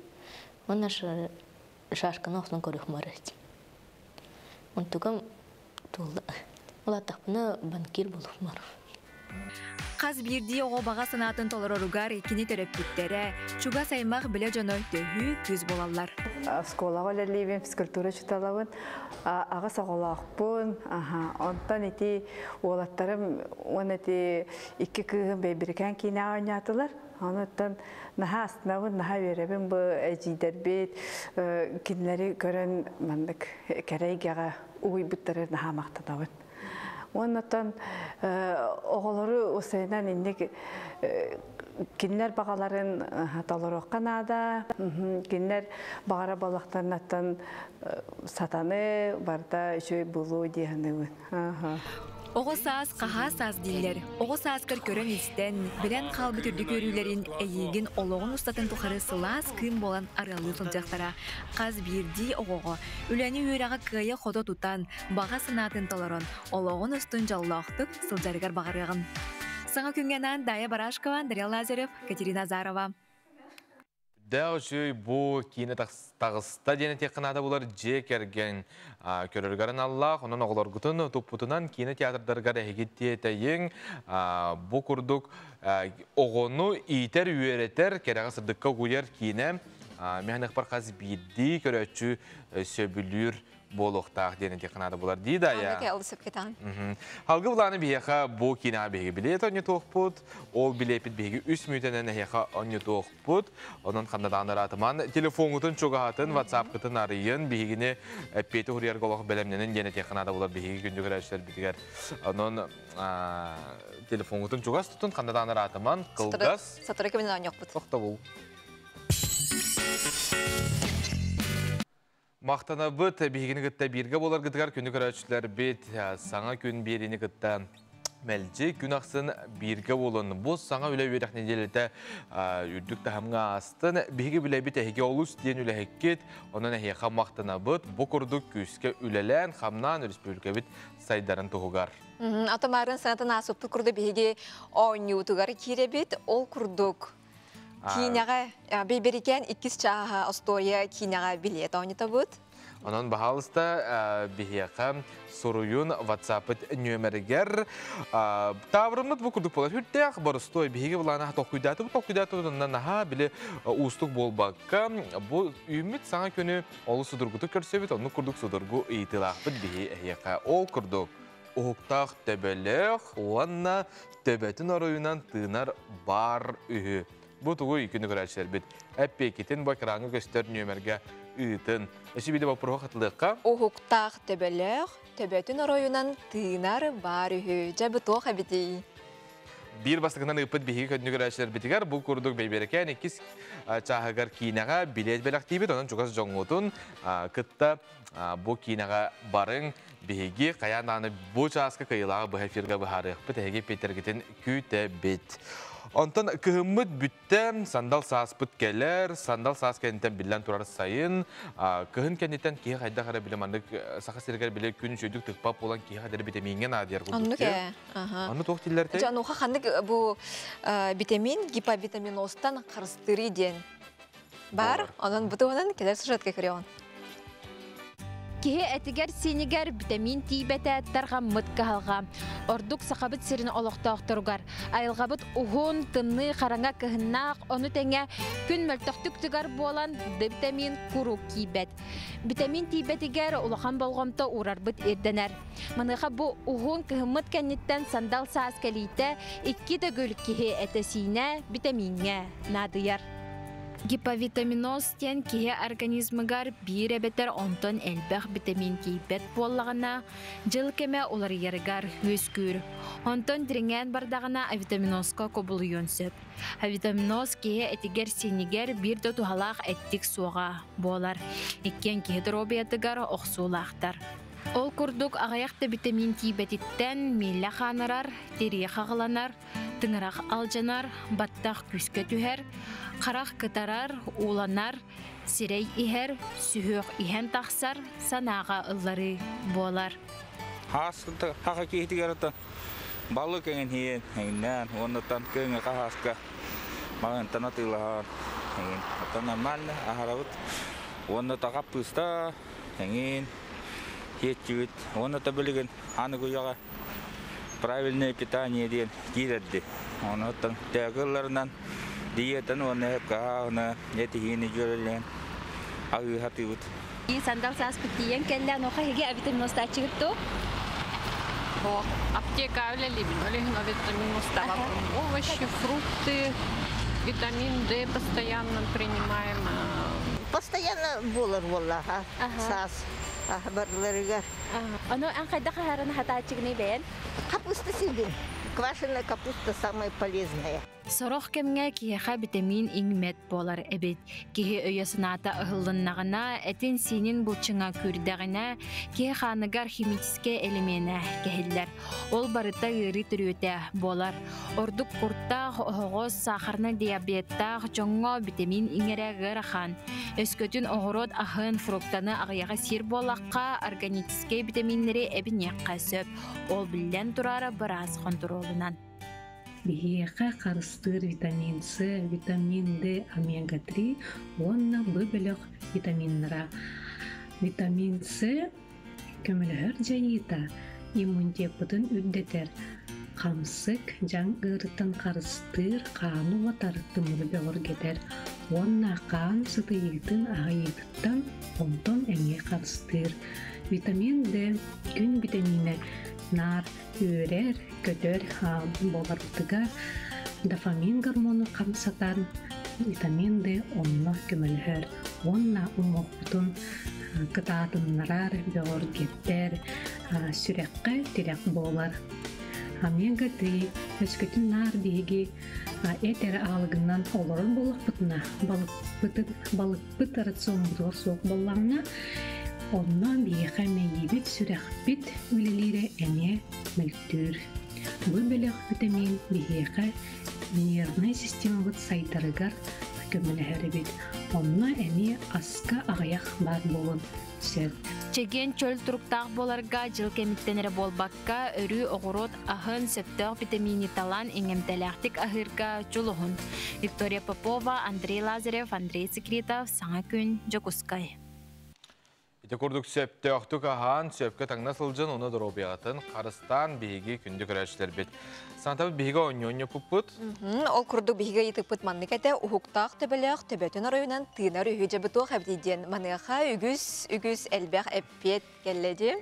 Уонна шашканы охсон көрүөх этим. Онтугам туолла. Улааттахпына банкир буолуохмар. Хас биирдии оҕо баҕа санаатын толороругар кини төрөппүттэрэ, чугас аймах билэ дьоно төһүү күүс буолаллар. Оскуолаҕа үлэлиибин, физкультура учууталабын, аҕыс оҕолоохпун. Онтон ити уолаттарым уонна ити икки кыыһым Бэйбирикээн киинэҕэ оонньоотулар. Онуттан наһаа астынабын, наһаа үөрэбин бу эдьиийдэрбит кинилэри көрөн маннык кэрэ эйгэҕэ угуйбуттары наһаа махтанабын. Уоннаттан оҕолору усайынан инник кинилэр баҕаларын толоруохха наада. Кинилэр баҕара буоллахтарынаттан сатаны барыта үчүгэй буолуо дии саныыбын. Оҕо саас хаһаа саас дииллэр. Оҕо сааскар көрөн-истэн, билэн хаалбыт үрдүк үөрүүлэрин эйиигин олоҕун устатын тухары сылаас кыым буолан арыаллыы сылдьыахтара. Хас биирдии оҕоҕо үлэни-үөрэҕи кыайа-хото тутан, баҕа санаатын толорон, олоҕун устун дьоллоохтук сылдьарыгар баҕарыаҕын. Саҥа күҥҥэ анаан Дая Барашкова, Андрей Лазарев, Катерина Азарова. Дэ үчүгэй бу киинэ таҕыста диэн этиэххэ наада булар дьиэ кэргэн көрөргөр аналлаах, онон оҕолоргутун туппутунан киинэ театрдарыгар эһиги тиэтэйиҥ. Бу курдук оҕону иитэр, үөрэтэр, кэрэҕэ сырдыкка угуйар киинэ миһаныхпар хас биирдии көрөөччү сөбүлүүр буолуохтаах диэн этиэххэ наада булар дии да я. Халгы былааны биһиэхэ бу киинэҕэ биһиги билиэт онньутуохпут, ол билиэппит биһиги үс мүнүүтэнэн эһиэхэ онньутуохпут. Онон ханна даҕаны ыраатыман телефоҥҥутун чугаһатын, ватсапкытын арыйын, биһигини эппиэти уһуруйарга олох бэлэмнэнин диэн этиэххэ наада булар биһиги күндү көрөөччүлэрбитигэр. Онон телефоҥҥутун чугас тутун, ханна даҕаны ыраатыман, кылгас. Сотору кэминэн оонньуохпут. Тохтобул. Махтанабыт биһигини кытта бииргэ буоларгытыгар күнү көрөөччүлэрбит саҥа күн биэриини кытта мэлдьи күн ахсын бииргэ буолун. Бу саҥа үлэ үөрэх нэдиэлэтэ үрдүк таһымҥа аастын. Биһиги билэбит эһиги олус диэн үлэһиккит, онон эһиэхэ махтанабыт. Бу курдук күүскэ үлэлээн, хамнаан өрөспүүбүлүкэбит сайдарын туһугар. Атомарын санатын аасыппыт курдук биһиги оонньуутугар киирэбит. Ол курдук Киинэҕэ Бэйбэрикээн иккис чааһа остуоруйа киинэҕэ билиэт оонньотобут. Онон баһаалыста биһиэхэ суруйун WhatsApp нүөмэригэр таабырыммыт бу курдук буолар. Хүрдээх боростуой биһиги былаана толкуйдаатыбыт, толкуйдаатыбыт онно наһаа били уустук буолбакка бу үүммүт саҥа күнү олус судургутук көрсөбүт, оннук курдук судургу ыйытыылаахпыт биһи эһиэхэ. Ол курдук уһуктаах төбөлөөх уонна төбөтүн оройунан тыынар баар үһү. Бу тугуй күнү көрөөччүлэрбит? Эппиэккитин бу экраҥҥа көстөр нүөмэргэ ыытын. Өссө биирдэ боппуруоһу хатылыахха. Уһуктаах төбөлөөх, төбөтүн оройунан тыынар баар үһү. Дьэ бу туох эбитий? Биир бастакынан ыыппыт биһиги көрдүнү көрөөччүлэрбитигэр бу курдук Бэйбэрэкээн иккис чааһыгар киинэҕэ билиэт бэлэхтиибит. Онон чугас дьоҥҥутун кытта бу киинэҕэ барыҥ. Биһиги хайаан даҕаны бу чааска кыайыылааҕы быһа эфиргэ быһаарыахпыт, эһиги эппиэттэргитин күүтэбит. Онтон кыһыммыт бүттэ, сандал сааспыт кэлэр, сандал саас кэнниттэн биллэн турар сайын, кыһын кэнниттэн киһи хайдах эрэ били маннык Саха сиригэр били күн үчүгэйдик тыкпат буолан киһи хайдах эрэ битэмииҥҥэ наадыйар курдук. Оннук ээ. Онно туох дииллэр Дьэ, онуоха ханнык бу витамин гиповитаминозтан харыстыырый диэн Бар, онон бу туһунан кэлэр сюжетка көрүөҕүн. Киһи этигэр-сиинигэр битэмиин тиийбэтэ тарҕаммыт кыһалҕа. Ордук Сахабыт сирин олохтоохторугар. Айылҕабыт уһун, тымныы, хараҥа кыһыннаах, ону тэҥэ күн мөлтөхтүк тыгар буолан Д битэмиин куруук киирбэт. Битэмиин тиийбэтигэр улахан болҕомто уурарбыт ирдэнэр. Маныаха бу уһун кыһыммыт кэнниттэн сандал саас кэлиитэ икки төгүл киһи этэ-сиинэ битэмииҥҥэ наадыйар. Гиповитаминоз диэн киһи организмыгар биир эбэтэр онтон элбэх битэмиин тиийбэт буоллаҕына, дьыл кэмэ уларыйарыгар үөскүүр. Онтон дириҥээн бардаҕына авитаминозка кубулуйуон сөп. Авитаминоз киһи этигэр-сиинигэр биир да туһалаах эттик суоҕа буолар. Иккиэн киһи доруобуйатыгар охсуулаахтар. Ол курдук аҕыйах да витамин тиийбэтиттэн миэлэ хаанырар, тирии хаҕыланар, тыҥырах алдьанар, баттах күүскэ түһэр, харах кытарар, ууланар, сирэй иһэр, сүһүөх иһэн тахсар, санааҕа ылларыы буолар. Хаха киһитигэр балык эҥин иһин эҥиннээн уоннаттан кыҥа хаһааска маҕантан атыылаһан эҥин оттон нормально аһарабыт уонна хаппыыста эҥин хиэтчибит уонна та билигин аныгы үйэҕэ правильное питание диэн киирэрди онуттан тээкылларынан диетаны уонна кааһына этиһиини дьүөрэлээн аһыы сатыыбыт. Сандал сааспыт тиийэн кэллэ, онуоха эһиги авитаминостааччыгыт дуо? Аптека үлэлиибин, ол иһин витамин уставаппын. Овощи, фрукты, витамин D постоянно принимаем. Постоянно буолар буоллаха саас барыларыгар. Ону эн хайдах аһарын хатааччыгыный бэйэн? Капуста сиибин. Квашеная капуста самая полезная. Сорох кэмҥэ киһиэхэ битэмиин иҥмэт буолар эбит. Киһи өйө-санаата ыһыллыннаҕына, этин-сиинин былчыҥа күүрдэҕинэ, киһи хааныгар химическэй элеменэ кэһиллэр. Ол барыта ыарыы төрүөтэ буолар. Ордук куртах, оһоҕос, сахарнай диабеттаах дьоҥҥо битэмиин иҥэрэ ыарахан. Өскөтүн оҕуруот аһын, фруктаны аҕыйаҕы сиир буоллахха, органическай битэмииннэри эбиниэххэ сөп. Ол биллэн турар быраас хонтуруолунан. Биһиэхэ харыстыыр витамин С, витамин Д, омега-3 уонна Б бөлөх витаминнара. Витамин С көмөлөһөр дьайыыта иммунитеппытын үрдэтэр, хамсык, дьаҥ ыарыттан харыстыыр, хааны уотар, тымыры бөҕөргөтөр уонна хаан сытыйыытын аһыйыытыттан онтон эмиэ харыстыыр. Витамин Д күн битэмиинэ наар үөрэр, көтөр буоларбытыгар дофамин гормону хамсатан витамин D онно көмөлөһөр уонна уҥуохпутун кытаатыннарар, бөҕөргөтөр, сүрэххэ тирэх буолар. Омега-3 өскөтүн наар биһиги эт эрэ аалыгынан олорор буоллахпытына, балыкпытын балыкпыт рациоммутугар суох буоллаҕына, онно биһиэхэ мэйиибит, сүрэхпит үлэлиирэ эмиэ мөлтүүр. Бу бөлөх витамин биһиэхэ нервнай системабыт сайдарыгар көмөлөһөр эбит. Онно эмиэ аска аҕыйах баар буолуон сөп. Чэгиэн чөл туруктаах буоларга дьыл кэмиттэн эрэ буолбакка, өрүү оҕуруот аһын, сөптөөх витамини талан иҥэмтэлээхтик аһыырга дьулуһун. Виктория Попова, Андрей Лазарев, Андрей Секретов, Саҥа күн, Дьокуускай. Ити курдук сөптөөхтүк аһаан, сөпкө таҥна сылдьан, уну доруобуйаҕытын харыстаан биһиги күндү көрөөччүлэрбит. Сантабыт биһиги оонньуонньуппуппут. Ол курдук биһиги ыйытыкпыт маннык этэ, уһуктаах төбөлөөх төбөтүн оройунан тыынар үһү дьабытуох эбит диэн маныаха үгүс үгүс элбэх эппиэт кэллэ дии.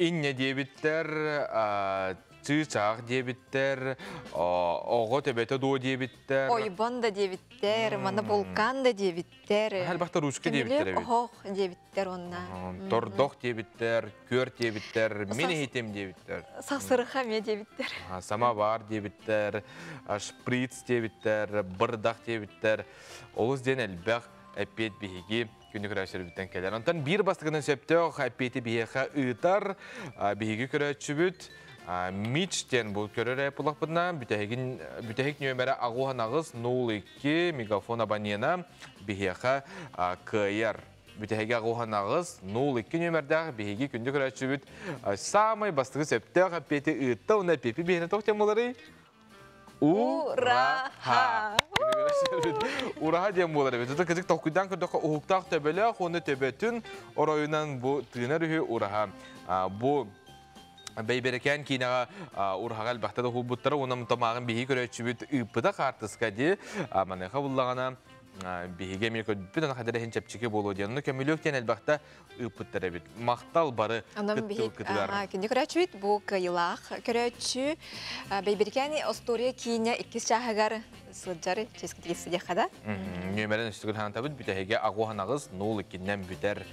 Инньэ диэбиттэр, чыычаах диэбиттэр, оҕо төбөтө дуо диэбиттэр. Ойбон да диэбиттэр, манна вулкан да диэбиттэр. Элбэхтэ ручка диэбиттэр эбит. Оһох диэбиттэр онна. Тордох диэбиттэр, күөр диэбиттэр, мин иһитим диэбиттэр. Сасырха ме диэбиттэр. Самовар диэбиттэр, шприц диэбиттэр, бырдах диэбиттэр. Олус диэн элбэх эппиэт биһиги күнү көрөөччүлэрбиттэн кэлэр. Онтон биир бастакынан сөптөөх эппиэти биһиэхэ ыытар биһиги көрөөччүбүт Мич диэн бу көрөр эпулахпытына бүтэһигин бүтэһик нүөмэрэ аҕуһан 02 мегафон абонена биһиэхэ кыайар. Бүтэһигэ аҕуһан 02 нүөмэрдээх биһиги күндү көрөөччүбүт самай бастакы сөптөөх эппиэти ыытта уонна эппиэпи биһиэнэ тоох диэн буоларый? Ураха. Ураха диэн буолар эбит. Ото кызык толкуйдаан көрдөххө уһуктаах төбөлөөх уонна төбөтүн оройунан бу тыынар үһү ураха. Бу Бэйбэрэкээн киинэҕэ ураһаҕа элбэхтэ да уһулбуттара уонна томааҕын биһиги көрөөччүбүт ыыппыта хаартыска дии. Маныаха буллаҕына биһиги эмиэ көрбүппүт аны хадара иһин чэпчэки буолуо диэн. Ону көмүлүөк диэн элбэхтэ ыыппыттар эбит. Махтал бары кыттыбыккытыгар. Күндү көрөөччүбүт бу кыайыылаах көрөөччү Бэйбэрикээни остуоруйа киинэ иккис чааһыгар сылдьар ческитигэр сидиэххэ да. Нүөмэрин үстүгүн хаантабыт бүтэһигэ аҕуһан аҕыс нуул иккиннэн бүтэр.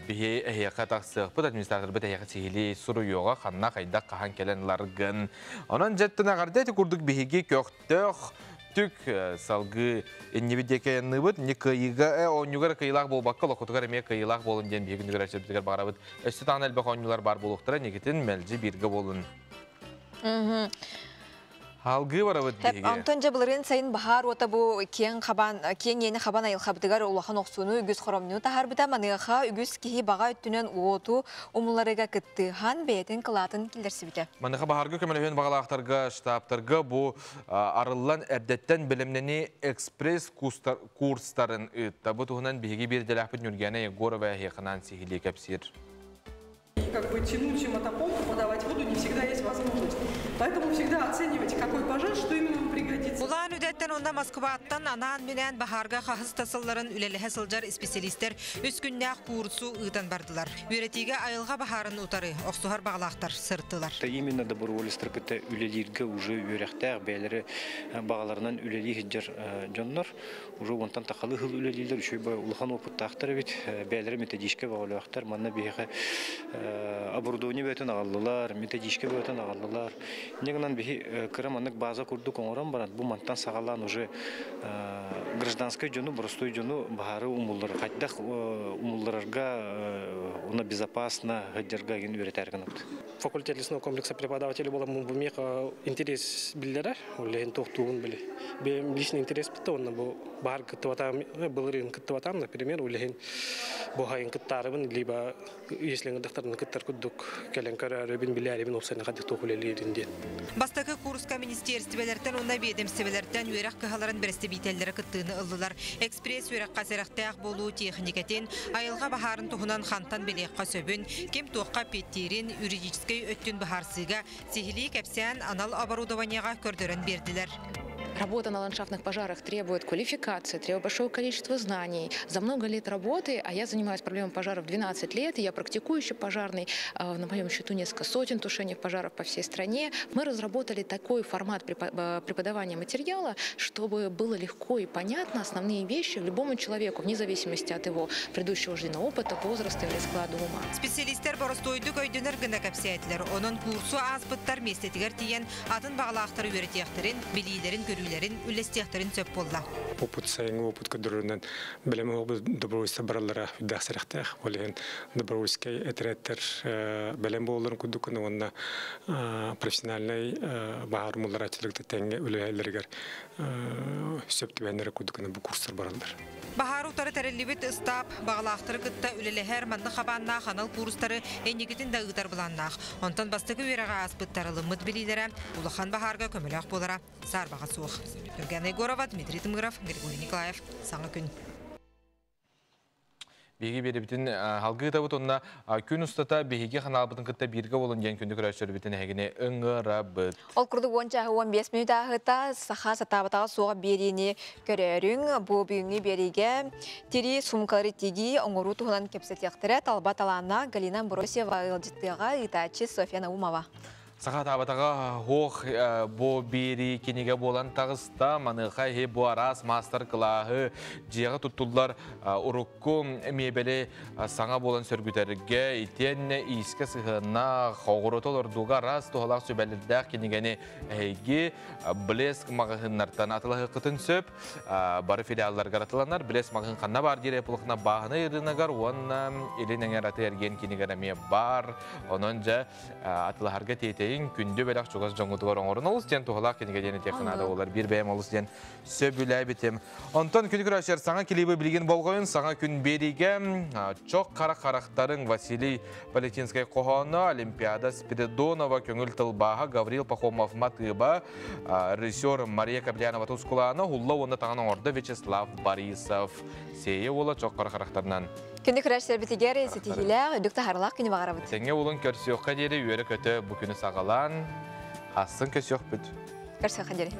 Биһи эһиэхэ тахсыахпыт, администраторбыт эһиэхэ сиһилии суруйуоҕа, ханна хайдах хаһан кэлэн ларгын. Онон дьэттэн аҕарда ити курдук биһиги көхтөөх. Үөрбүттүк, салгыы иннибит диэки айанныыбыт. Не кыайыыга оонньууга кыайыылаах буолбакка, олоххутугар эмиэ кыайыылаах буолун диэн биһиги күндү көрөөччүлэрбитигэр баҕарабыт. Өссө даҕаны элбэх оонньуулар баар буолуохтара, инникитин мэлдьи бииргэ буолун. Алгыы барабыт биһиги. Онтон дьэ былырыын сайын баһаар уота бу киэҥ хабан киэҥ иэни хабан айылҕабытыгар улахан охсууну үгүс хоромньуну таһаарбыта. Маныаха үгүс киһи баҕа өттүнэн уоту умулларыга кыттыһан бэйэтин кылаатын киллэрсибитэ. Маныаха баһаарга көмөлөһүөн баҕалаахтарга штабтарга бу арыллан эрдэттэн бэлэмнэнии экспресс курстарын ыытта. Бу туһунан биһиги биирдэлээхпит Нюргена Егорова эһиэхэ сиһилии кэпсиир. Как бы тянуть мотопомпу, подавать воду не всегда есть возможность. Поэтому всегда оценивайте, какой пожар, что именно вам пригодится. Улаан Үдэттэн уонна Москваттан анаан-минээн баһаарга хаһыс да сылларын үлэлэһэ сылдьар исписэлиистэр үс күннээх куурсу ыытан бардылар. Үөрэтиигэ айылҕа баһаарын утары охсуһар баҕалаахтар сырыттылар. Именно доброволецтар кытта үлэлииргэ уже үөрэхтээх бэйэлэри баҕаларынан үлэлии сылдьар дьоннор уже онтон тахалы хыл үлэлиилэр үчүгэй улахан опыттаахтар эбит бэйэлэрэ методичка бөҕөлөөхтөр манна биһиэхэ оборудование бөтөн аҕаллылар методичка бөтөн аҕаллылар инньэ гынан биһи кыра маннык база курдук оҥорон баран бу мантан саҕалаан уже гражданскай дьону боростуой дьону баһаары умуллар хайдах умулларарга уна безопасно сылдьарга игин үөрэтээр гынабыт. Факультет лесного комплекса преподаватели буоламмын бу миэхэ интерес биллэрэр. Ол тохтуун били. Бэйэм личный интерес битте онно бу баһаар кыттыбатам, былырыын кыттыбатам, например, улэһин бу хайын кыттаарыбын, либо если ыңырдахтарына кыттар курдук кэлэн көрөөрүбүн, билээрибин уопсайынан хайдах туох үлэлиирин диэн. Бастакы курска министиэристибэлэртэн уонна биэдэмистибэлэртэн үөрэх кыһаларын бэрэстэбиитэллэрэ кыттыыны ыллылар. Экспресс үөрэххэ сэрэхтээх буолуу тиэхиньикэтин, айылҕа баһаарын туһунан хантан билиэххэ сөбүн, ким туохха эппиэттиирин, юридическэй өттүн быһаарсыыга сиһилии кэпсээн анал оборудованиеҕа көрдөрөн биэрдилэр. Работа на ландшафтных пожарах требует квалификации, требует большого количества знаний. За много лет работы, а я занимаюсь проблемой пожаров 12 лет, и я практикующий пожарный, на моем счету несколько сотен тушений пожаров по всей стране. Мы разработали такой формат преподавания материала, чтобы было легко и понятно основные вещи любому человеку, вне зависимости от его предыдущего жизненного опыта, возраста или склада ума. Специалистер боростуойдук өйдөнөр гына кэпсээтилэр. Онон курсу ааспыттар миэстэтигэр тиийэн атын баҕалаахтары үөрэтиэхтэрин, билиилэрин, көрүүлэрин үллэстиэхтэрин сөп буолла. Опыт сайыҥҥы опыт көрдөрөрүнэн бэлэм добровольство бараллара үрдээх сэрэхтээх. Ол иһин добровольскай этэрээттэр бэлэм буолалларын курдук уонна профессиональнай баһаар умулларааччыларга тэҥҥэ үлэлэһэллэригэр сөп түбэһиннэрэ курдук бу курстар бараллар. Баһаары утары тэриллибит ыстаап баҕалаахтары кытта үлэлэһэр маннык хабааннаах анал куурустары инникитин да ыытар былааннаах. Онтон бастакы үөрэҕи ааспыттар ылыммыт билиилэрэ улахан баһаарга көмөлөөх буолара саарбаҕа суох. Нургана Егорова, Дмитрий Тымыров, Григорий Николаев. Саҥа күн. Биһиги биэрибитин халгыы табыт онна күн устата биһиги ханаалбытын кытта бииргэ болун диэн күндү көрөөччүлэрбитин эһигини ыҥырабыт. Ол курдук 10 чааһы 15 мүнүүт ааһыта саха сатаабатаҕа суоҕа биэриини көрөөрүҥ. Бу бүгүҥҥү биэриигэ тирии суумкалары тигии оҥоруу туһунан кэпсэтиэхтэрэ талба талааннаах Галина Амбросьева ыалдьыттыаҕа ыытааччы Софья Наумова. Саха табатаҕа хоох бу биэрии кинигэ буолан таҕыста. Маныаха иһи бу араас маастар-кылааһы дьиэҕэ туттуллар урукку миэбэли саҥа буолан сөргүтэргэ итиэннэ иискэ сыһыаннаах оҕуруоту олордууга араас туһалаах сүбэлэрдээх кинигэни эһиги Блеск маҕаһыыннартан атылаһыаххытын сөп. Бары филиалларгар атыланар. Блеск маҕаһыын ханна баар диир пулахна бааһынай ырыынагар уонна Илин эҥэр аты эргиэн кинигэр эмиэ баар. Онон дьэ атылаһарга тиэтэйиҥ, күндү бэлэх чугас дьоҥҥутугар оҥорун олус диэн туһалаах кинигэ диэн этиэххэ наада буолар. Биир бэйэм олус диэн сөбүлээбитим. Онтон күнү көрөөччүлэр саҥа клибы билигин болҕойун, саҥа күн биэриигэ чох хара харахтарыҥ Василий Полетинскай хоһооно, Олимпиада Спиридонова көҥүл тылбааһа, Гаврил Пахомов матыыба, режиссер Мария Каблянова тускулаана, Хулла уонна таҥан оҥордо Вячеслав Борисов. Сиэйэ уола чох хара харахтарынан Күндү көрөөччүлэрбитигэр ситиһиилээх, үрдүк таһаарыылаах күнү баҕарабыт. Тэҥҥэ уолун көрсүөххэ диэри үөрэ-көтө бу күнү саҕалаан, хассын көсүөхпүт. Көрсүөххэ диэри.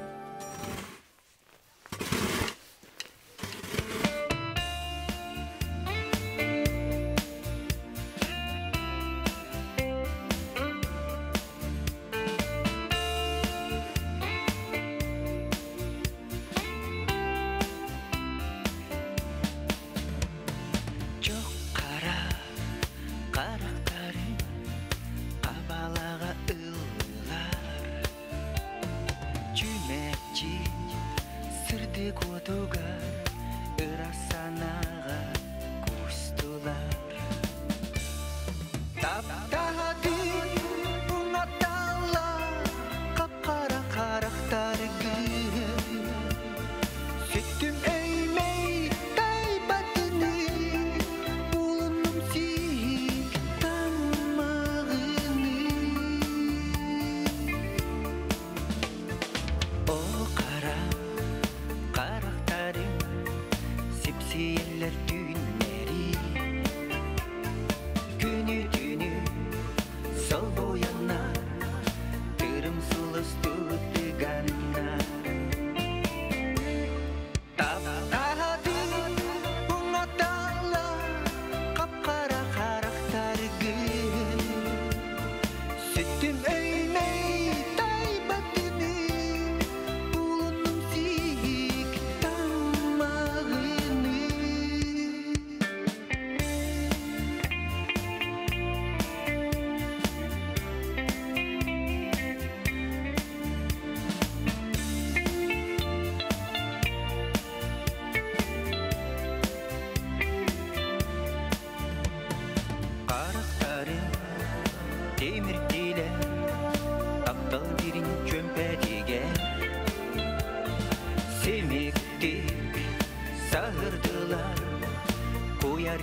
Чох хара харахтарым хабалаҕа ыллылар. Чүмэчи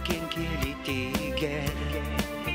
көрөр киэн киэлитигэр.